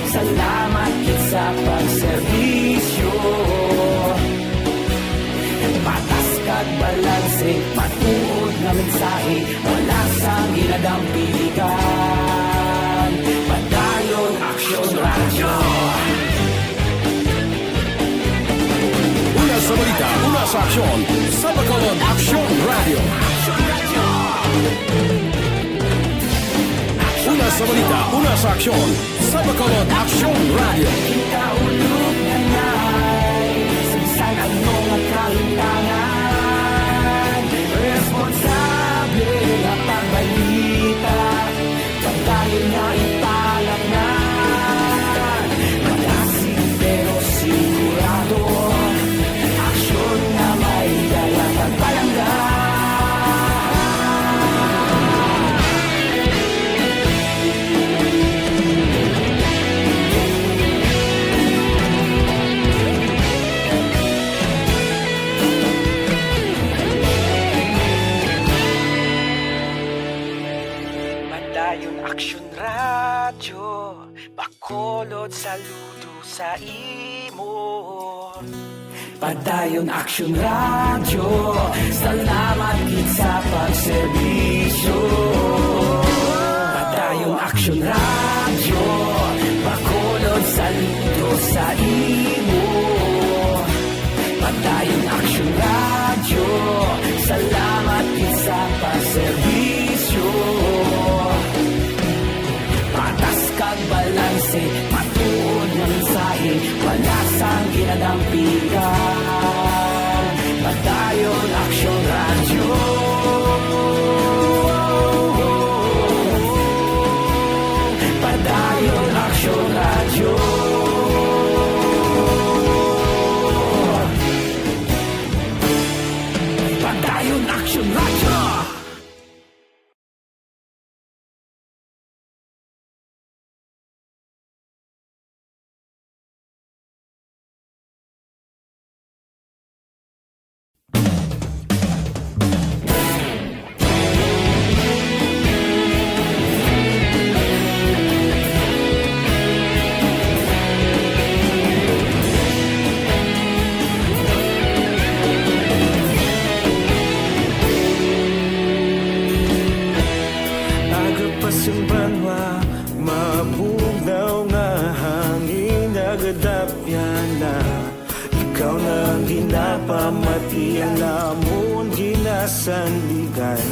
salamat gid sa pagserbisyo. Patas kag balanse, matuod nga mensahe, wala sang ginadampigan. Padayon Aksyon Radyo. Una sa balita, una sa aksyon, sa Bacolod Aksyon Radyo. Una sa balita, una sa aksyon, sa Bacolod Aksyon Radyo. Kita ulog na nai, sa bisan ano nga kahimtangan, responsable nga pagbalita, pagdayon nga ipalapnan. Mataas Aksyon Radyo, Bacolod, saludo sa imo. Padayon Aksyon Radyo, salamat gid sa pagserbisyo. Padayon Aksyon Radyo, Bacolod, saludo sa imo. Padayon Aksyon Radyo, salamat gid sa pagserbisyo. Patas kag balanse, matuod nga mensahe, wala sang ginadampigan. Padayon Aksyon Radyo. Padayon Aksyon Radyo. Padayon Aksyon Radyo. Aga pa sing banwa, mabugnaw nga hangin nagadapyan na. Ikaw na ang ginapamati, ang amon ginasandigan.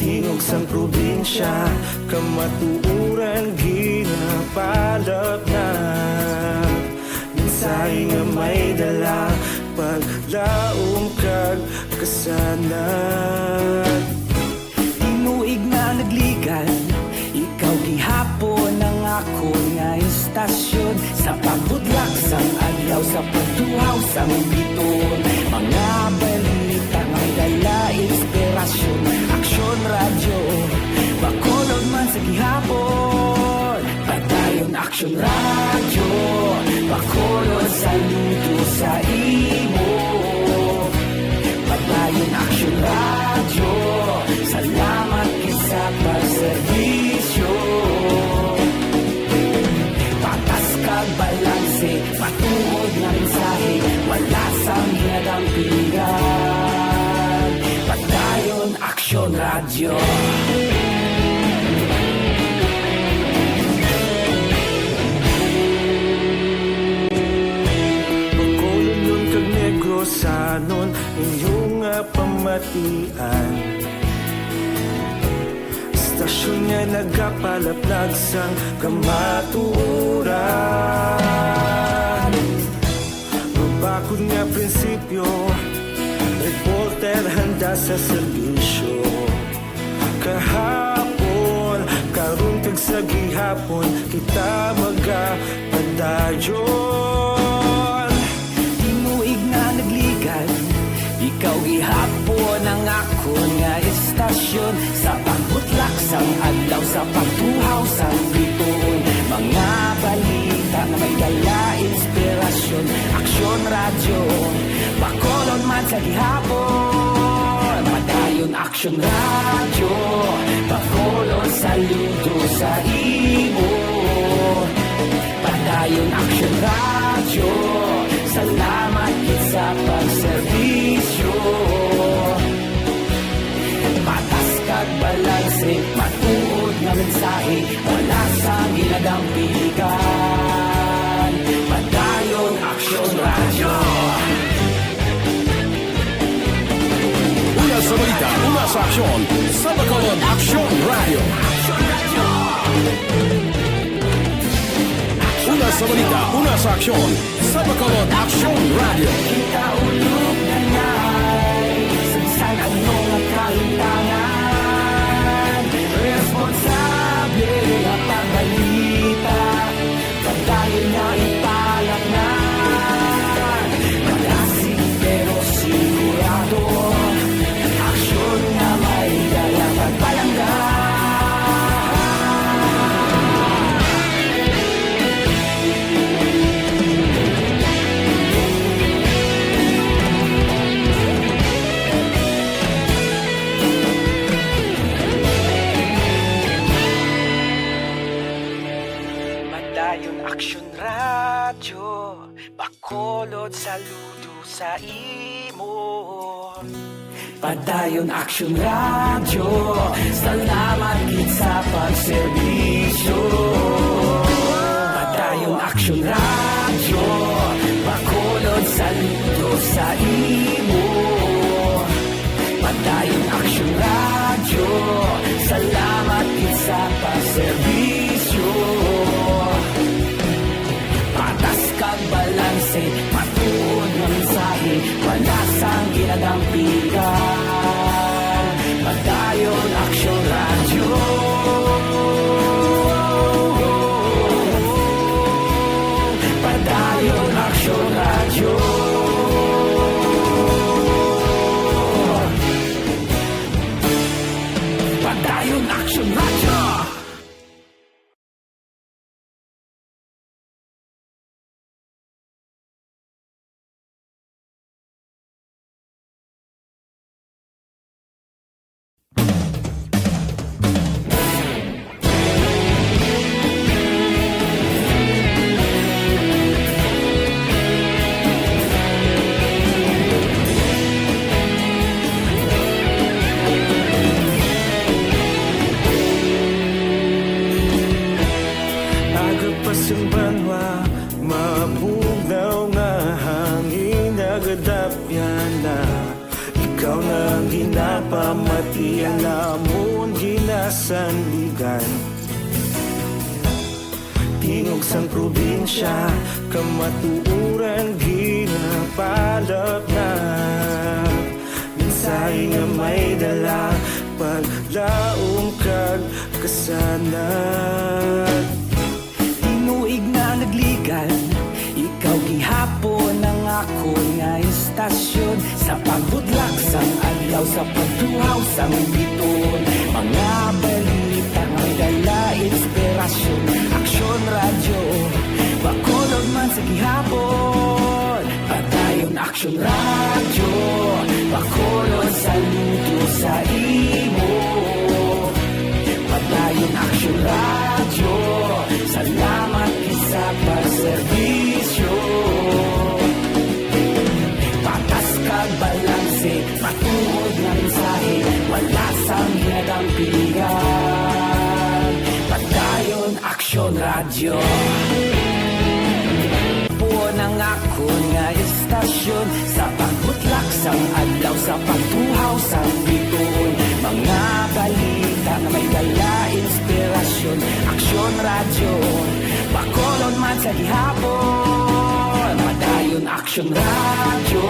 Tingog sang probinsya, kamatuoran ginapalap na. Mensahe nga may dala, paglaom kag kasanag. Tinuig nga nagligad, ikaw gihapon ang akon nga istasyon. Sa pagbudlak sang adlaw, sa pagtuhaw sang biton, mga balita nga may dala inspirasyon. Aksyon Radyo, Bacolod man sa gihapon. Padayon Aksyon Radyo, Bacolod, saludo sa imo. Padayon Aksyon Radyo, salamat gid sa pagserbisyo. Patas kag balanse, matuod nga mensahe, wala sang ginadampigan. Padayon Aksyon Radyo. Bacolodnon kag Negrosanon, inyo nga pamatian. Istasyon nga nagapalaplag sang kamatuoran. Mabakod nga prinsipyo, reporter handa sa serbisyo. Kahapon, karon kag sa gihapon, kita magapadayon. Tinuig nga nagligad, ikaw gihapon ang akon nga istasyon. Sa pagbutlak sang adlaw, sa pagtuhaw sang bituon, mga balita nga may dala inspirasyon. Aksyon Radyo, Bacolod man sa gihapon. Padayon Aksyon Radyo, Bacolod, saludo sa imo. Padayon Aksyon Radyo, salamat gid sa pagserbisyo. Patas kag balanse, matuod nga mensahe, wala sang ginadampigan. Padayon Aksyon Radyo. Una sa balita, una sa aksyon, sa Bacolod Aksyon Radyo. Una sa balita, una sa aksyon, sa Bacolod Aksyon Radyo. Kita ulog na ngay, sa bisan ano nga kahimtangan, responsable nga pagbalita. Padayon nga ipalaknag, malasig pero sigurado. Aksyon nga may dala pagpalangga. Saludo sa imo. Padayon Aksyon Radyo, salamat gid sa pagserbisyo. Padayon Aksyon Radyo, Bacolod, saludo sa imo. Padayon Aksyon Radyo, salamat gid sa pagserbisyo. Patas kag balanse, matuod nga mensahe, wala sang ginadampigan. Padayon Aksyon Radyo. Padayon Aksyon Radyo. Padayon Aksyon Radyo. Aga pa sang banwa, mabugnaw nga hangin nagadapyan na. Ikaw na ang ginapamatian namon ginasandigan. Tingog sang probinsya, kamatuoran ginapalapnag. Mensahe nga may dala, paglaom kag kasanag. Tinuig na nagligan, ikaw gihapon ang akon nga istasyon. Sa pagbutlak sang adlaw, sa pagtuhaw sang biton, mga balita nga may dala inspirasyon. Aksyon Radyo, Bacolod man sa gihapon. Padayon Aksyon Radyo, Bacolod, saludo sa imo. Padayon Aksyon Radyo, salamat gid sa pagserbisyo. Patas kag balanse, matuod nga mensahe, wala sang ginadampigan. Padayon Aksyon Radyo. Puon ang akon nga istasyon, sa pagbutlak sang adlaw, sa pagtuhaw sang biton, mga balita nga may dala inspirasyon. Aksyon Radyo, Bacolod man sa gihapon. Padayon Aksyon Radyo,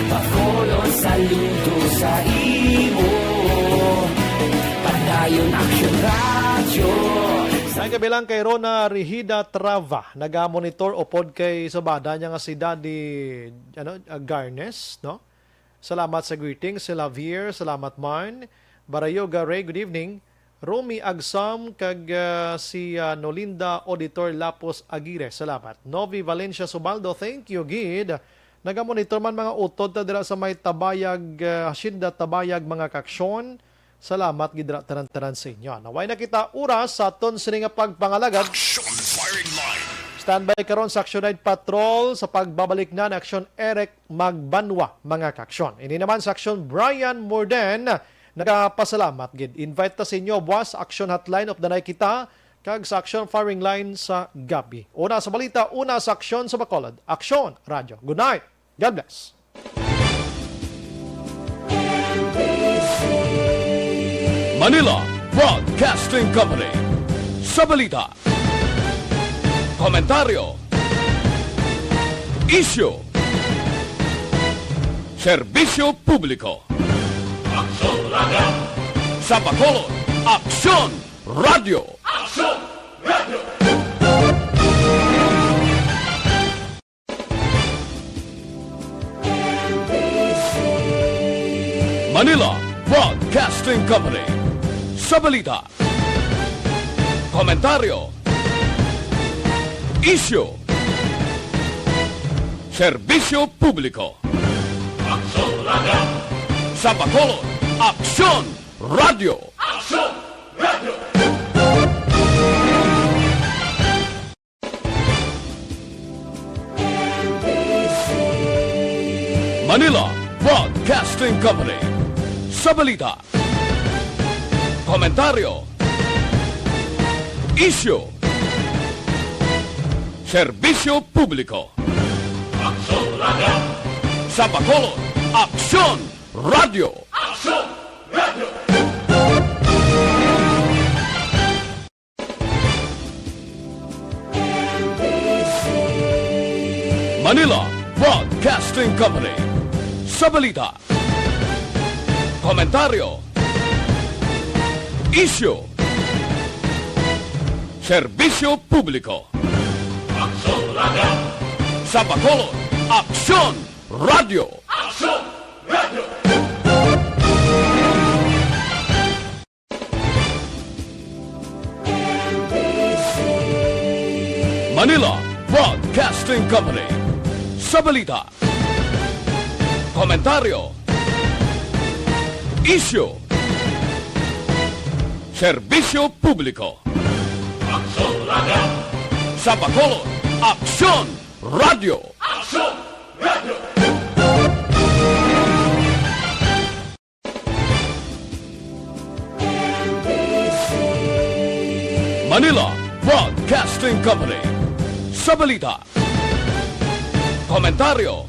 Bacolod, saludo sa imo. Padayon Aksyon Radyo. Ay, kabilang kay Rona Rigida Trava, nagamonitor upod kay Sabada niya nga si Daddy, ano, ah, Garnes, no? Salamat sa greetings. Si Lavier, salamat man. Barayoga Ray, good evening. Romy Agsam kag, ah, si, ah, Nolinda Auditor Lapos Aguirre, salamat. Novi Valencia Subaldo, thank you gid. Nagamonitor man mga utod ta dira sa may Tabayag, ah, Hacienda Tabayag, mga kaaksyon. Salamat gid ra tanan-tanan sa inyo. Naway na kita oras sa aton sini nga pagpangalagad. Action Firing Line. Standby karon sa Action Night Patrol sa pagbabalik na ni Action Eric Magbanwa, mga kaaksyon. Ini naman sa Action Brian Morden, nagapasalamat gid. Invite ta sa inyo buwas sa Action Hotline, updanay kita, kag sa Action Firing Line sa gabi. Una sa balita, una sa aksyon sa Bacolod. Action Radyo. Good night. God bless. Manila Broadcasting Company. Sa balita, komentaryo, isyu, serbisyo publiko. Aksyon Radyo. Sa Bacolod, Aksyon Radyo. Aksyon Radyo. Manila Broadcasting Company. Sa balita, komentaryo, isyu, serbisyo publiko. Aksyon Radyo. Sa Bacolod, Aksyon Radyo. Aksyon Radyo. Broadcasting Company. Sa balita, komentaryo, isyu, serbisyo publiko. Aksyon Radio! Sa Bacolod, Aksyon Radio! Aksyon Radio! Manila Broadcasting Company. Sa balita, komentaryo, isyu, serbisyo publiko. Aksyon Radio! Sa Bacolod, Aksyon Radio! Aksyon Radio! Manila Broadcasting Company. Sa balita, komentaryo, isyu, serbisyo publiko. Aksyon Radio! Sa Bacolod, Aksyon Radio! Aksyon Radio! Manila Broadcasting Company. Sa balita, komentaryo,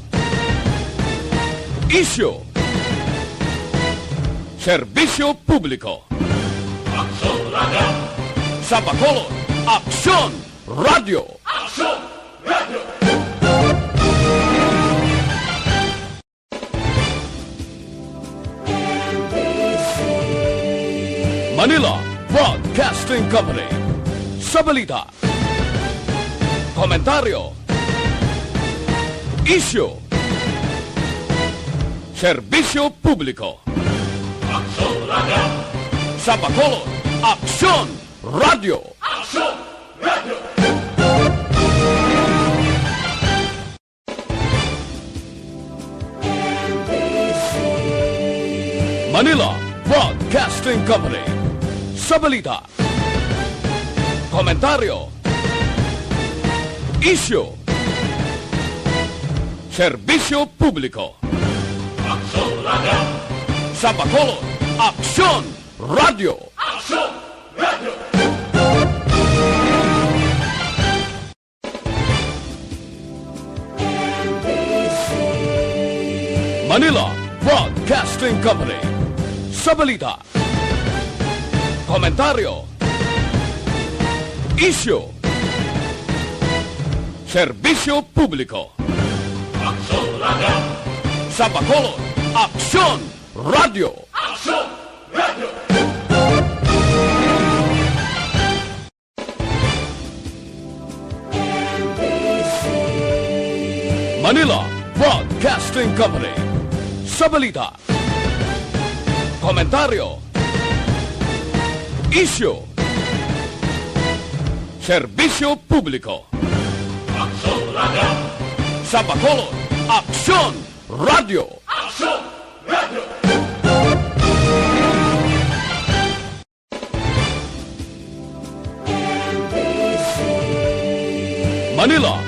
isyu, serbisyo publiko. Aksyon Radio! Sa Bacolod, Aksyon Radio! Aksyon Radio! Manila Broadcasting Company. Sa balita, komentaryo, isyu, serbisyo publiko. Aksyon Radio! Sa Bacolod, Aksyon Radio! Aksyon Radio! Manila Broadcasting Company. Sa balita, komentaryo, isyu, serbisyo publiko. Aksyon Radio! Sa Bacolod, Aksyon Radio! Aksyon Radio! Manila Broadcasting Company. Sa balita, komentaryo, isyu, serbisyo publiko. Aksyon Radio! Sa Bacolod, Aksyon Radio! Aksyon Radio! Manila Broadcasting Company. Sa balita, komentaryo, isyu, serbisyo publiko. Aksyon Radio! Sa Bacolod, Aksyon Radio! Aksyon Radio! Manila